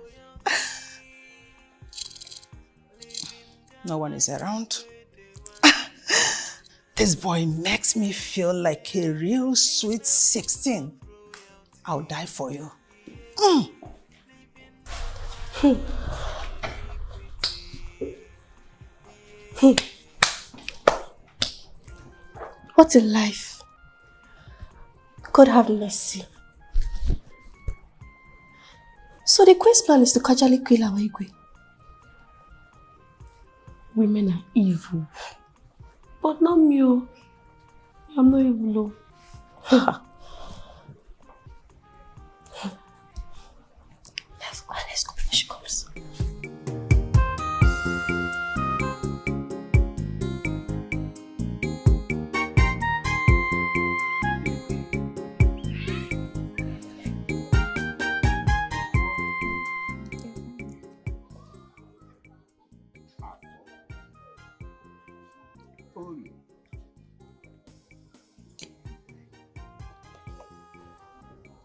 no one is around. This boy makes me feel like a real sweet sixteen. I'll die for you. Mm. What a life. God have mercy. So the queen's plan is to casually kill our Igwe. Women are evil. But not me. Oh. I'm not evil. Oh. Let's go, let's go before she comes.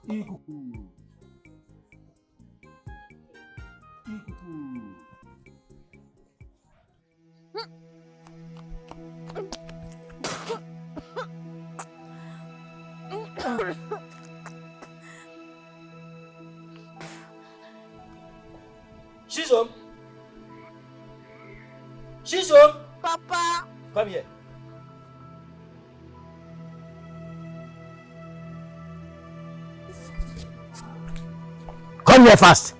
Ikuku. Ikuku. Shizom. Shizom. Papa. Come here. Come here fast.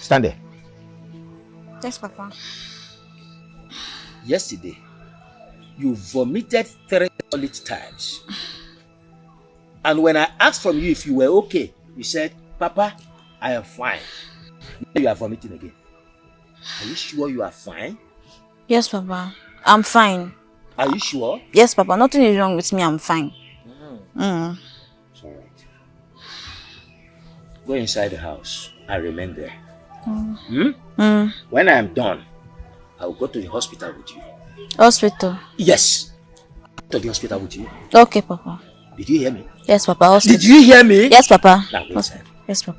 Stand there. Yes, Papa. Yesterday, you vomited three solid times. And when I asked from you if you were okay, you said, Papa, I am fine. Now you are vomiting again. Are you sure you are fine? Yes, Papa. I'm fine. Are you sure? Yes, Papa. Nothing is wrong with me. I'm fine. Mm. It's all right. Go inside the house. I remain there. Mm. Hmm? Mm. When I am done, I will go to the hospital with you. Hospital? Yes. To the hospital with you. Okay, Papa. Did you hear me? Yes, Papa. Hospital. Did you hear me? Yes, Papa. Now go inside. Yes, Papa.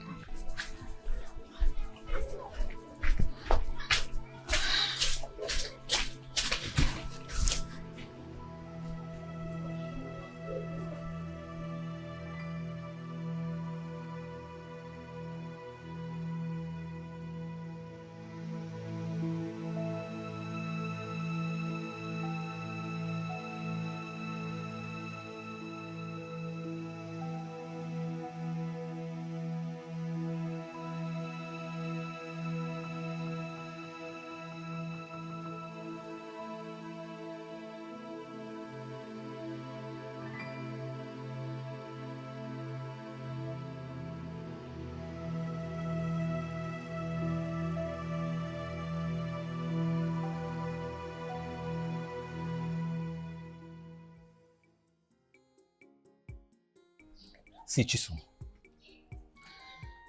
See, Chisom,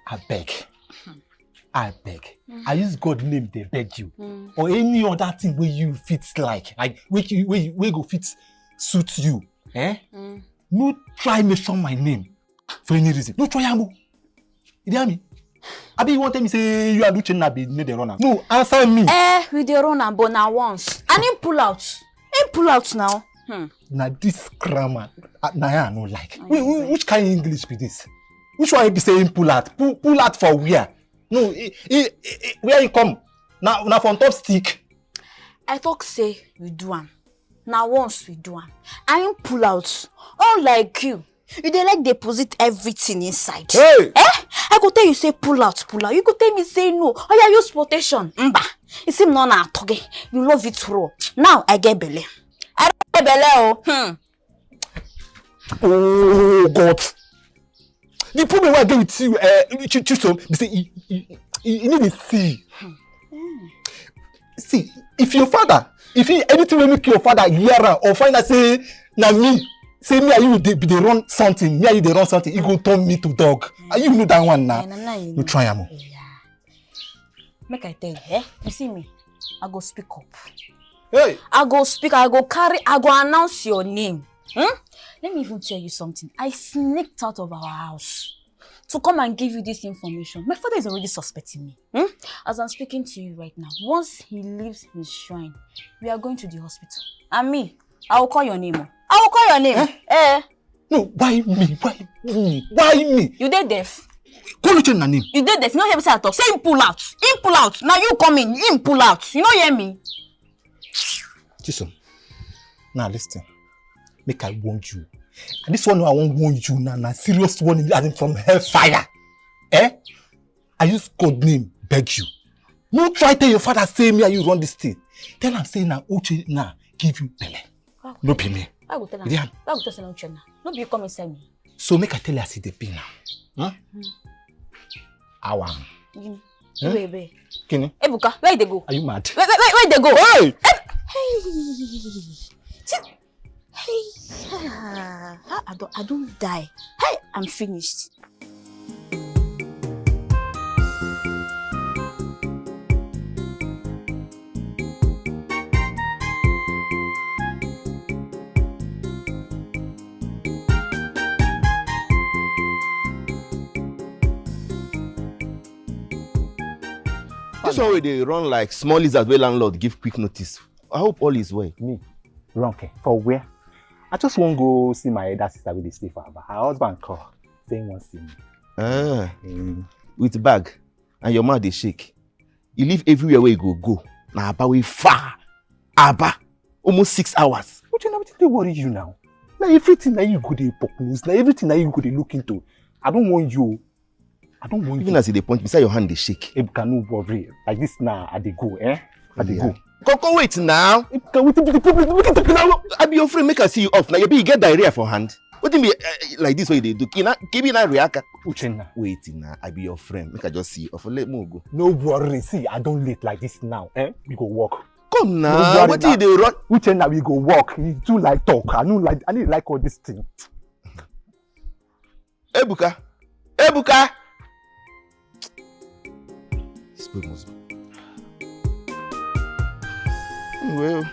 I beg, I beg. Mm. I use God name, they beg you, mm, or any other thing where you fit like, like where you, where you, where go fit suit you, eh? Mm. No try mention my name for any reason. No try am. You hear me? Abi you wan tell me say you and Uchenna be no dey run am? No, answer me. Eh, we dey run am, but na once. And him pull out. Him pull out now. Hmm. Na this grammar, uh, na I no like. Which kind English be this? Which one be say him pull out? Pull, pull out for where? No, he, he, he, where he come? Na, na from top stick. I talk say we do am. Na once we do am. And him pull out. Unlike you, you dey like deposit everything inside. Hey! Eh? I go tell you say pull out, pull out. You go tell me say no. Oh yeah, use protection. Mba. You see, no na atoge. You love it raw. Now I get belle. I get belle. Oh. Hmm. Oh God. The problem wey I get with you, uh, Chisom, be say you, you, you, you need to see. See, if your father, if he, anything will make your father hear am or find out say na me, say me and you dey, dey run something, me and you dey run something, he go turn me to dog. And you know that one now. No try am. Make I tell you, eh? You see me, I go speak up. Hey! I go speak, I go carry, I go announce your name. Hmm? Let me even tell you something. I sneaked out of our house to come and give you this information. My father is already suspecting me. Hmm? As I'm speaking to you right now, once he leaves his shrine, we are going to the hospital. And me, I will call your name. Oh. I will call your name. Eh? Eh? No, why me? Why me? Why me? You dey deaf? Call Uchenna name. You dey deaf? You no hear wetin I talk? Say him pull out. Him pull out. Now you come in. Him pull out. You no hear me? Chisom, now listen. Make I warn you. And this one I wan warn you now. Na serious warning, as in from hellfire. Eh? I use God name beg you. No try tell your father say me and you run this thing. Tell am say na Uchenna give you belle. No be me. I go tell am. Yeah. I go tell am Uchenna. No be you come inside me. So make I tell you as e dey be now. Huh? Awa. Gini? Eh? Wait, wait. Kini? Ebuka, where you dey go? Are you mad? Where, where, where, where you dey go? Hey! Hey! See, hey! Ah, I don't, I don't die. Hey, I'm finished. This one wey dey run like small lizard wey landlord give quick notice. I hope all is well. Me? Ronke, for where? I just wan go see my elder sister wey dey stay for Aba. Her husband call, say he wan see me. Ah, mm. With bag and your mouth dey shake. You leave everywhere where you go go. Na Aba wey far. Aba. Almost six hours. But you know wetin dey worry you now? Na everything na you go dey poke nose. Na everything na you go dey look into. I don't want you. I don't want you. Even as you dey punch, beside your hand dey shake. Ebuka, no worry. Like this now, I dey go, eh? I dey go. Koko, wait now. Ebuka, wetin be the problem? Wetin be the problem? I be your friend, make I see you off. Now you be, you get diarrhea for hand. Wetin be, uh, like this wey you dey do? Kina, kibi na Riaka. Uchenna. Wait now, I be your friend. Make I just see you off. Let me go. No worry. See, I don late like this now, eh? We go work. Come now. No worry now. Wetin you dey run? Uchenna, we go work. You too like talk. I no like, I no like all this thing. Ebuka. Ebuka. This boy must be. Well.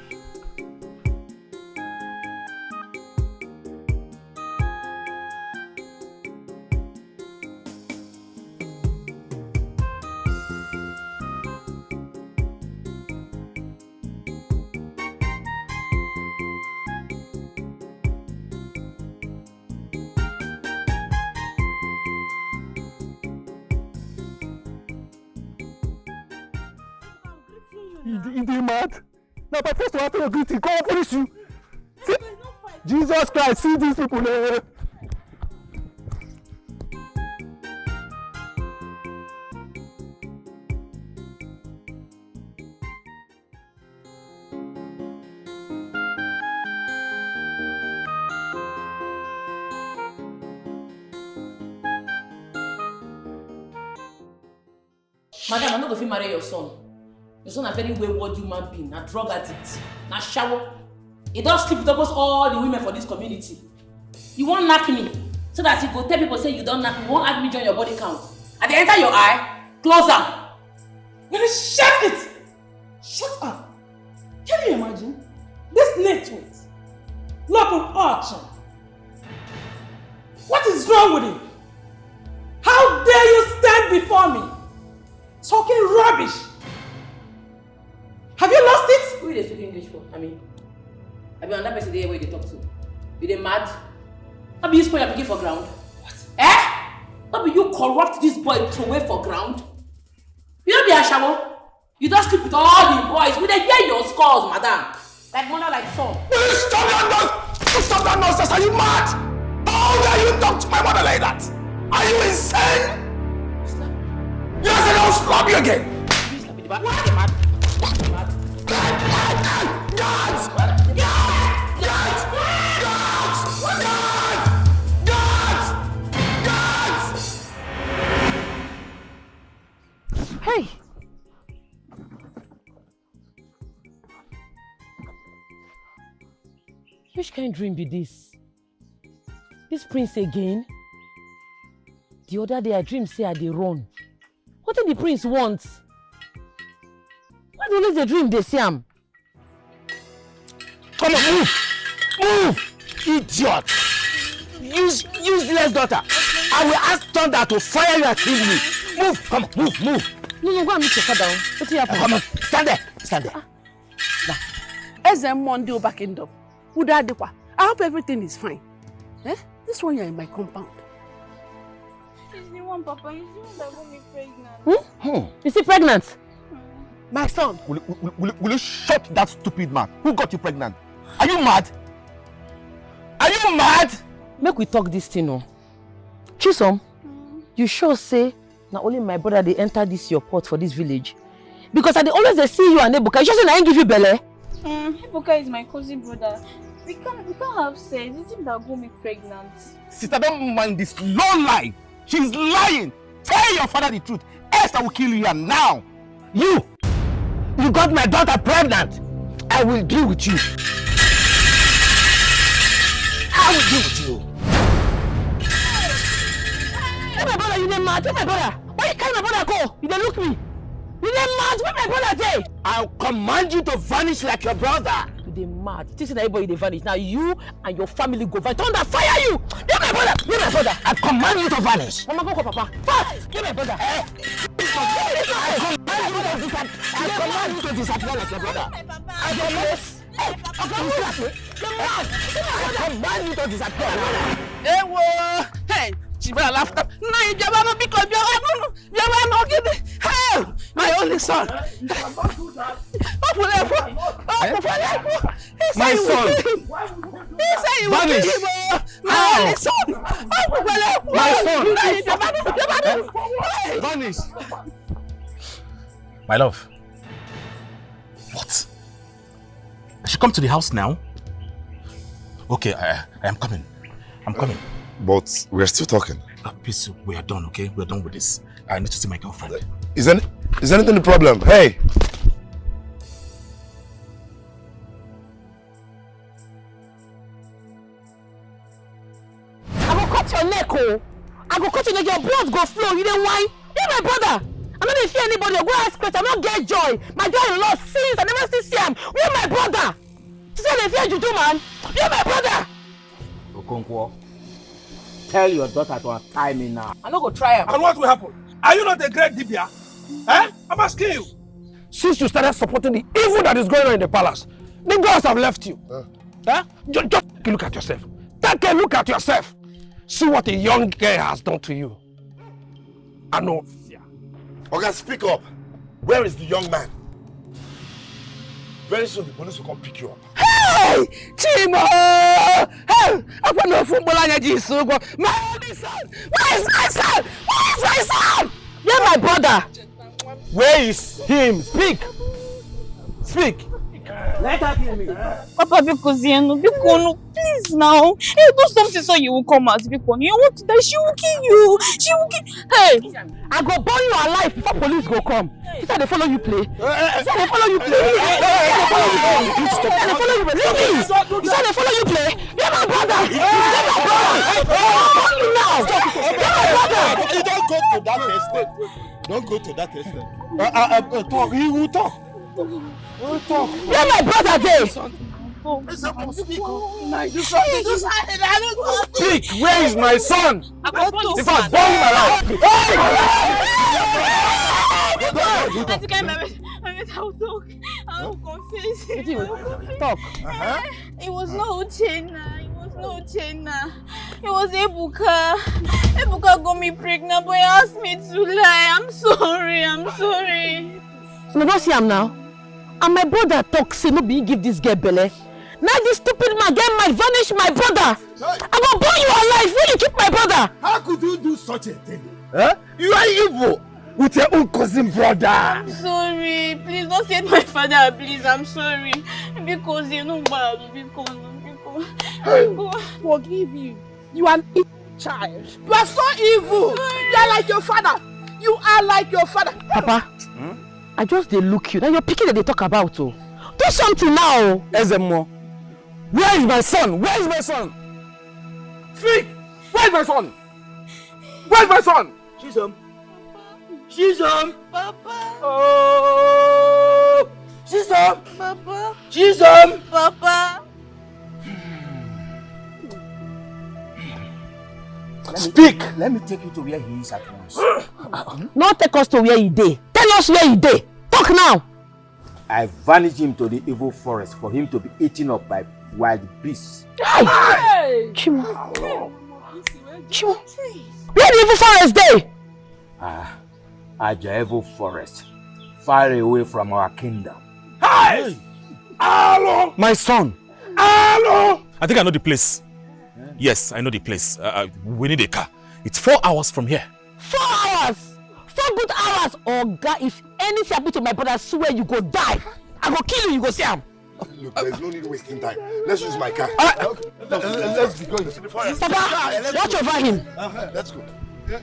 You dey, you dey mad? Na by force to after your greeting, come finish you. See, Jesus Christ, see these people, eh? Madam, I no go fit marry your son. Your son na very wayward human being, na drug addict, na shawo. He don sleep with almost all the women for this community. You wan knack me so that you go tell people say you don knack me, you wan add me join your body count. I dey enter your eye, close am. Well, shut it! Shut up! Can you imagine? This network. Look at Archie. What is wrong with you? How dare you stand before me talking rubbish? Have you lost it? Who you dey speak English for? I mean, I be another person there where you dey talk to. You dey mad? I be you spoil your pikin for ground. What? Eh? No be you corrupt this boy throw away for ground? You no be ashawo? You don sleep with all the boys. We dey hear your scores, madam. Like mother, like son. Will you stop that noise? You stop that nonsense. Are you mad? How dare you talk to my mother like that? Are you insane? Yes, I will slap you again. Why the mad? Guards! Guards! Guards! Guards! Guards! Guards! Guards! Which kind dream be this? This prince again? The other day I dream say I dey run. What did the prince want? Why do always the dream they see him? Come on, move! Move! Idiot! Use useless daughter! I will ask thunder to fire you and kill you! Move! Come on, move, move! No, no, go and meet your father. What happen? Come on, stand there, stand there. Eze Monday Obakindom, Uda Adikwa. I hope everything is fine. Eh? This one you're in my compound. He's the one, Papa. He's the one that got me pregnant. Hmm? Hmm. Is he pregnant? My son. Will, will, will, will you shut that stupid mouth? Who got you pregnant? Are you mad? Are you mad? Make we talk this thing, oh. Chisom, you sure say na only my brother dey enter this your pot for this village? Because I dey always dey see you and Ebuka. You sure say na him give you belle? Mm, Ebuka is my cousin brother. We can't, we can't have sex. It's him that got me pregnant. Sister, don't mind this low life. She's lying. Tell your father the truth. Else I will kill you here now. You! You got my daughter pregnant. I will deal with you. I will deal with you. Hey, my brother, you dey mad? Hey, my brother, why you carry my brother go? You dey look me? You dey mad? Where my brother dey? I'll command you to vanish like your brother. You dey mad? You think say na everybody dey vanish? Now you and your family go vanish. Thunder fire you! Where my brother? Where my brother? I command you to vanish. Mama, go call Papa. Fast! Where my brother? Eh? I command you to disappear. I command you to disappear like your brother. I command. Hey, Papa, I command you to disappear. Ewo! Hey, Chiba laughter. No, you never know because you never know. You never know. Give me. Hey, my only son. Open up. Open up. My son. He said he will kill him. Oh. My only son. Open up. My son. Hey, you never know. You never know. Hey. Vanish. My love. What? I should come to the house now? Okay, I, I am coming. I'm coming. But we're still talking. Uh, please, we are done, okay? We're done with this. I need to see my girlfriend. Is any, is anything the problem? Hey! I go cut your neck, oh! I go cut your neck, your blood go flow, you dey whine? Where my brother? I no dey fear anybody, go ask question, I no get joy. My joy lost since I never still see am. Where my brother? You say I dey fear juju man? Where my brother? Okonkwo, tell your daughter to untie me now. I no go try am. And what will happen? Are you not a great dibia? Eh? I'm asking you. Since you started supporting the evil that is going on in the palace, the gods have left you. Eh? Just, just take a look at yourself. Take a look at yourself. See what a young girl has done to you. I know. Oga, speak up. Where is the young man? Very soon the police will come pick you up. Hey! Chimo! Hey! Akwa no fun bola nya ji sugo. My only son! Where is my son? Where is my son? Where my brother? Where is him? Speak! Speak! Let her kill me. Papa, biko zienu, biko nu, please now. Hey, do something so you will come out, biko. You want to die, she will kill you. She will kill. Hey, I go burn you alive before police go come. You say they follow you play. You say they follow you play. You say they follow you play. Leave me. You say they follow you play. You're my brother. You're my brother. I'll burn you now. You're my brother. You don't go to that extent. Don't go to that extent. Uh, uh, uh, uh, talk. He will talk. He will talk. Where my brother dey? Speak. Where is my son? If I burn him alive. Auntie, can I, I, I will talk. I will confess. I will confess. Talk. It was not Uchenna. It was not Uchenna. It was Ebuka. Ebuka got me pregnant, but he asked me to lie. I'm sorry. I'm sorry. You don't see am now. And my brother talk say no be he give this girl belle. Now this stupid man get my vanish my brother. I go burn you alive when you keep my brother. How could you do such a thing? Huh? You are evil with your own cousin brother. I'm sorry. Please don't say my father, please. I'm sorry. Because you know bad. Because, because. Forgive you. You are an evil child. You are so evil. You are like your father. You are like your father. Papa, I just dey look you. Now your pikin dey talk about oh. Do something now. Ezemo, Where is my son? Where is my son? Speak! Where is my son? Where is my son? Chisom. Chisom. Papa. Oh. Chisom. Papa. Chisom. Papa. Speak. Let me take you to where he is at once. No take us to where he dey. Tell us where he dey. Talk now. I vanish him to the evil forest for him to be eaten up by wild beasts. Hey! Chimo. Chimo. Where the evil forest dey? Ah, Aja evil forest, far away from our kingdom. Hey! Alo! My son. Alo! I think I know the place. Yes, I know the place. Uh, uh, we need a car. It's four hours from here. Four hours! Four good hours! Oga, if anything happen to my brother, swear you go die. I go kill you, you go see am. Look, there's no need wasting time. Let's use my car. Uh, let's be going. Papa, watch over him. Let's go. You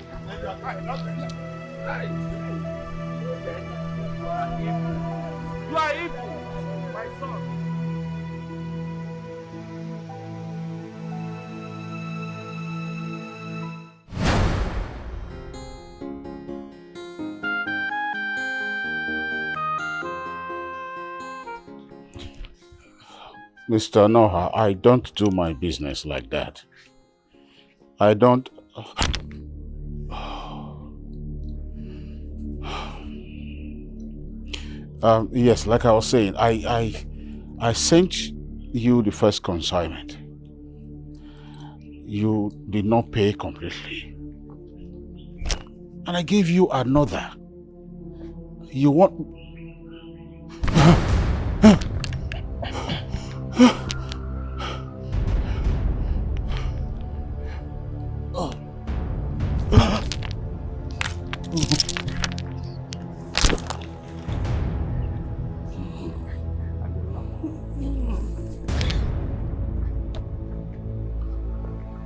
are evil, my son. Mister Noha, I don't do my business like that. I don't. Um, yes, like I was saying, I, I, I sent you the first consignment. You did not pay completely. And I gave you another. You want.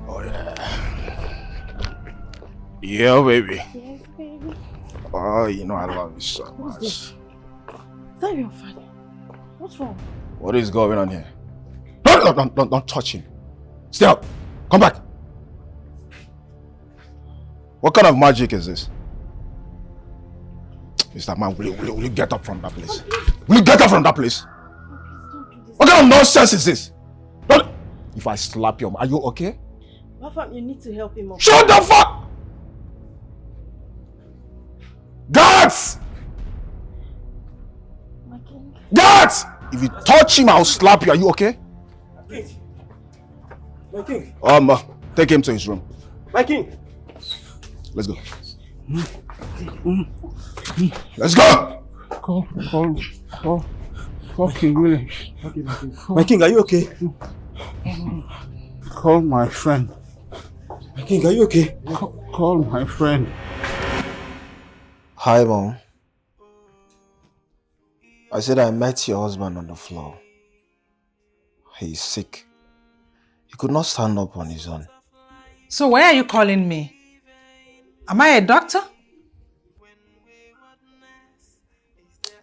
Oh, yeah. Yeah, baby. Yes, baby. Oh, you know I love you so much. Is that your father? What's wrong? What is going on here? No, no, don't, don't, don't touch him. Stay up. Come back. What kind of magic is this? Mister Man, will you, will you, will you get up from that place? Will you get up from that place? What kind of nonsense is this? Don't, if I slap you, are you okay? Papa, you need to help him up. Shut the fuck! Guards! My king. Guards! If you touch him, I'll slap you. Are you okay? My king. Um, uh, take him to his room. My king. Let's go. Let's go. Call, call, call, call King William. My king, are you okay? Call my friend. My king, are you okay? Call, call my friend. Hi, Mom. I said I met your husband on the floor. He's sick. He could not stand up on his own. So why are you calling me? Am I a doctor?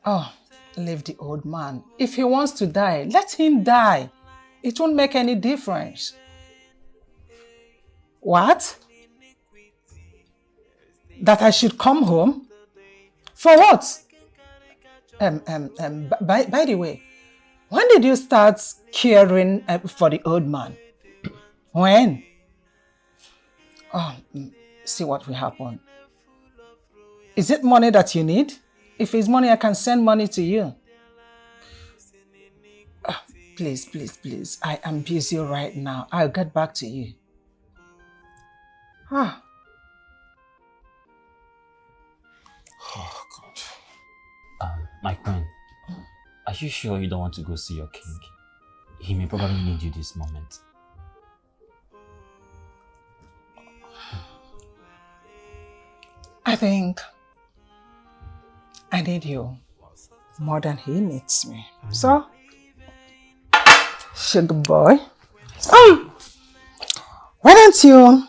Oh, leave the old man. If he wants to die, let him die. It won't make any difference. What? That I should come home? For what? Um, um, um, b-, by, by the way, when did you start caring, uh, for the old man? When? Oh, mm, see what will happen. Is it money that you need? If it's money, I can send money to you. Ah, please, please, please. I am busy right now. I'll get back to you. Ah. Oh, God. Um, my friend, are you sure you don't want to go see your king? He may probably need you this moment. I think I need you more than he needs me. So, sugar boy, um, why don't you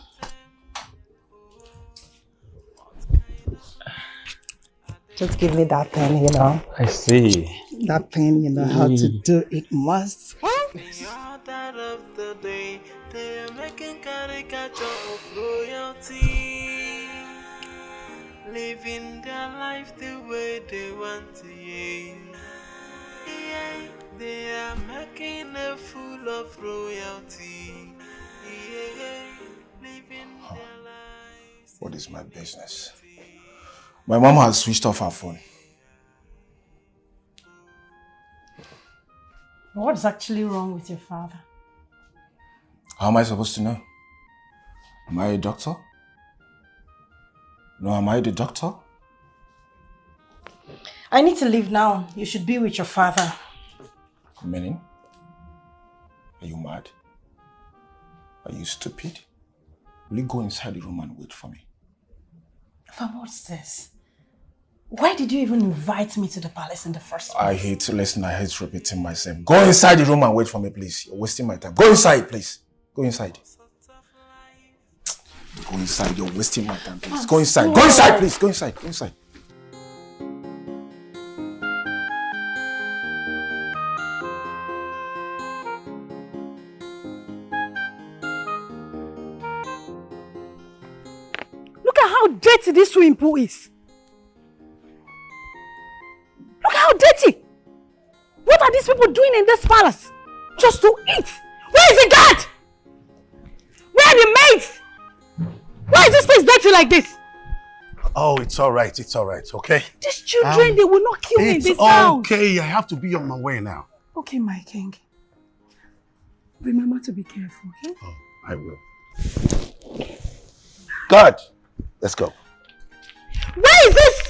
just give me that thing, you know? I see. That thing, you know how to do it must. Huh? They, they are making caricature of royalty, living their life the way they want to. Yeah. Yeah. They are making a fool of royalty. Yeah. Living their lives. What is my business? My mom has switched off her phone. What's actually wrong with your father? How am I supposed to know? Am I a doctor? No, am I the doctor? I need to leave now. You should be with your father. Meaning? Are you mad? Are you stupid? Will you go inside the room and wait for me? Fam, what's this? Why did you even invite me to the palace in the first place? I hate to listen. I hate repeating myself. Go inside the room and wait for me, please. You're wasting my time. Go inside, please. Go inside. Go inside. You're wasting my time, please. Go inside. Go inside, please. Go inside. Go inside. Look at how dirty this swimming pool is. Look how dirty. What are these people doing in this palace? Just to eat. Where is the guard? Where are the maids? Why is this place dirty like this? Oh, it's all right. It's all right, okay? These children, um, they will not kill me in this house. It's okay. I have to be on my way now. Okay, my king. Remember to be careful, okay? Oh, I will. God, let's go. Where is this?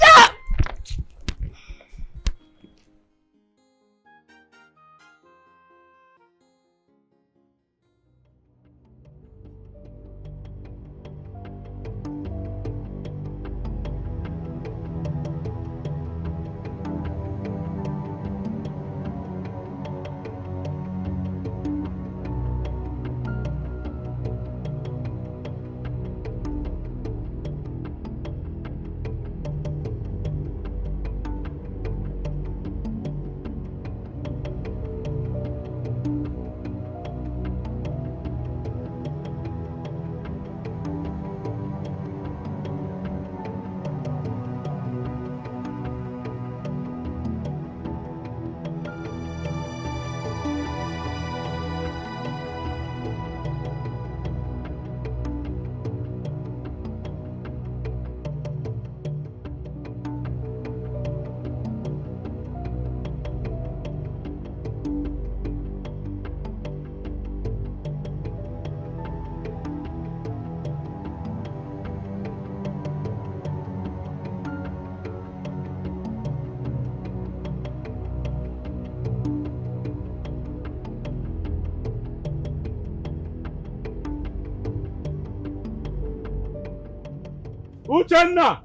Uchenna!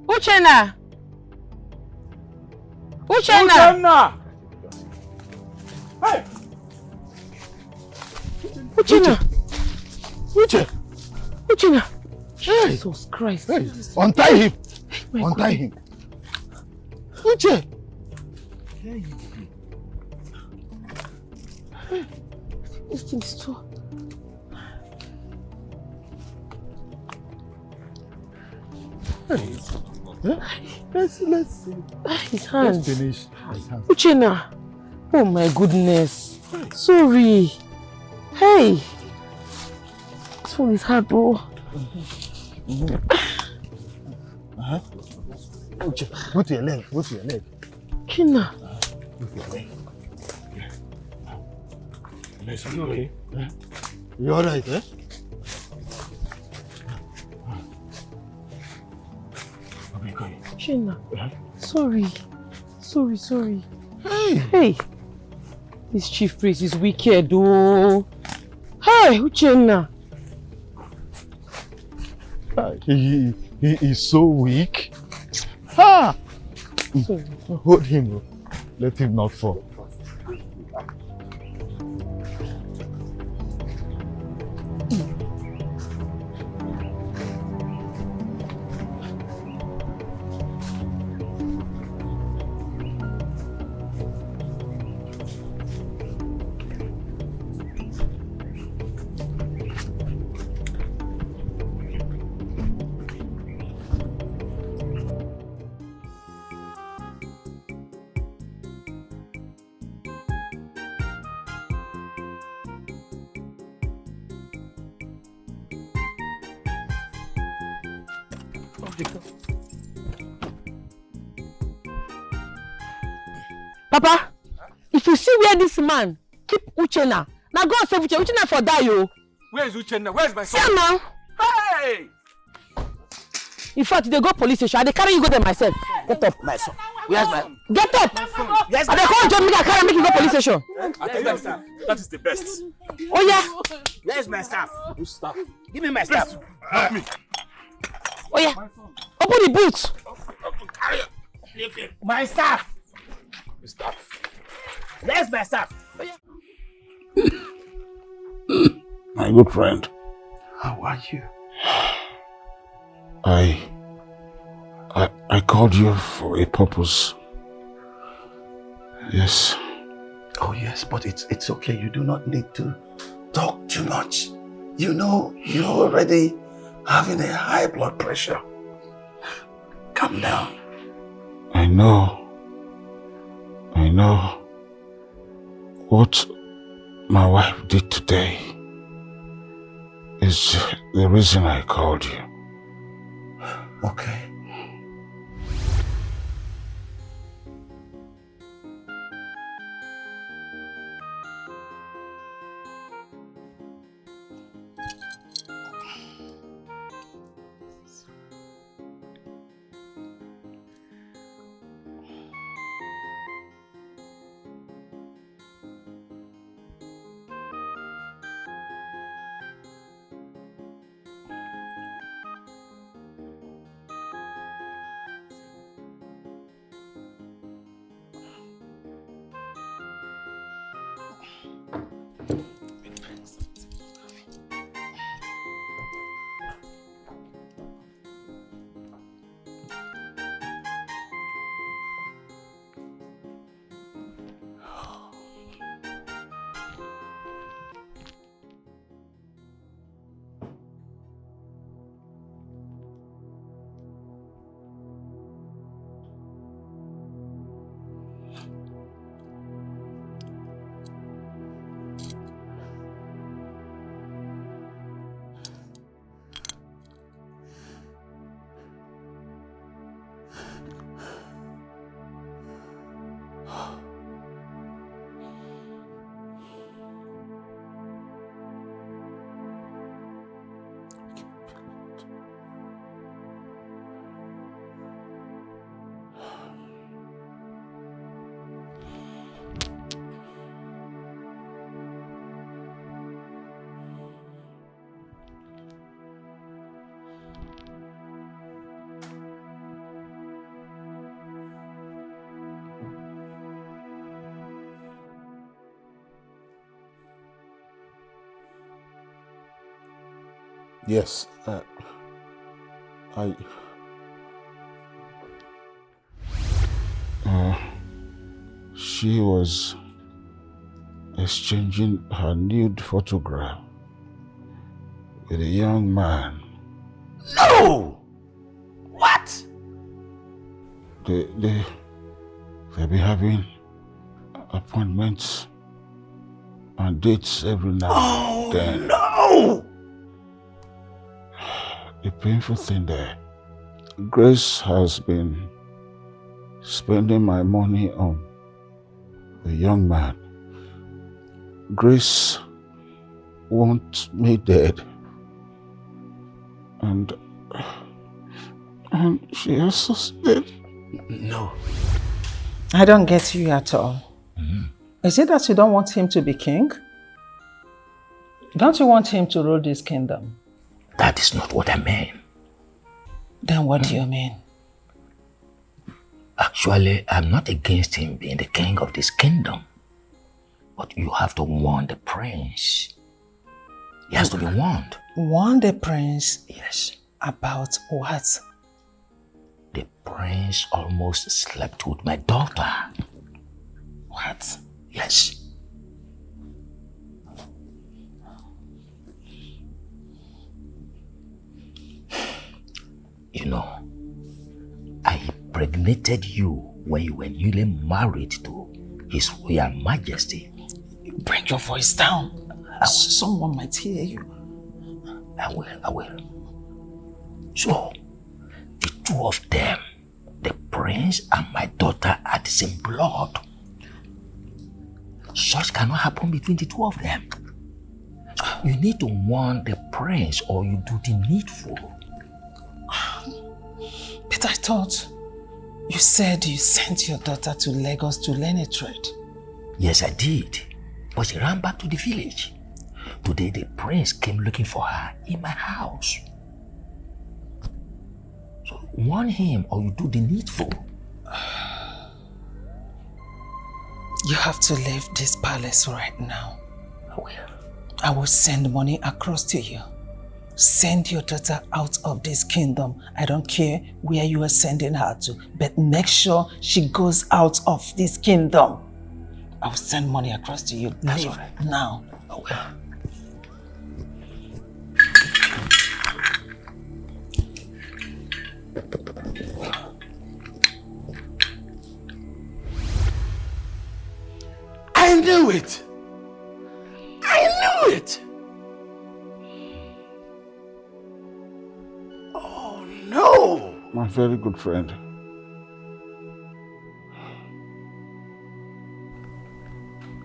Uchenna! Uchenna! Uchenna! Hey! Uchenna! Uche! Uchenna! Hey! Jesus Christ! Hey! Untie him! Hey, untie him! Uche! This thing is too. Hey. Let's, let's, his hands. Let's finish. His hands. Uchenna. Oh my goodness. Sorry. Hey. This one is hard, bro. Mm-hmm. Mm-hmm. Uh-huh. Put your leg. Put your leg. Uchenna. Uh-huh. Put your leg. Yeah. Let's go. Okay. Yeah. You alright, eh? Uchenna, sorry. Sorry, sorry. Hey! Hey! This chief priest is wicked, oh. Hey, Uchenna! Ah, he, he is so weak. Ha! Sorry. Hold him, oh. Let him not fall. Papa, if you see where this man keep Uchenna, now go and save Uchenna. Uchenna for die, yo. Where is Uchenna? Where is my son? See am now. Hey! In fact, they go police station. I dey carry you go there myself. Get up. My son. Where's my? Get up. Where's I dey call John make I carry make you go police station. I tell you that that is the best. Oh yeah. Where's my staff? Who's staff? Give me my staff. Help me. Oh yeah. Open the boot. Carry it. My staff. Staff. Where's my staff? My good friend. How are you? I, I, I called you for a purpose. Yes. Oh yes, but it's it's okay. You do not need to talk too much. You know, you're already having a high blood pressure. Calm down. I know. I know. What my wife did today is the reason I called you. Okay. Yes, uh, I. Uh, she was exchanging her nude photograph with a young man. No! What? They, they, they be having appointments and dates every now Oh, and then. No! The painful thing there, Grace has been spending my money on a young man. Grace wants me dead. And, and she has succeeded. No. I don't get you at all. Mm-hmm. Is it that you don't want him to be king? Don't you want him to rule this kingdom? That is not what I mean. Then what do you mean? Actually, I'm not against him being the king of this kingdom. But you have to warn the prince. He has to be warned. Warn the prince? Yes. About what? The prince almost slept with my daughter. What? Yes. You know, I impregnated you when you were newly married to His Royal Majesty. Bring your voice down. Someone might hear you. I will, I will. So, the two of them, the prince and my daughter, are the same blood. Such cannot happen between the two of them. You need to warn the prince or you do the needful. But I thought you said you sent your daughter to Lagos to learn a trade. Yes, I did. But she ran back to the village. Today, the prince came looking for her in my house. So warn him or you do the needful. You have to leave this palace right now. I will. I will send money across to you. Send your daughter out of this kingdom. I don't care where you are sending her to, but make sure she goes out of this kingdom. I will send money across to you. Leave now. I will. I knew it! I knew it! Oh no! My very good friend.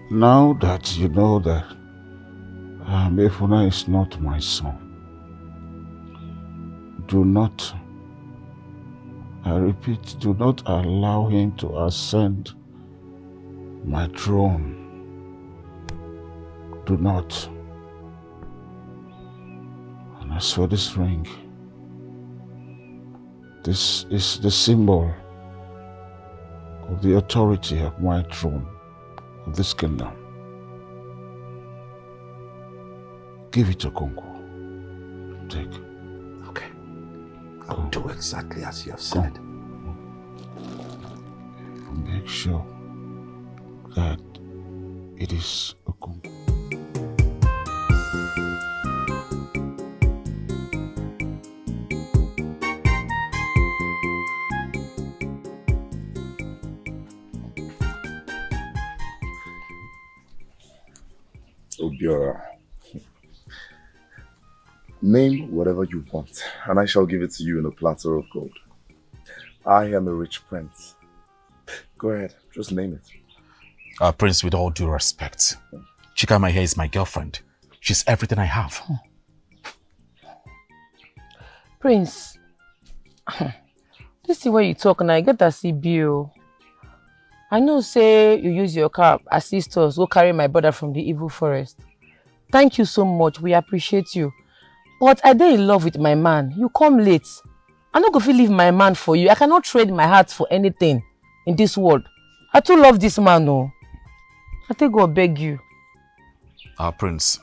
Now that you know that um, Efuna is not my son, do not, I repeat, do not allow him to ascend my throne. Do not. And as for this ring, this is the symbol of the authority of my throne, of this kingdom. Give it to Kongo. Take. Okay. I'll do exactly as you have said. Make sure that it is Okonkwo. Obiora. Name whatever you want, and I shall give it to you in a platter of gold. I am a rich prince. Go ahead, just name it. Uh, Prince, with all due respect, Chika, my hair, is my girlfriend. She's everything I have. Prince, this is where you talk now. I get that C B O. I know say you use your car, assist us, go carry my brother from the evil forest. Thank you so much. We appreciate you. But I dey in love with my man. You come late. I no go fit leave my man for you. I cannot trade my heart for anything in this world. I too love this man, oh. I take God beg you. Our prince,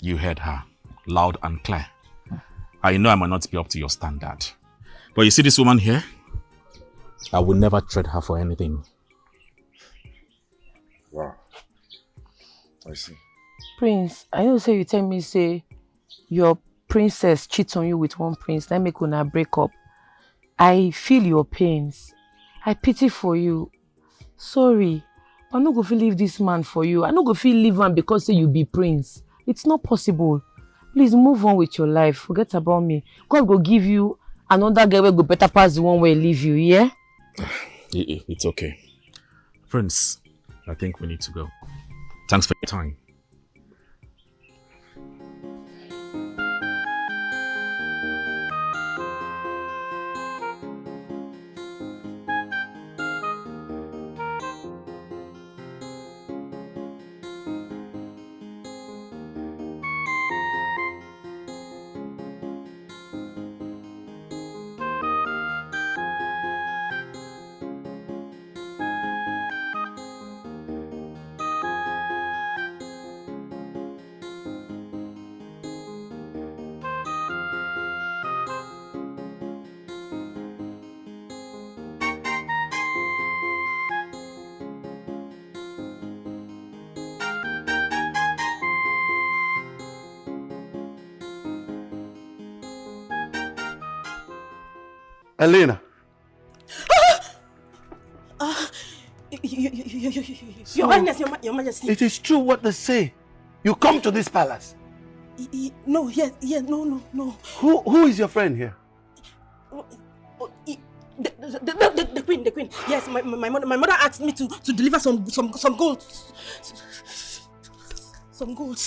you heard her, loud and clear. I know I might not be up to your standard. But you see this woman here? I will never trade her for anything. Wow. I see. Prince, I know say you tell me say your princess cheat on you with one prince, that make una break up. I feel your pains. I pity for you. Sorry, I no go fit leave this man for you. I no go fit leave am because say you be prince. It's not possible. Please move on with your life. Forget about me. God go give you another girl wey go better pass the one wey leave you, yeah? It's okay. Prince, I think we need to go. Thanks for your time. Elena. Uh, your, your Highness, your, your Majesty. It is true what they say. You come to this palace. No, yes, yes, no, no, no. Who, who is your friend here? Oh, e- the, the, the, the, the queen, the queen. Yes, my, my, my mother, my mother asked me to, to deliver some, some, some gold. Some gold.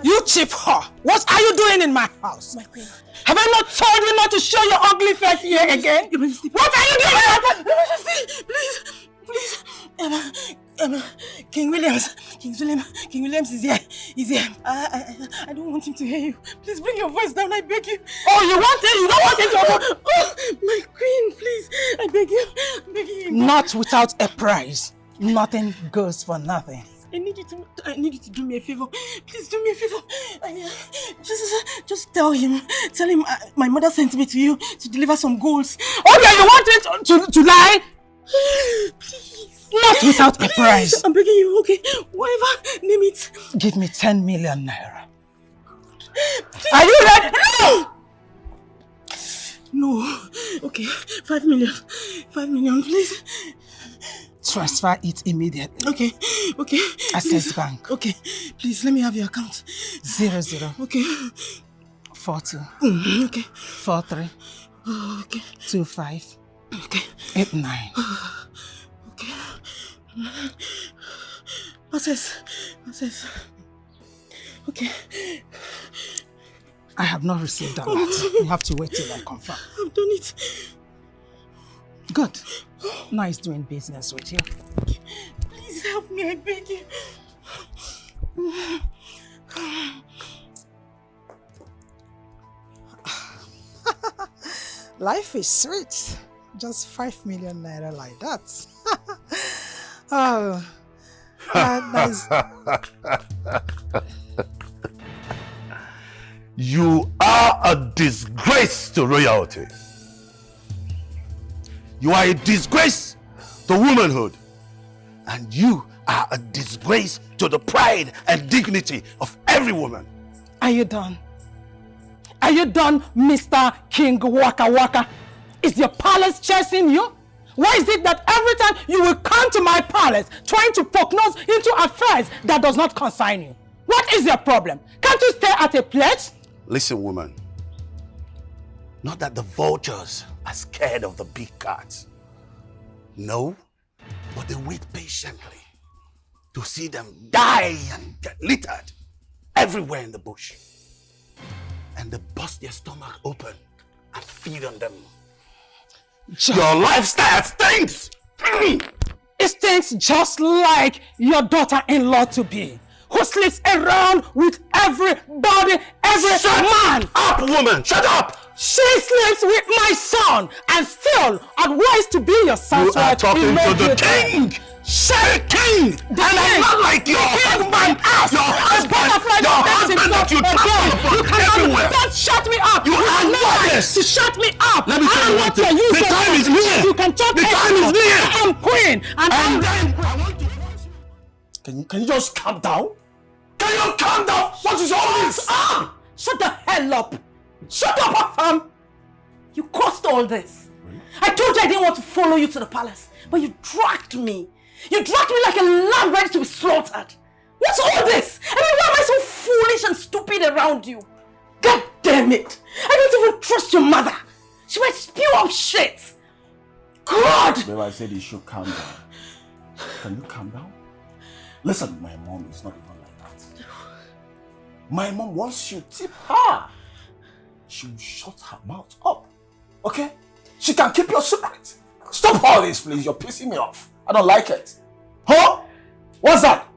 You cheap whore! What are you doing in my house? My queen. Have I not told you not to show your ugly face here again? What are you doing? Please, please, Emma, Emma, King Williams, King William, King Williams is here. He's here. I, I, I don't want him to hear you. Please bring your voice down, I beg you. Oh, you want him? You don't want him to? Oh, my queen, please, I beg you, I'm begging you. Not without a price. Nothing goes for nothing. I need you to, I need you to do me a favor. Please do me a favor. I, uh, just, just tell him, tell him uh, my mother sent me to you to deliver some goals. Oh yeah, you want it to, to, to lie? Please. Not without a price. I'm begging you, okay? Whatever, name it. Give me ten million naira. Are you ready? No! No. Okay, five million. Five million, please. Transfer it immediately. Okay, okay. Access Bank. Okay, please let me have your account. Zero zero. Okay. Four two. Mm, okay. Four three. Oh, okay. Two five. Okay. Eight nine. Okay. Access. Access. Okay. I have not received that letter. You have to wait till I confirm. I've done it. Good. Now he's doing business with you. Please help me, I beg you. Life is sweet. Just five million naira like that. Oh, uh, that's You are a disgrace to royalty. You are a disgrace to womanhood. And you are a disgrace to the pride and dignity of every woman. Are you done? Are you done, Mister King Waka Waka? Is your palace chasing you? Why is it that every time you will come to my palace trying to poke nose into affairs that does not concern you? What is your problem? Can't you stay at a place? Listen, woman. Not that the vultures are scared of the big cats. No, but they wait patiently to see them die and get littered everywhere in the bush. And they bust their stomach open and feed on them. Your lifestyle stinks! It stinks just like your daughter-in-law to be, who sleeps around with everybody, every Shut man. Up, woman! Shut up! She sleeps with my son and still advised to be your son. You are talking to the king! Shut king! And I'm not like your husband! Your husband! Your husband that you trample upon everywhere! Don't shut me up! You are worthless! To shut me up! Let me tell you one thing. The time is near! You can talk. The time is near! I'm queen! And I'm... Can you, can you just calm down? Can you calm down? What is all this? Ah! Shut the hell up! Shut up, Afam! You caused all this. I told you I didn't want to follow you to the palace, but you dragged me. You dragged me like a lamb ready to be slaughtered. What's all this? I mean, why am I so foolish and stupid around you? God damn it! I don't even trust your mother. She might spew out shit. God! Babe, I said you should calm down. Can you calm down? Listen, my mom is not even like that. My mom, once you tip her, she will shut her mouth up. Okay? She can keep your secret. Stop all this, please. You're pissing me off. I don't like it. Huh? What's that?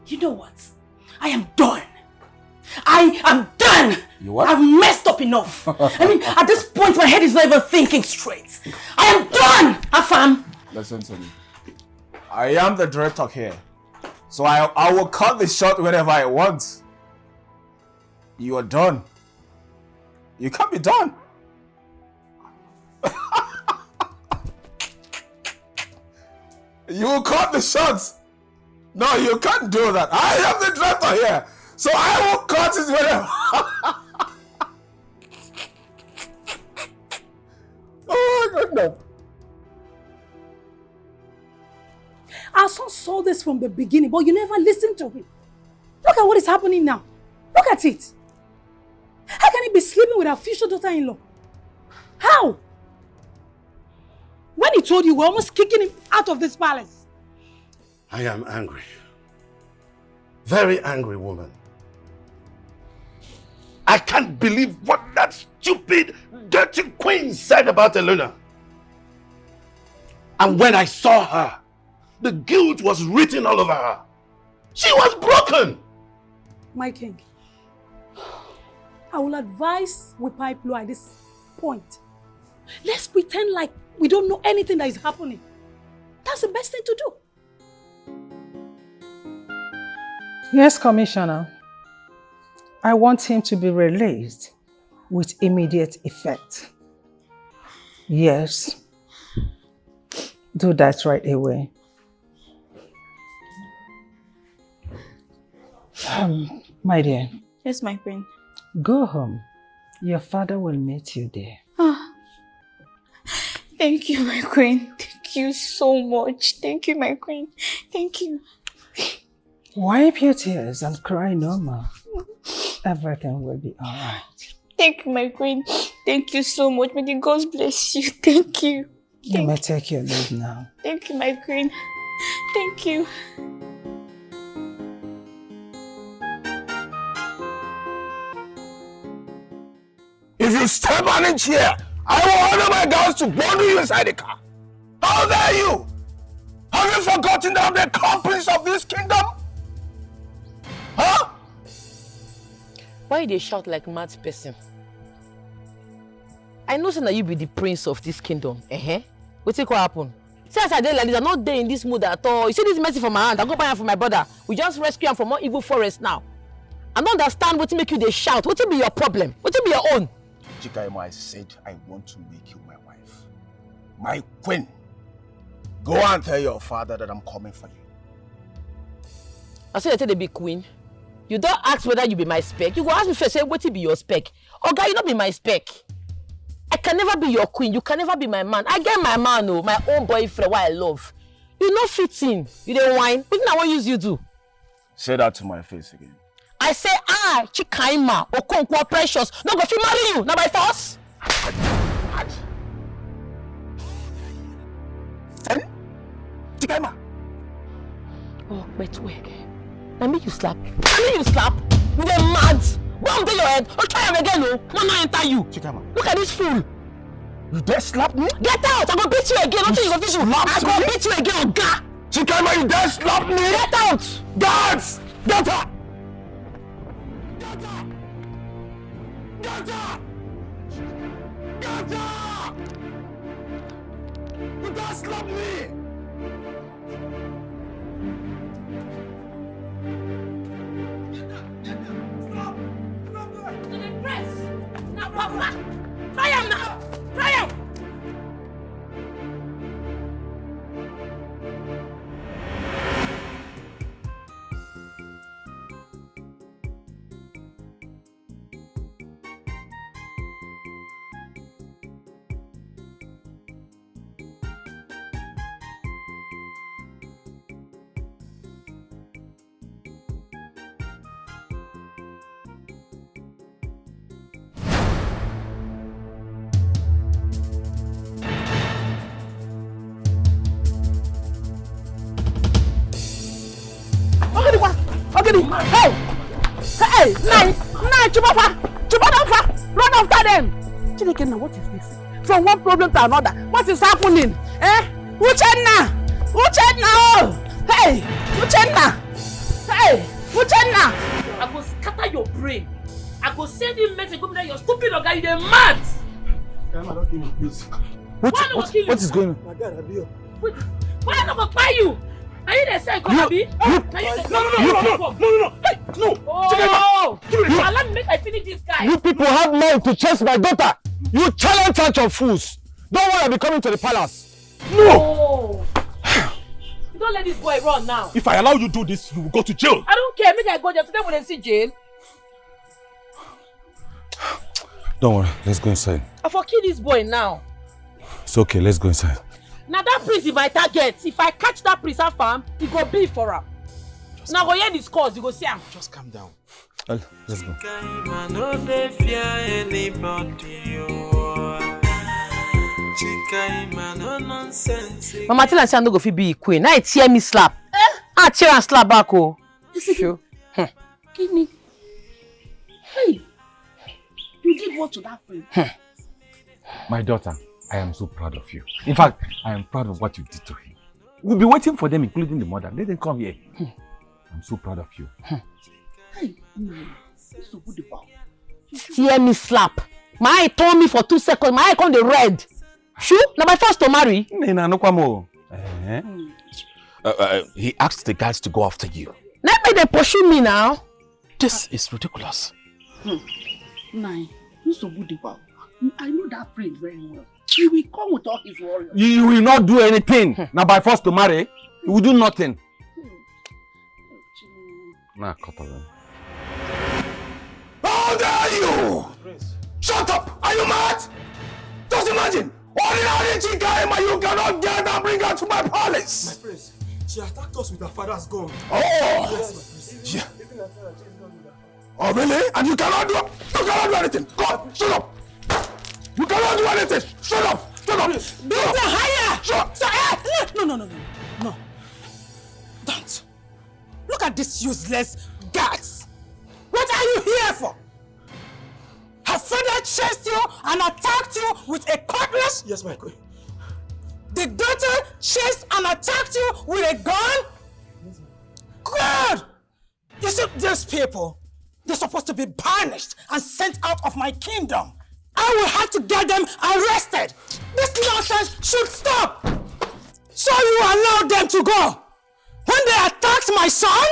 You know what? I am done. I am done. You what? I've messed up enough. I mean, at this point, my head is not even thinking straight. I am done, Afam. Listen to me. I am the director here. So I, I will cut the shot whenever I want. You are done. You can't be done. You will cut the shots. No, you can't do that. I am the director here. So I will cut it whenever. Oh my goodness. Our son saw this from the beginning, but you never listened to him. Look at what is happening now. Look at it. How can he be sleeping with our future daughter-in-law? How? When he told you, we're almost kicking him out of this palace. I am angry. Very angry woman. I can't believe what that stupid, dirty queen said about Elena. And when I saw her, the guilt was written all over her. She was broken. My king, I will advise we pipe low at this point. Let's pretend like we don't know anything that is happening. That's the best thing to do. Yes, Commissioner. I want him to be released with immediate effect. Yes. Do that right away. Um, my dear. Yes, my queen. Go home. Your father will meet you there. Ah. Thank you, my queen. Thank you so much. Thank you, my queen. Thank you. Wipe your tears and cry no more. Everything will be all right. Thank you, my queen. Thank you so much. May the gods bless you. Thank you. You may take your leave now. Thank you, my queen. Thank you. If you step on a chair, I will order my guards to bundle you inside the car. How dare you? Have you forgotten that I'm the king of this kingdom? Huh? Why you dey shout like mad person? I know say na you be the prince of this kingdom. Eh? Wetin come happen? See as I dey like this, I no dey in this mood at all. You see this mercy for my hand, I go buy am for my brother. We just rescue am from one evil forest now. I no understand wetin make you dey shout. Wetin be your problem? Wetin be your own? Chikaima, I said I want to make you my wife. My queen. Go and tell your father that I'm coming for you. I say you take dey be queen. You don ask whether you be my spec. You go ask me first, say wetin be your spec. Oga, you no be my spec. I can never be your queen. You can never be my man. I get my man o, my own boyfriend wey I love. You no fit in. You dey whine. Wetin I wan use you do? Say that to my face again. I say I, Chikaima Okonkwo Precious, no go fit marry you. Na by force. Chikaima. Oh, wait, wait. Na me you slap. Na me you slap. You dey mad. Bomb dey your head. Oh, try am again o. No, no enter you. Chikaima. Look at this fool. You dare slap me? Get out. I go beat you again. Nothing you go fit do. I go beat you again, oga. Chikaima, you dare slap me? Get out. Guards! Get her! Get her! Get her! Get her! You dare slap me! Try am now! Try am! Ogidi kwa! Ogidi! Hey! Hey! Nai! Nai! Chubafa! Chubafa! Run after them! Chineke, now what is this? From one problem to another. What is happening? Eh? Uchenna! Uchenna! Oh! Hey! Uchenna! Hey! Uchenna! I go scatter your brain. I go send you message go be your stupid oga, you dey mad. Grandma, don't kill me, please. What, what, what is going on? My God, I be up. Why I no go kpai you? Na you dey sell come abi? Na you dey no, no, no, no, no, no, no, no, no. Hey, no. Oh, allow me make I finish this guy. You people have mind to chase my daughter. You challenge such of fools. Don't worry, I'll be coming to the palace. No. You don't let this boy run now. If I allow you do this, you will go to jail. I don't care. Make I go there. Today we dey see jail. Don't worry. Let's go inside. I for kill this boy now. It's okay. Let's go inside. Na that prince be my target. If I catch that prince, how far, e go be for am. Una go hear the scores, you go see am. Just calm down. Well, let's go. Chikaima no dey fear anybody o. Chikaima no nonsense. Mama tell am say I no go fit be queen. Now e tear me slap. I tear am slap back o. Sure. Kini. Hey, you did what to that friend? My daughter, I am so proud of you. In fact, I am proud of what you did to him. We'll be waiting for them, including the mother. Let them come here. I'm so proud of you. Hey, mm, this is a good boy. Tear me slap. My eye turn me for two seconds. My eye come dey red. Shoo, na by force to marry. Nina, no kwamo. Eh? Uh, uh, he asked the guards to go after you. Na im make dem pursue me now. This is ridiculous. Nine, this is a good boy. I know that friend very well. He will come with all his warriors. You, you will not do anything. Now by force to marry, you will do nothing. Nah, cut off. How dare you! Shut up! Are you mad? Just imagine! Ordinary Chikaima, you cannot get and bring her to my palace! Prince, she attacked us with her father's gun. Oh! Yes, my prince. Yeah. Oh, really? And you cannot do you cannot do anything. God, shut up! You cannot do anything. Shut up! Shut up! Shut up! Higher! Shut So, eh, no, no, no, no, no, no. Don't. Look at these useless guards. What are you here for? Her father chased you and attacked you with a cutlass? Yes, my queen. The daughter chased and attacked you with a gun? Good! You see, these people, they're supposed to be banished and sent out of my kingdom. I will have to get them arrested. This nonsense should stop. So you allowed them to go. When they attacked my son,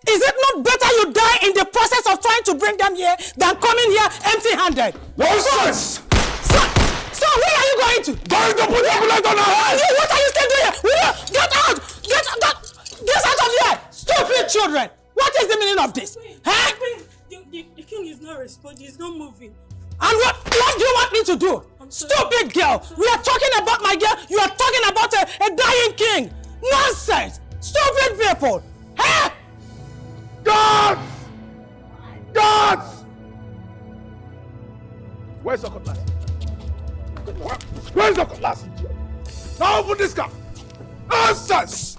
is it not better you die in the process of trying to bring them here than coming here empty-handed? Nonsense! So, so where are you going to? Going to put the bullet on her head! You, what are you still doing here? Will you get out? Get, get, get out of here! Stupid children! What is the meaning of this? Huh? The, the, the king is not responding. He's not moving. And what, what do you want me to do? Stupid girl! We are talking about my girl. You are talking about a, a dying king. Nonsense! Stupid people! Huh? Guards! Guards! Where's the cutlass? Where, where's the cutlass? Now open this car. Nonsense!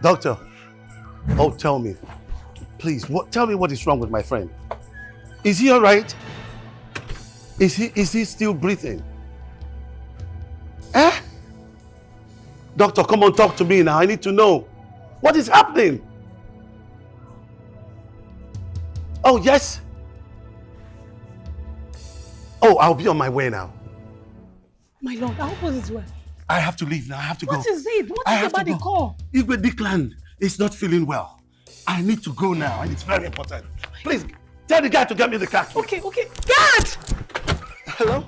Doctor, oh, tell me, please, what, tell me what is wrong with my friend. Is he all right? Is he, is he still breathing? Eh? Doctor, come on, talk to me now. I need to know what is happening. Oh, yes. Oh, I'll be on my way now. My lord, I hope all is well. I have to leave now. I have to What go. Is it? What I is have about to the go. Call? Igwe Declan is not feeling well. I need to go now, and it's very important. Please tell the guy to get me the car. Okay, okay. Guard! Hello?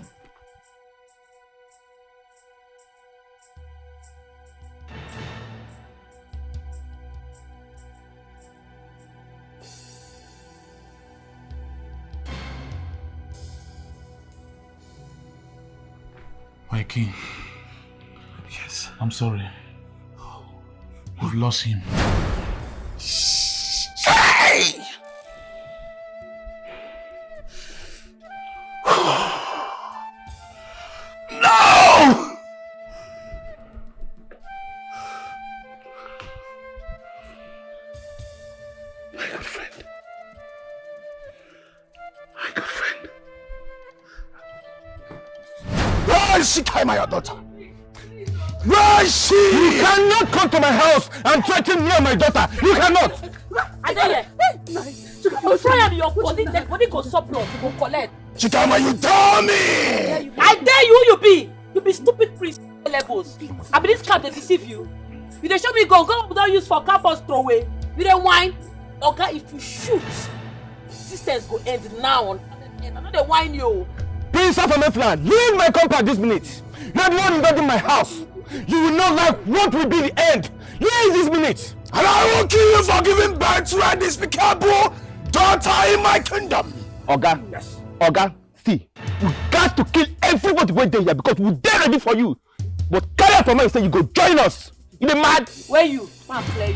My king. Yes. I'm sorry. We've lost him. Hey! No! My good friend. My good friend. Where is Chikaima, your daughter? Where is she? You cannot come to my house and threaten me and my daughter. You cannot. I dey here. You try am, your body, the body go surplus, you go collect. Chikaima, you tell me. I dare you, you be. You be stupid priest levels. I be this crowd dey deceive you. You dey show me gun, gun we don use for car for throwaway. You dey whine. Oga, if you shoot, existence go end now on planet Earth. I no dey whine you. Prince of Ametland, leave my compound this minute. You are the one invading my house. You will not like what will be the end. Leave this minute. And I will kill you for giving birth to a despicable daughter in my kingdom. Oga, yes. Oga, see, we got to kill everybody wey dey here because we dey ready for you. But carry out for mind say you go join us. You dey mad? Where you? Man, clear you.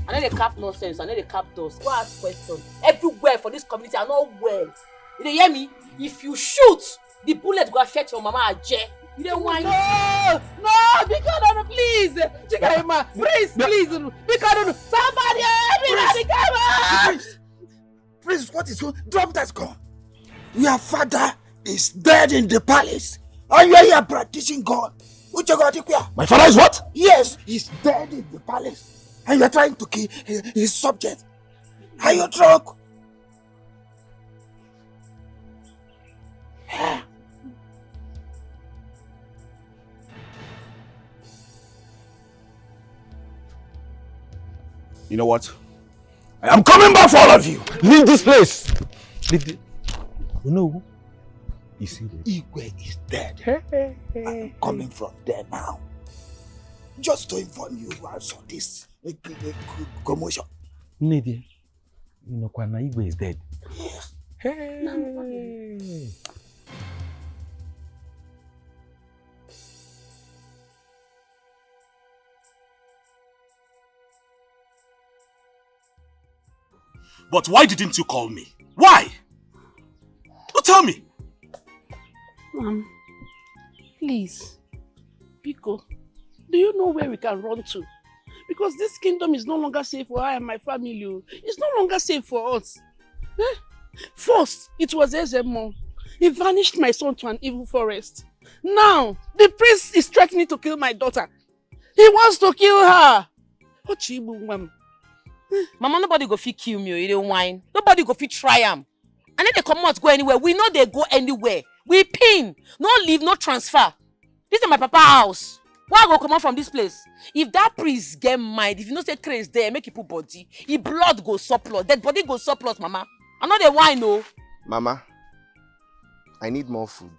I no dey cap nonsense. I no dey cap dust. Go ask question. Everywhere for this community, I no well. You dey hear me? If you shoot, the bullet go affect your mama aje. You dey whine. No, no, because no, no, please, Chikaima, please, please, because no, no, somebody, everybody, come on. Prince, what is going? Drop that gun. Your father is dead in the palace, and you are here practicing God. Uche God, where? My father is what? Yes, he's dead in the palace, and you are trying to kill his, his subject. Are you drunk? You know what? I am coming back for all of you. Leave this place. Leave the... You know who? You see, Igwe is dead. Hey, hey, hey, I'm coming from there now. Just to inform you, I saw this, uh, uh, uh, commotion. Nne di ya, ị nụkwa na Igwe is dead? Hey. But why didn't you call me? Why? You tell me. Mom, please, Biko, do you know where we can run to? Because this kingdom is no longer safe for I and my family. Oh. It's no longer safe for us. Eh? First, it was Ezemo. He vanished my son to an evil forest. Now, the priest is threatening to kill my daughter. He wants to kill her. Ochibu, mom. Mama, nobody go fit kill me. Oh, you dey whine. Nobody go fit try am. And then they come out, go anywhere. We know they go anywhere. We pin. No leave, no transfer. This is my papa house. Why I go comot from this place? If that priest get mind, if you know say craze there, make e put body. E blood go surplus. Dead body go surplus, mama. I no dey whine, no. Mama, I need more food.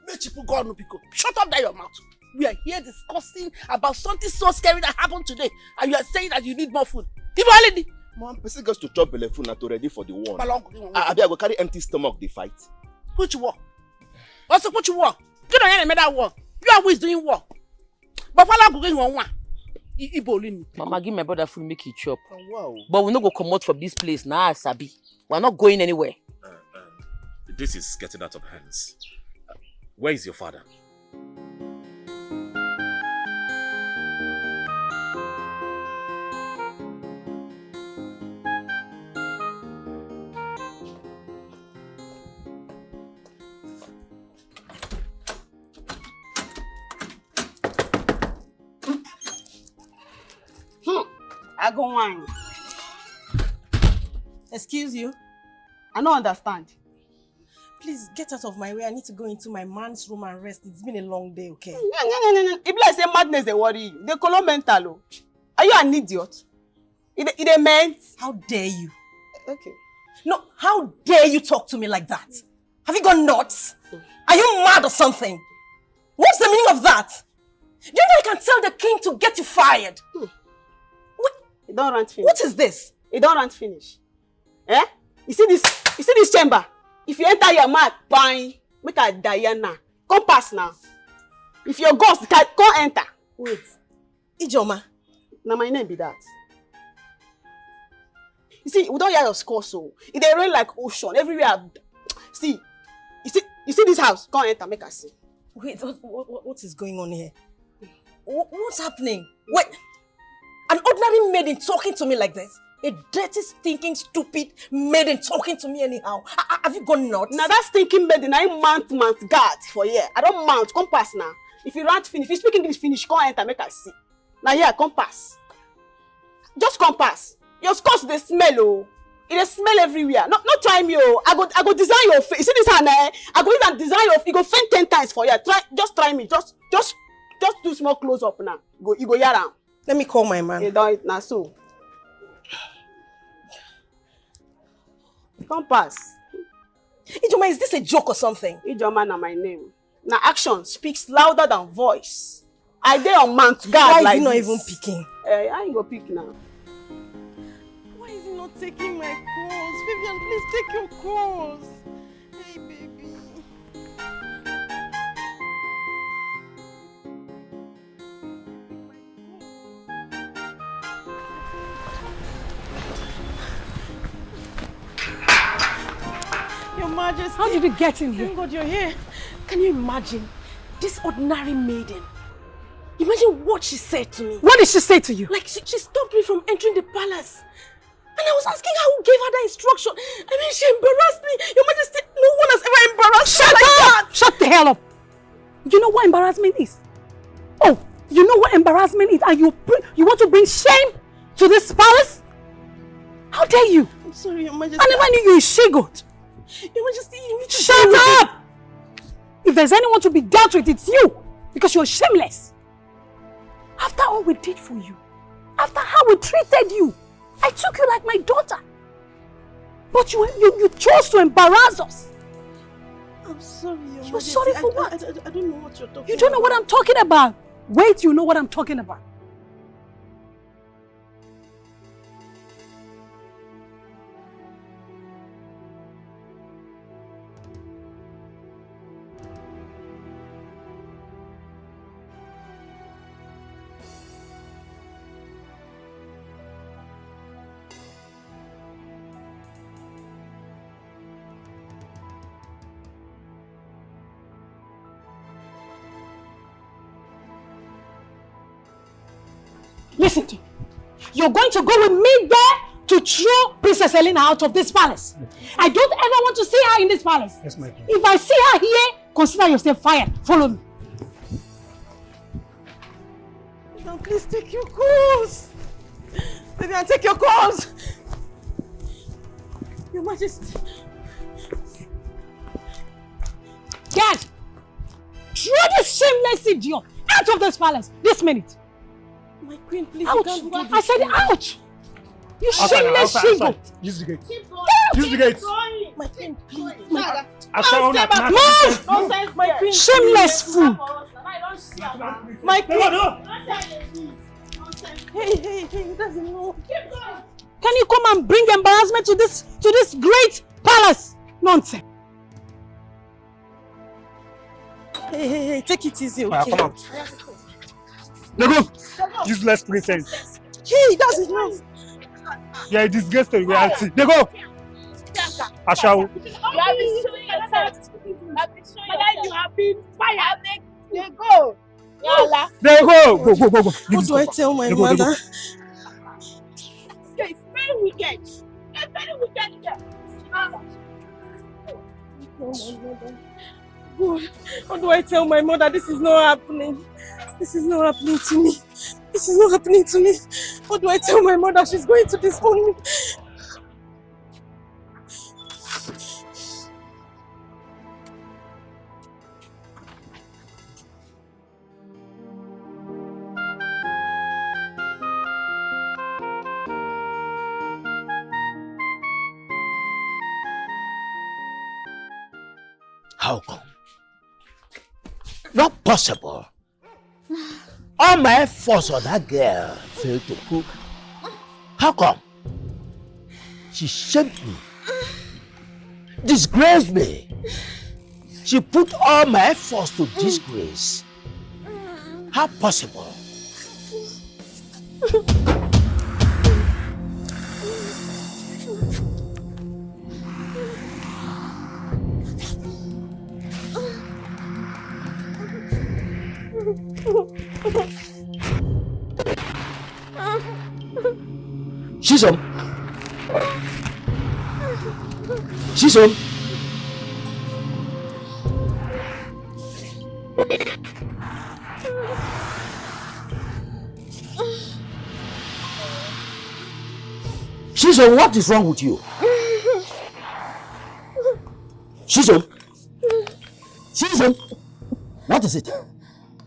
Make you put God no pick up. Shut up that your mouth. We are here discussing about something so scary that happened today, and you are saying that you need more food. Give already. Mom, person gets to chop belle full na to ready for the one. Palong, you want Ah, abi I go carry empty stomach dey fight. Which war? Also, which war? You don't hear another war. You are always doing war. But what are going on? Ibolin. Mama, give my brother food, make he chop. Oh, wow. But we no go comot from this place now, Sabi. We're not going anywhere. Uh, um, this is getting out of hands. Uh, where is your father? Hmm. I go wine. Excuse you? I don't understand. Please get out of my way. I need to go into my man's room and rest. It's been a long day, okay? No, no, no, no, no. If like say madness they worry you, they call mental. Oh. Are you an idiot? It, it meant. How dare you? Okay. No, how dare you talk to me like that? Have you got nuts? Are you mad or something? What's the meaning of that? Do you know I can tell the king to get you fired? Hmm. What? It don't run finish. What is this? It don't run finish. Eh? You see this? You see this chamber? If you enter your mouth, bang, make a Diana. Come pass now. If your ghost can come enter. Wait. Ijoma. Now my name be that. You see, we don't hear your score, so it dey rain like ocean everywhere. See, you see, you see this house? Come enter, make I see. Wait, what, what, what, what is going on here? What, what's happening? Wait, an ordinary maiden talking to me like this? A dirty, stinking, stupid maiden talking to me anyhow. A- a- have you gone nuts? Now that stinking maiden, I mount, mount guard for here. I don't mount. Come pass now. If you rant finish, if you speak English finish, come enter, make I see. Now here, come pass. Just come pass. Your scores they smell, oh. It dey smell everywhere. No, not try me, oh. I go, I go design your face. You see this hand, eh? I go even design your. You go faint ten times for here. Try, just try me. Just, just Just do small close up now. Go, you go hear am. Let me call my man. You don, na so. Come pass. Ijoma, is this a joke or something? Ijoma na my name. Na action speaks louder than voice. I dey on mount guard. Why is like he not this. Even picking? Eh, I ain't go pick now. Why is he not taking my calls? Vivian, please take your calls. Hey, baby. Your Majesty. How did you get in here? Thank God you're here. Can you imagine? This ordinary maiden. Imagine what she said to me. What did she say to you? Like, she, she stopped me from entering the palace. And I was asking her who gave her that instruction. I mean, she embarrassed me. Your Majesty, no one has ever embarrassed me like that. Shut up! Shut the hell up! You know what embarrassment is? Oh, you know what embarrassment is? And you bring, you want to bring shame to this palace? How dare you? I'm sorry, Your Majesty. I never knew you were she-goat. Your Majesty, you need to... Shut up! If there's anyone to be dealt with, it's you. Because you're shameless. After all we did for you, after how we treated you, I took you like my daughter. But you, you, you chose to embarrass us. I'm sorry, Your Majesty. You're sorry for what? I, I, I don't know what you're talking about. You don't know what I'm talking about. Wait, you know what I'm talking about. Listen to me. You're going to go with me there to throw Princess Helena out of this palace. I don't ever want to see her in this palace. Yes, my queen. If I see her here, consider yourself fired. Follow me. Now, please take your calls. Baby, I take your calls. Your Majesty. Guard! Throw this shameless idiot out of this palace this minute. My queen, please, you can't do this. Out! I said out! You shameless she-goat! Use the gate. Use the gate. My queen, please. Move! Nonsense, my queen. Shameless fool! My queen. Hey, hey, hey, that's enough. Can you come and bring embarrassment to this, to this great palace? Nonsense. Hey, hey, hey, take it easy, okay? Come out. Dey go. Useless princess. Hey, that's enough. You are a disgrace to reality. Dey go. Ashawo. You have been showing yourself. You have been showing yourself. You have been fired. Dey go. Yala. Dey go. Go, go, go, go. What do I tell my mother? This girl is very wicked. A very wicked girl. Ah. Tell my mother. God, what do I tell my mother? This is not happening. This is not happening to me. This is not happening to me. What do I tell my mother? She's going to disown me. How come? Not possible. All my efforts on that girl failed to cook. How come? She shamed me, disgraced me. She put all my efforts to disgrace. How possible? Chisom. Chisom. Chisom, what is wrong with you? Chisom. Chisom. What is it?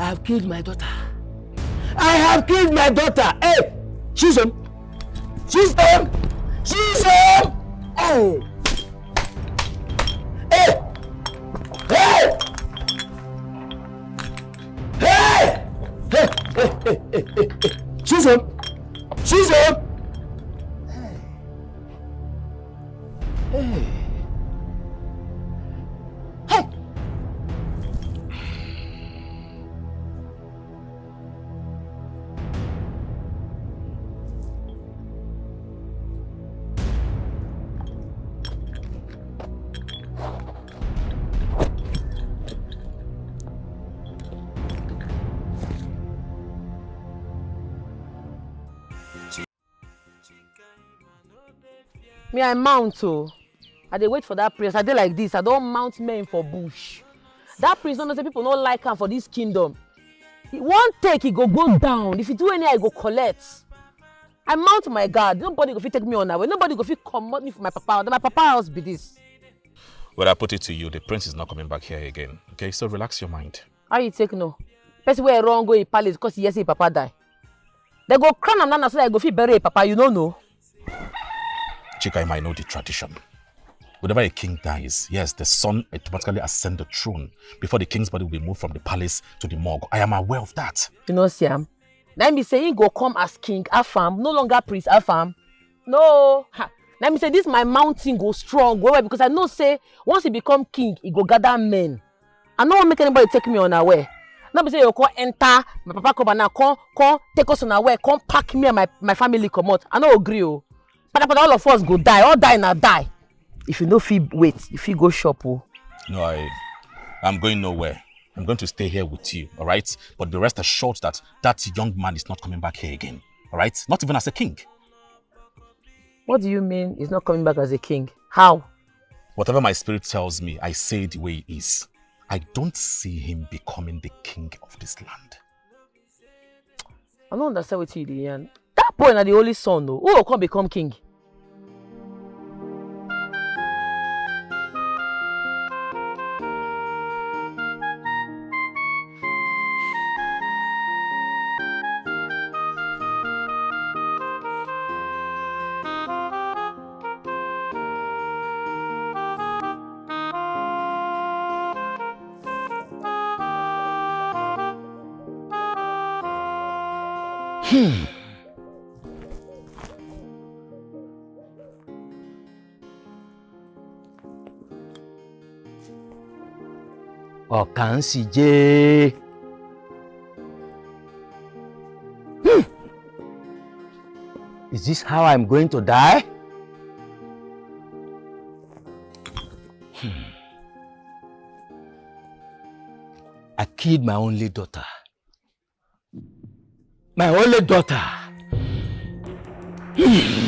I have killed my daughter. I have killed my daughter. Hey, Chisom. Chisom. Chisom. Hey. Hey. Hey. Hey. Hey. Hey. Hey. Hey. Hey. Hey. Chisom. Chisom. Hey. Hey. Hey. Me, I mount o. I dey wait for that prince. I dey like this. I don mount men for bush. That prince no know say people no like am for this kingdom. He wan take, he go go down. If he do any, I go collect. I mount my guard. Nobody go fit take me on away. Nobody go fit comot me from my papa. Na my papa house be this. Well, I put it to you, the prince is not coming back here again. Okay, so relax your mind. How you take no? Person wey run go him palace because he hear say him papa die. They go crown am now, now so that he go fit bury him papa. You no know. Chika, I might know the tradition. Whenever a king dies, yes, the son automatically ascend the throne before the king's body will be moved from the palace to the morgue. I am aware of that. You know, Siam. Let me say he go come as king Afam, no longer prince Afam. No. Ha. Let me say this my mountain go strong well, well, because I know say once he become king, he go gather men. I no wan make anybody take me unaware. No be say you come enter, my papa come and now come, come take us unaware, come pack me and my, my family comot. I no agree o. Pada pada, all of us go die, all die na die. If you no fit wait, you fit go shop o. No, I, I'm going nowhere. I'm going to stay here with you, all right? But be rest assured that that young man is not coming back here again, all right? Not even as a king. What do you mean he's not coming back as a king? How? Whatever my spirit tells me, I say the way it is. I don't see him becoming the king of this land. I don't understand what you do, Ian. That boy na the only son, though. Who will come become king? Hmm. Ọ̀kànṣìjẹ́. Hmm. Is this how I'm going to die? Hmm. I killed my only daughter. My only daughter. Hey!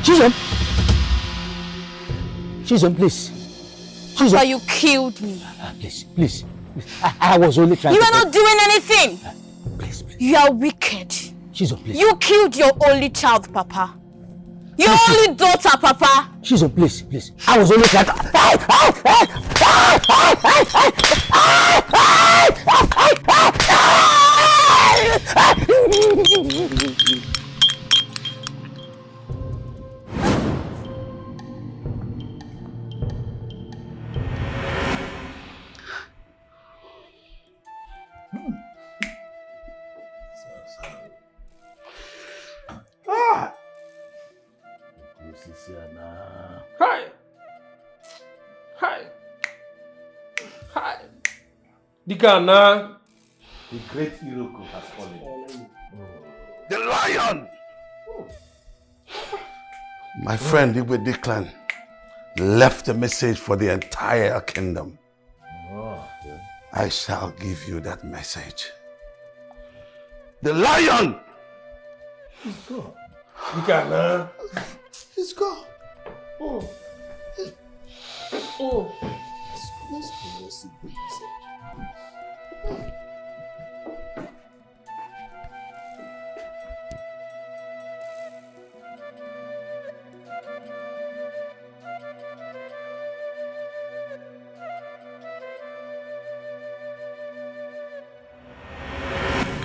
Chizom! Chizom, please. Chizom. Papa, you killed me. Ah, please, please, please. I, I was only trying You to are not doing anything. Please, please. You are wicked. Chizom, please. You killed your only child, Papa. Your Please, only daughter, Papa. Chizom, please, please. I was only trying to. Ah! This is here now. Hi! Hi! Hi! The Ghana. The great Iroko has fallen. The lion! Oh. My friend Igwe Declan left a message for the entire kingdom. I shall give you that message. The lion! He's gone. You can, uh, He's gone. Oh. Oh. Let's go, let's go, let's go.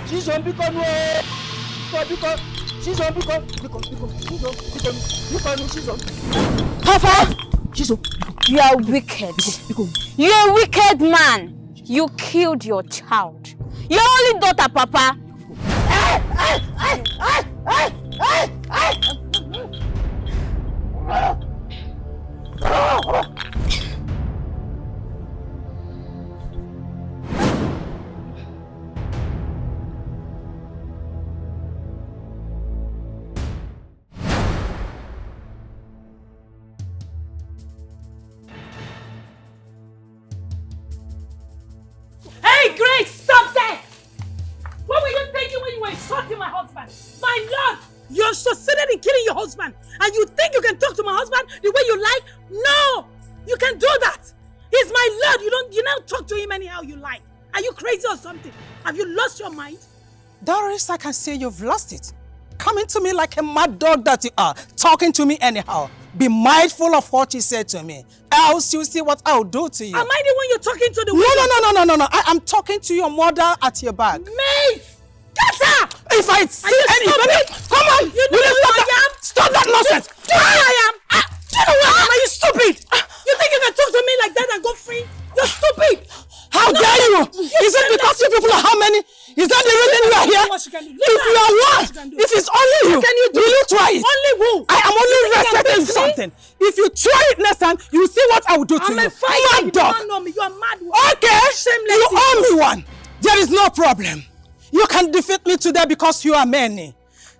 Chisom, biko nu o. Biko, biko. Chisom, biko. Biko, biko. Chisom, biko nu. Biko nu, Chisom. Papa! Chisom, you are wicked. Biko, biko. You're a wicked man. You killed your child. Your only daughter, Papa. Hey, Grace, stop there! What were you thinking when you were insulting my husband? My Lord! You have succeeded in killing your husband, and you think you can talk to my husband the way you like? No! You can do that! He's my Lord! You don't, you now talk to him anyhow you like. Are you crazy or something? Have you lost your mind? Doris, I can see you've lost it. Coming to me like a mad dog that you are, talking to me anyhow. Be mindful of what you say to me, else you see what I'll do to you. Am I the one you're talking to? The No, no, no, no, no, no, no. I am talking to your mother at your back. Mace! Get her! If I see any, come on! You know who I am? Stop that nonsense! Do you know who I am? Ah, do you know who I am? Are you stupid? You think you can talk to me like that and go free? You're stupid! How dare you? Is it because you people are how many? Is that the reason you are here? If you are one, if it's only you, will you try it? Only who? I am only requesting something. If you try it next time, you will see what I will do to you. I'm a fighter. Mad dog. You do not know me. You are mad. Okay. Shameless. You owe me one. There is no problem. You can defeat me today because you are many.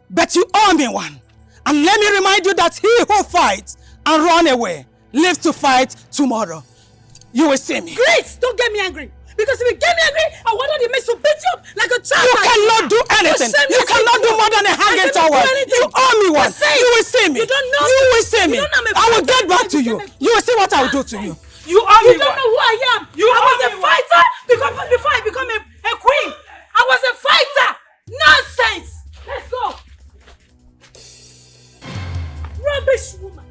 But you owe me one. And let me remind you that he who fights and run away lives to fight tomorrow. You will see me. Grace, don't get me angry. Because if you get me angry, I want the men to beat you up like a child. You cannot do anything. You cannot do more than a hanging towel. You owe me one. You will see me. You don't know. You will see me. I will get back to you. You will see what I will do to you. You owe me one. You don't know who I am. You I was a fighter before, before I become a, a queen. I was a fighter. Nonsense. Let's go. Rubbish woman.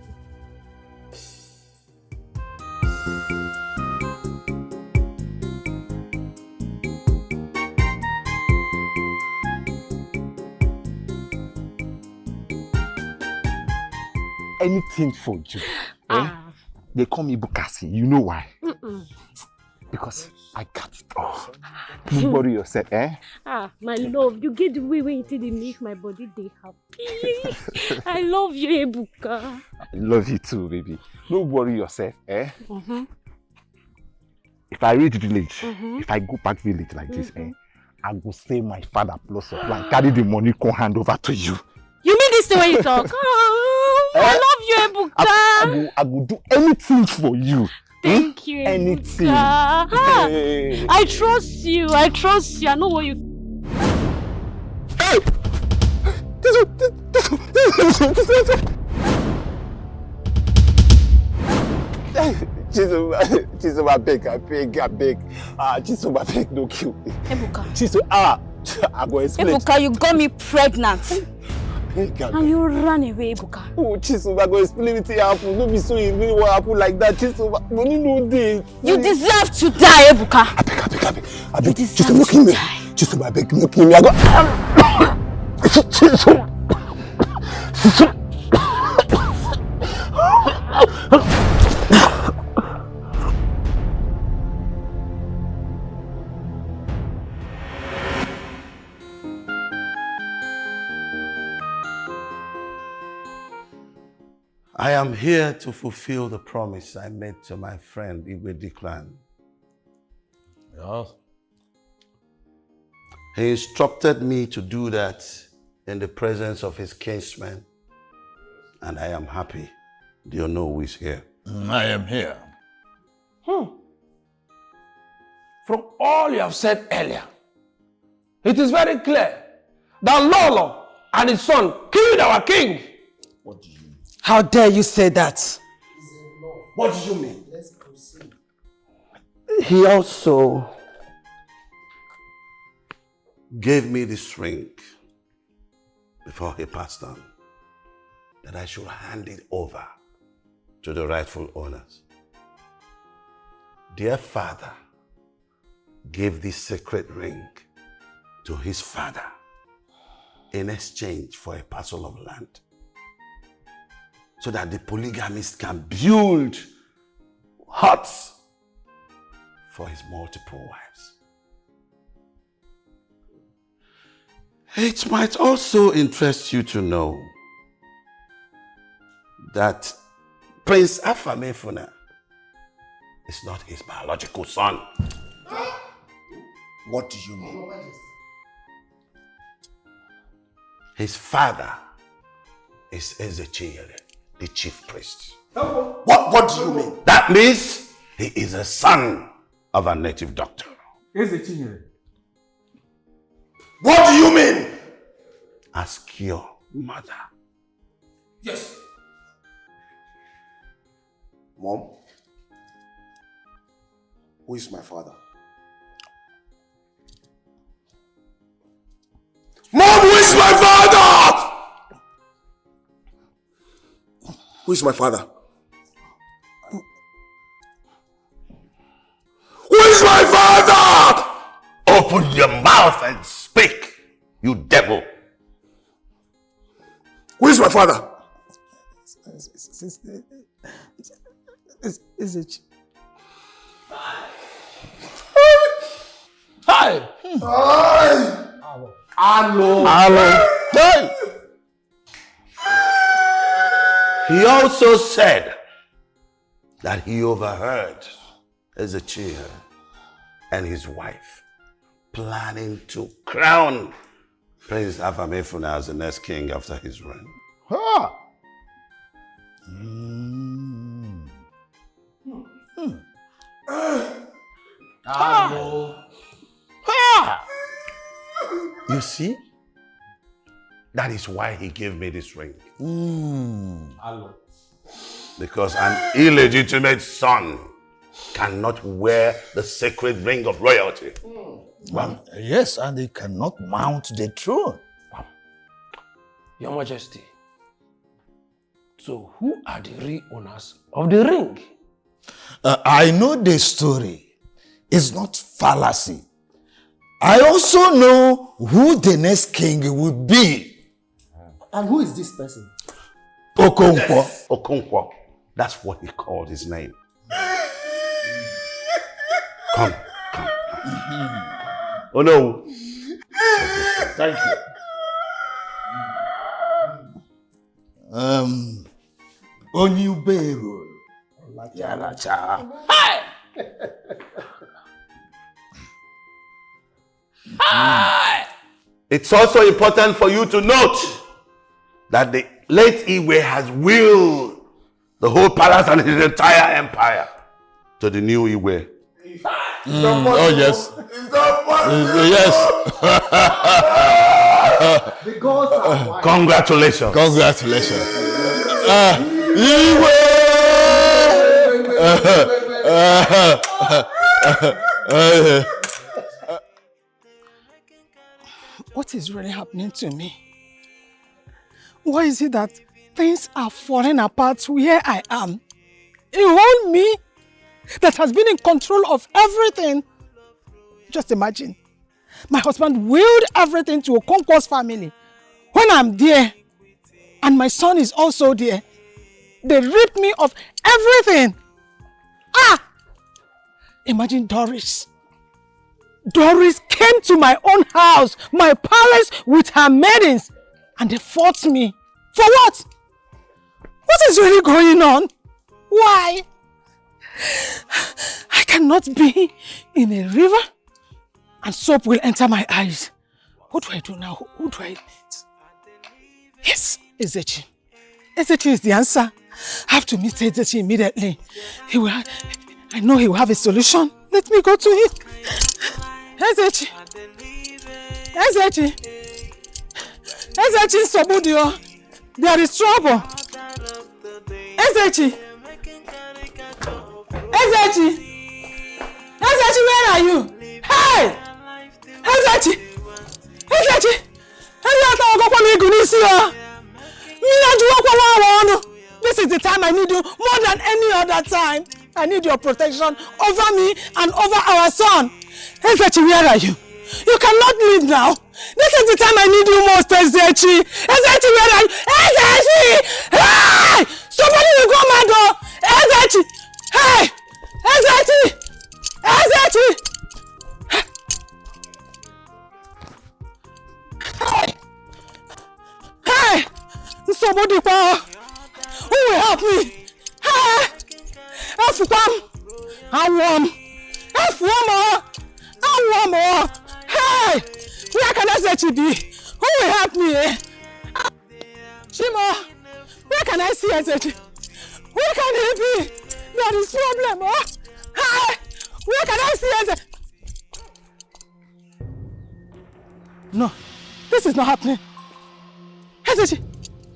Anything for you. Eh? Ah. They call me Bukasi. You know why? Mm-mm. Because I got it all. Don't worry yourself, eh? Ah, my love, you get the way when you take the make my body dey happy. I love you, Ebuka. I love you too, baby. Don't worry yourself, eh? Mm-hmm. If I reach village, mm-hmm, if I go back village like this, mm-hmm, eh, I go say my father plus supply, carry the money, come hand over to you. You mean this thing when you talk? Oh, I love you, Ebuka. I, I go, I go do anything for you. Thank you, anything. Ebuka. Ah, hey. I trust you. I trust you. I know what you. Hey! This, this, this, this, this, this, this. Hey, Jesus, Jesus, I beg, I beg, I beg. Ah, Jesus, I beg, don't kill me. Ebuka. Jesus, ah, I go explain. Ebuka, you got me pregnant. Beg, I beg. And you ran away, Ebuka. Oh, Jesus, I go explain it happen. No be so e really wan happen like that. Jesus, money no dey. You deserve to die, Ebuka. I beg, I beg, I beg. I beg. You deserve to die. Jesus, I beg, no kill me. Jesus, I beg, no kill me. I go. Jesus. I am here to fulfill the promise I made to my friend Igwe Declan. Yes. He instructed me to do that in the presence of his kinsmen And I am happy the Onowu is here. Mm, I am here. Hmm. From all you have said earlier, it is very clear that Lolo and his son killed our king. What do you mean? How dare you say that? What do you mean? He also gave me this ring before he passed on that I should hand it over to the rightful owners. Dear father gave this sacred ring to his father in exchange for a parcel of land so that the polygamist can build huts for his multiple wives. It might also interest you to know that Prince Afamefuna is not his biological son. What do you mean? His father is Ezechiel, the chief priest. What, what do you mean? That means he is a son of a native doctor. Ezechiel. What do you mean? Ask your mother. Yes. Mom, who is my father? Mom, who is my father? Who is my father? Who is my father? Open your mouth and speak, you devil. Who is my father? Is, is, is, is, is it? Hi! Hi! Hello! Hello! Hey! He also said that he overheard Ezekiel and his wife planning to crown Prince Afamefuna as the next king after his reign. Ha! Mm. Hmm. Ah. Ah. You see? That is why he gave me this ring. Mm. Because an illegitimate son cannot wear the sacred ring of royalty. Mm. Well, yes, and he cannot mount the throne. Your Majesty, so who are the real owners of the ring? Uh, I know the story. It's not fallacy. I also know who the next king will be. And who is this person? Okonkwo. Yes. Okonkwo. That's what he called his name. Come, come. Oh no. Thank you. Um, Onye Uberu. Yalacha. It's also important for you to note that the late Igwe has willed the whole palace and his entire empire to the new Igwe. Mm, oh yes. Yes. The gods are wise. Congratulations. Congratulations. Uh, Igwe. What is really happening to me? Why is it that things are falling apart where I am? A whole me that has been in control of everything. Just imagine. My husband willed everything to Okonkwo's family. When I'm there, and my son is also there, they ripped me of everything. Ah! Imagine Doris. Doris came to my own house, my palace, with her maidens, and they fought me. For what? What is really going on? Why? I cannot be in a river and soap will enter my eyes. What do I do now? Who do I meet? Yes, Ezechi. Ezechi is the answer. I have to meet Ezechi immediately. He will. Ha- I know he will have a solution. Let me go to him. Ezechi. Ezechi. Ezechi Sobudio. There is trouble. Ezechi. Ezechi. Ezechi, where are you? Hey! Ezechi. Ezechi. Ezechi, ọgọkwa m igu n'isi ya. Mmiri ajụwakwa nwa awa ọnụ. This is the time I need you more than any other time. I need your protection over me and over our son. Ezechi, where are you? You cannot leave now. This is the time I need you most, Ezechi. Ezechi, where are you? Ezechi! Hey! Somebody will go mad, oh! Ezechi! Hey! Ezechi! Ezechi! Hey! Hey! Nsogbu dịkwa! Who will help me? Hey! Afụkwa m! Anwụọ m! Afụọ m! Oh! Anwụọ m! Oh! Hey! Where can Ezechi be? Who will help me? Eh? Chimo! Where can I see Ezechi? Where can he be? There is problem! Oh! Hey! Where can I see Ezechi? No, this is not happening. Ezechi,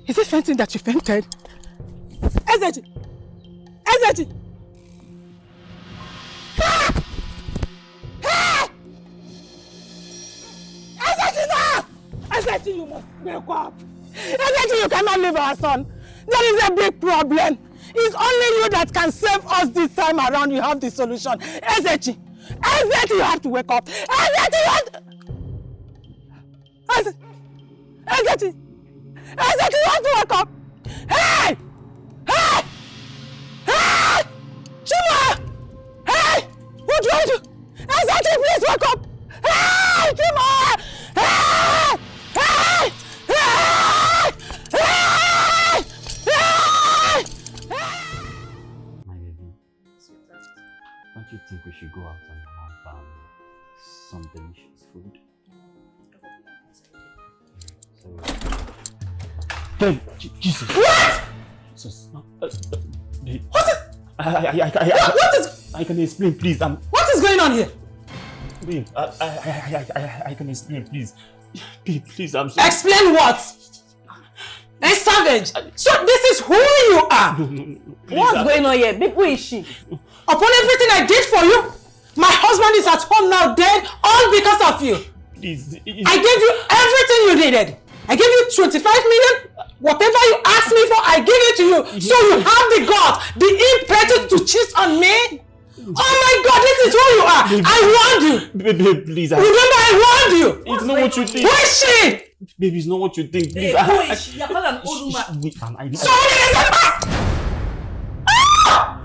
is it fainting that you fainted? Ezechi! Ezechi! Ah! Ah! Ezechi, no! Ezechi, you must wake up! Ezechi, you cannot leave our son! There is a big problem! It's only you that can save us this time around. You have the solution. Ezechi! Ezechi, you have to wake up! Ezechi, you have to... Ezechi! Ezechi! Ezechi, you have to wake up! Hey! Hey! Hey! Chima! Hey! What do I do? Ezechi, please wake up! Hey! Chima! Hey! Hey! Hey! Hey! Hey! Hey! My baby, don't you think we should go out and have um, some delicious food? So, hey, Je- Jesus. What? Jesus. Uh, uh, babe, What is, I, I, I, I, I, what, what is, I can explain, please. I'm, what is going on here? Babe, I, I, I, I, I, I can explain, please. Babe, please, I'm sorry. Explain what? A savage. So this is who you are. No, no, no, no, please, What's I- going on here? Babe, who is she? Upon everything I did for you, my husband is at home now dead, all because of you. Please, it- I gave you everything you needed. I gave you twenty-five million. Whatever you asked me for, I give it to you. So you have the guts, the impetus to cheat on me? Oh my God, this is who you are. I warned you. Babe, babe, please. I, Remember, I warned you. it's not what you think. Who is she? Babe, it's not what you think. Please, Hey, I, who I, is she? You're calling an old woman. Wait, I'm, I, So what is it? Ah!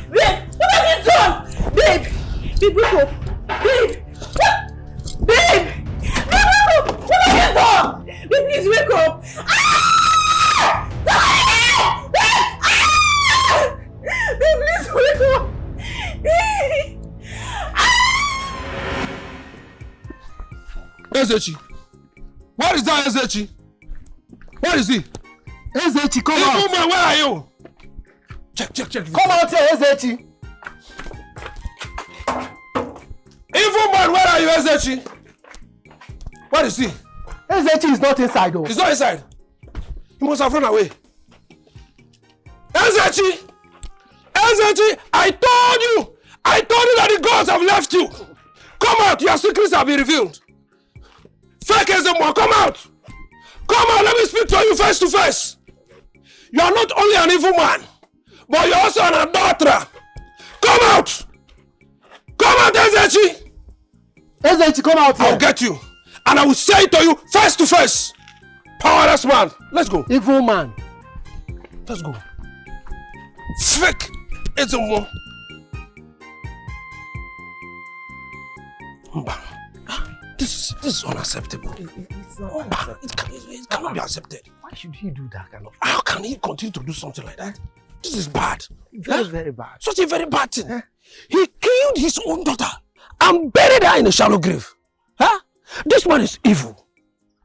Babe, what have you done? Babe, babe, wake up. Babe, what? Babe, babe, wake up. What have you done? Babe, please wake up. Ah! Somebody! Babe! Ah! Babe, please wake up. Ah! Ezechi. Where is that Ezechi? Where is he? Ezechi, come Evil out. Man, where are you? Check, check, check. Come out here, Ezechi. Evil Man, where are you, Ezechi? Where is he? Ezechi is not inside, though. He's not inside. He must have run away. Ezechi! Ezechi, I told you! I told you that the gods have left you! Come out, your secrets have been revealed. Fake Ezemo, come out! Come out, let me speak to you face to face! You are not only an evil man, but you're also an adulterer! Come out! Come out, Ezechi! Ezechi, come out here. I'll get you. And I will say it to you face to face. Powerless man. Let's go. Evil man. Let's go. Fake Ezemo. Mba. This is, this is unacceptable. It's not Mba, it, can, it cannot be accepted. Why should he do that kind of How can he continue to do something like that? This is bad. Very, Huh? very bad. Such a very bad thing. Eh? He killed his own daughter and buried her in a shallow grave. Huh? This man is evil.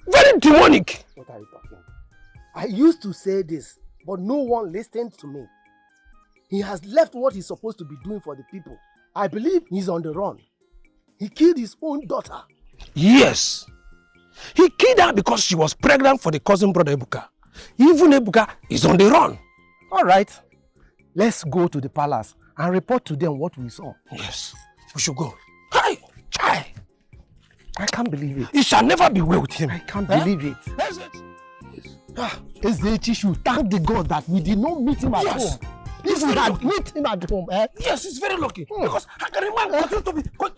Very demonic. What are you talking? I used to say this. but no one listened to me. He has left what he's supposed to be doing for the people. I believe he's on the run. He killed his own daughter. Yes. He killed her because she was pregnant for the cousin brother Ebuka. Even Ebuka is on the run. All right. Let's go to the palace and report to them what we saw. Yes. We should go. Hi! Chai! I can't believe it. It shall never be well with him. I can't believe it. That's it. Ah, Ezechi should thank the God that we did not meet him at Yes. home. If we had met him at home, eh? Yes, it's very lucky. Because how can a man continue to be. Con-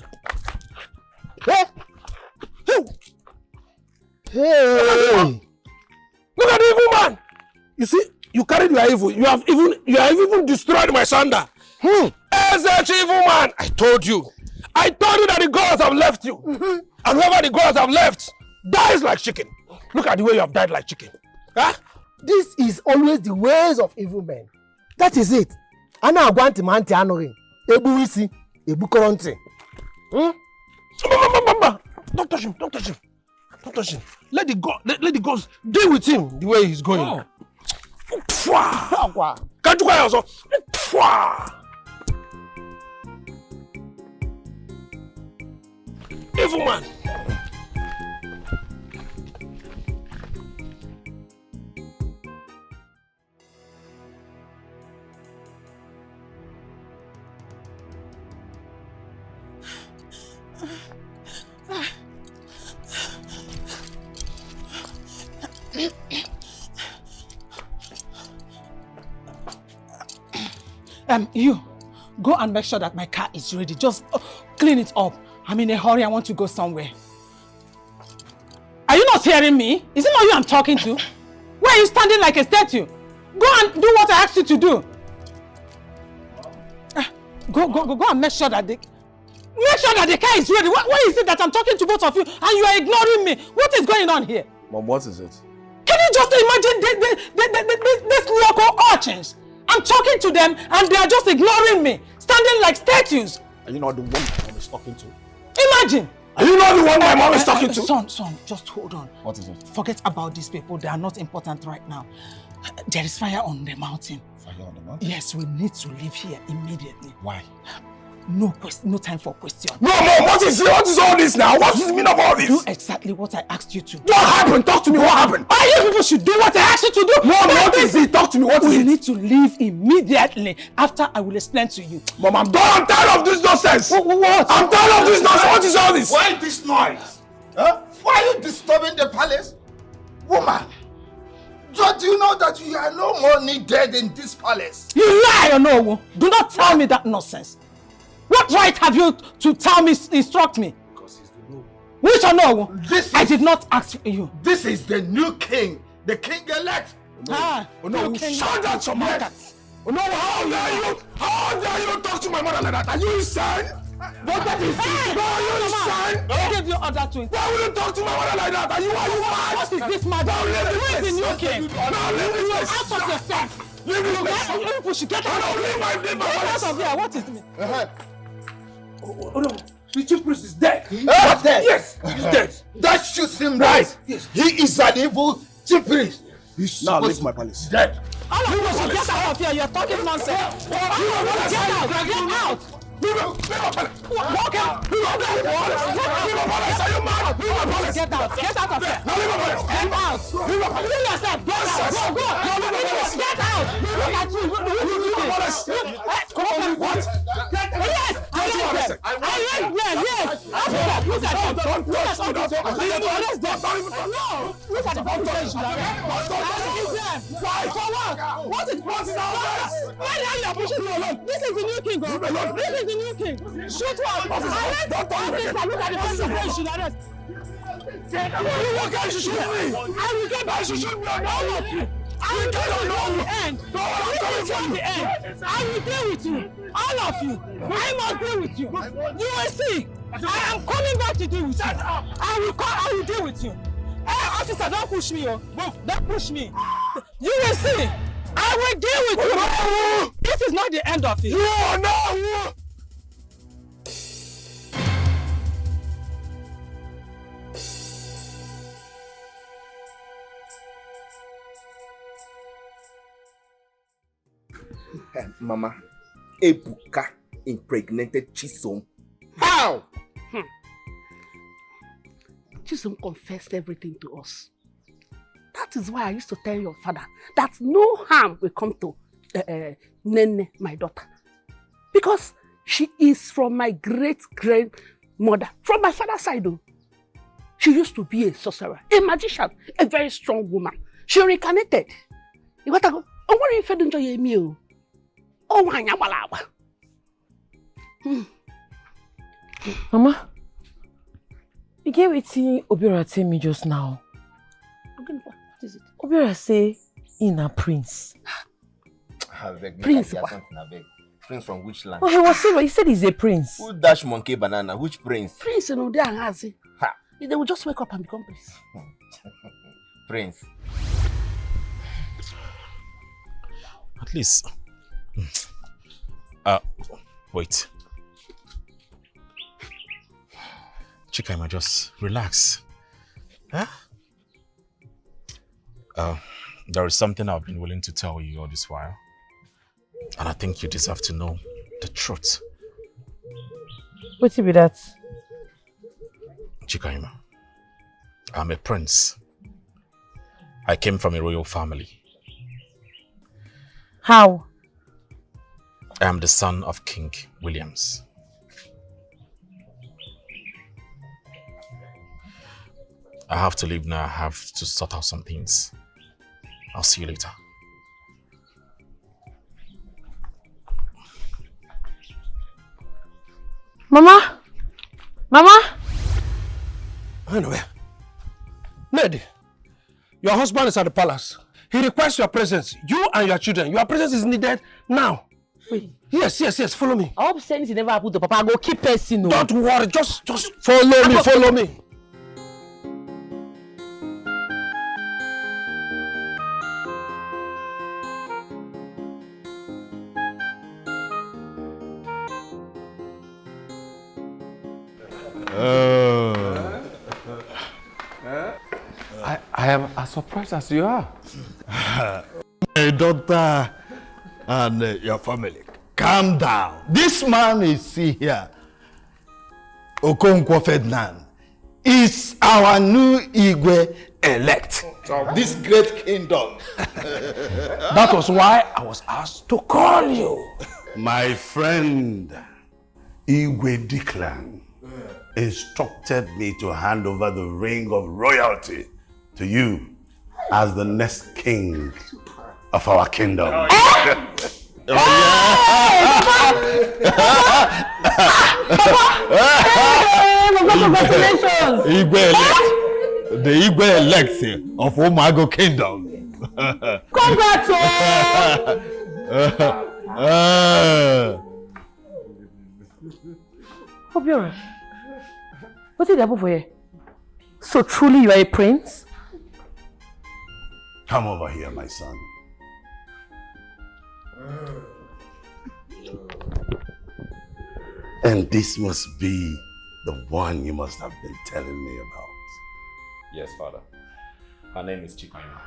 Eh? Hey! Hey! Look at the evil man! You see, you carried your evil. You have even you have even destroyed my sandal. Hmm. Such evil man! I told you. I told you that the gods have left you. And whoever the gods have left dies like chicken. Look at the way you have died like chicken. Huh? This is always the ways of evil men. That is it. A na-agwa ntị ma ntị anụghị. Egbuwa isi, egbukọrọ ntị. Hmm? Mama, mama, mama. Don't touch him. Don't touch him. Don't touch him. Let the god let, let the gods deal with him the way he's going. Oh. Pfwa! Akwa. Ka njikwa ya ọzọ. Pfwa! Evil man. Um, you, go and make sure that my car is ready. Just uh, clean it up. I'm in a hurry. I want to go somewhere. Are you not hearing me? Is it not you I'm talking to? Why are you standing like a statue? Go and do what I asked you to do. Ah, go, go, go, go and make sure that the make sure that the car is ready. Why, why is it that I'm talking to both of you and you are ignoring me? What is going on here? Mom, what is it? Can you just imagine the, the, the, the, the, this Nyoko urchins? I'm talking to them and they are just ignoring me, standing like statues. Are you not the one my mom is talking to? Imagine. Are you not the one my mom is talking to? Son, son, just hold on. What is it? Forget about these people. They are not important right now. There is fire on the mountain. Fire on the mountain? Yes, we need to leave here immediately. Why? No quest, no time for question. No, Mom, what is what is all this now? What is the meaning of all this? Do exactly what I asked you to do. What happened? Talk to me. What happened? All you people should do what I asked you to do. Mom, That what is it? Talk to me. What is We it? Need to leave immediately. After I will explain to you. Mom, I'm done. I'm tired of this nonsense. What? I'm tired of this nonsense. What is all this? Why this noise? Huh? Why are you disturbing the palace? Woman, don't you know that you are no more needed in this palace? You lie, Onowu. Do not tell me that nonsense. What right have you to tell me, instruct me? Because he's the rule. Which Onowu? This I is- did not ask you. This is the new king, the king elect. Ah, Oh no, you can- shut that your mouth. Oh no, how dare you? How dare you talk to my mother like that? Are you insane? But that is No, are you insane? Who gave you order to? Why would you talk to my mother like that? Are you are you mad? What is this madness? Now leave this Who is the place. new king? Now leave this You place. Out of your sense. Leave this You place. get, you people should get No, out of leave here. my leave my Get out palace. Of here. What is me? Uh-huh. Oh, oh, no. The chief priest is dead. He's dead. Yes, he's dead. That shoots him right. Yes. He is an evil chief priest. He's Now supposed leave my palace. Dead. All of you should get out of here. You're talking nonsense. All of you, get out. Get out. Leave my palace. Walk out. Leave my palace. Are you mad? Leave my palace. Get out. Get out of here. Now leave my palace. Get out. You yourself. Get out. Go, go. Get out. Look at you. Look, look, look, look. What? Eh, come on. What? Yes. I read them. I read them. Yes. Officer, look at them. Look at all these people. Arrest them. No. Look at the people you should arrest. Arrest them. Why? For what? What is, what is all this? Why the hell you are pushing me alone? This is the new king, oh. This is the new king. Shoot one. Arrest. Officer, look at the people you should arrest. You will get, you shoot me. I will get back. You shoot me. All of you. I will get you in the end. This is not the end. I will deal with you. All of you. I must deal with you. You will see. I am coming back to deal with you. I will come. I will deal with you. Hey, officer, don't push me, oh. Don't push me. You will see. I will deal with you. This is not the end of it. You are now. Mama, Ebuka impregnated Chisom. How? Chisom confessed everything to us. That is why I used to tell your father that no harm will come to uh, uh, Nene, my daughter. Because she is from my great grandmother, from my father's side. Though. She used to be a sorcerer, a magician, a very strong woman. She reincarnated. You got to go. Oh, what are you fed enjoy me? Oh, why? Mama, you get wetin Obiora tell me just now? What is it? Obiora say he na prince. Abeg, make I Prince hear what? Something, abeg. Prince from which land? Oh, he was saying, he said he's a prince. Who dash monkey banana? Which prince? Prince, you know, they are hazy. Ha! They will just wake up and become prince. Prince. At least. Uh, wait. Chikaima, just relax. Huh? Uh, there is something I've been willing to tell you all this while. And I think you deserve to know the truth. What be that? Chikaima, I'm a prince. I came from a royal family. How? I am the son of King Williams. I have to leave now. I have to sort out some things. I'll see you later. Mama! Mama! Anyway, Ned, your husband is at the palace. He requests your presence. You and your children. Your presence is needed now. Wait. Yes, yes, yes. Follow me. I hope anything never happened to Papa. I go keep person. No. Don't worry. Just, just follow me. Follow me. Uh, I, I am as surprised as you are. My daughter and uh, your family, calm down. This man is see here, Okonkwo Ferdinand, is our new Igwe elect of this great kingdom. That was why I was asked to call you. My friend, Igwe Declan instructed me to hand over the ring of royalty to you as the next king of our kingdom. Oh, yeah. Oh, yeah. Hey, Papa! Hey, Papa, congratulations! Igwe elect, the Igwe elect of Umago Kingdom. Congrats! Oh! Uh, uh, Obiora, what did happen for you? So truly you are a prince? Come over here, my son. And this must be the one you must have been telling me about. Yes, Father. Her name is Chikaima.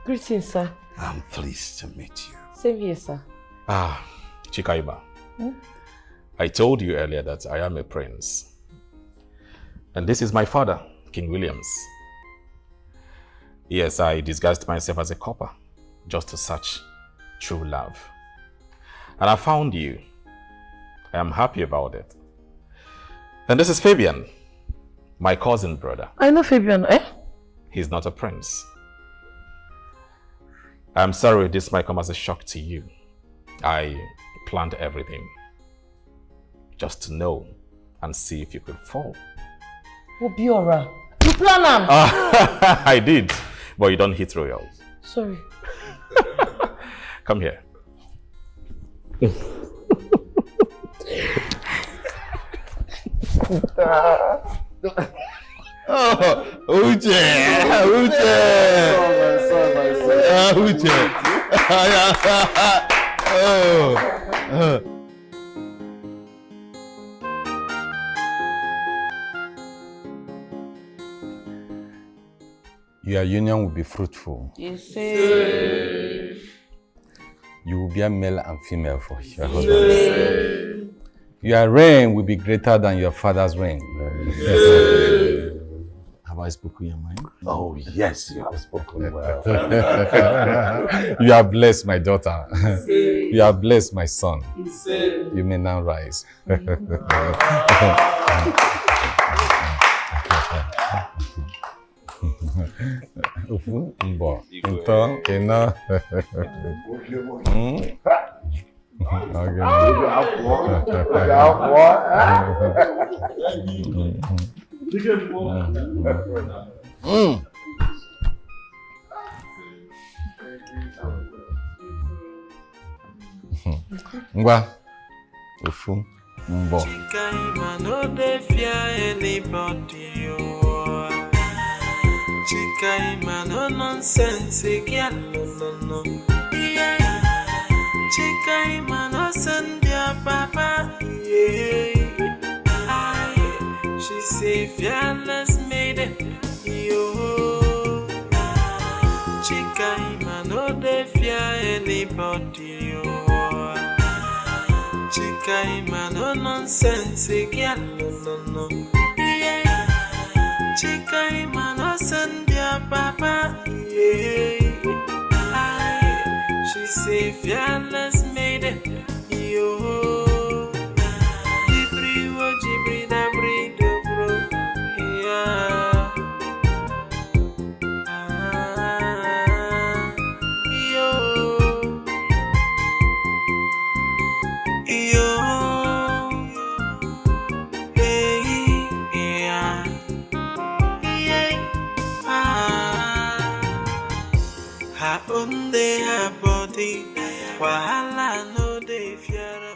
Greetings, sir. I'm pleased to meet you. Same here, sir. Ah, Chikaima. Hmm? I told you earlier that I am a prince. And this is my father, King Williams. Yes, I disguised myself as a copper just to search true love. And I found you. I am happy about it. And this is Fabian, my cousin brother. I know Fabian, eh? He's not a prince. I'm sorry this might come as a shock to you. I planned everything just to know and see if you could fall. Obiora, you plan am? Uh, I did, but you don't hit royals. Sorry. Come here. Oh, Uche, Uche. Oh, my son, my son. Uh, Uche. Oh. Uh. Your union will be fruitful. Yes, sir. You will bear male and female for your husband. Your reign will be greater than your father's reign. Have I spoken your mind? Oh, yes, you have spoken well. You are blessed, my daughter. You are blessed, my son. You may now rise. Ofu, mbọ, ịtọ, ịnọ. Mm. Okay. Mm. Ngwa, ofu, mbọ. Chikaima no dey fear anybody, oh. Chikaima no nonsense again, no, no, no. Yeah. Chikaima no send their papa, yeah. Aye. She say fearless maiden, yo. Chikaima no dey fear anybody, yo. Chikaima no nonsense again, no, no, no. Yeah. Chikaima no send their papa, yeah. Aye. She say fearless maiden, yo. Jibri wo, jibri da bri do bro, yeah. Ah, yo. Yo. Hey, yeah. Yeah. Ah. Her own dey her body. Wahala no dey fear.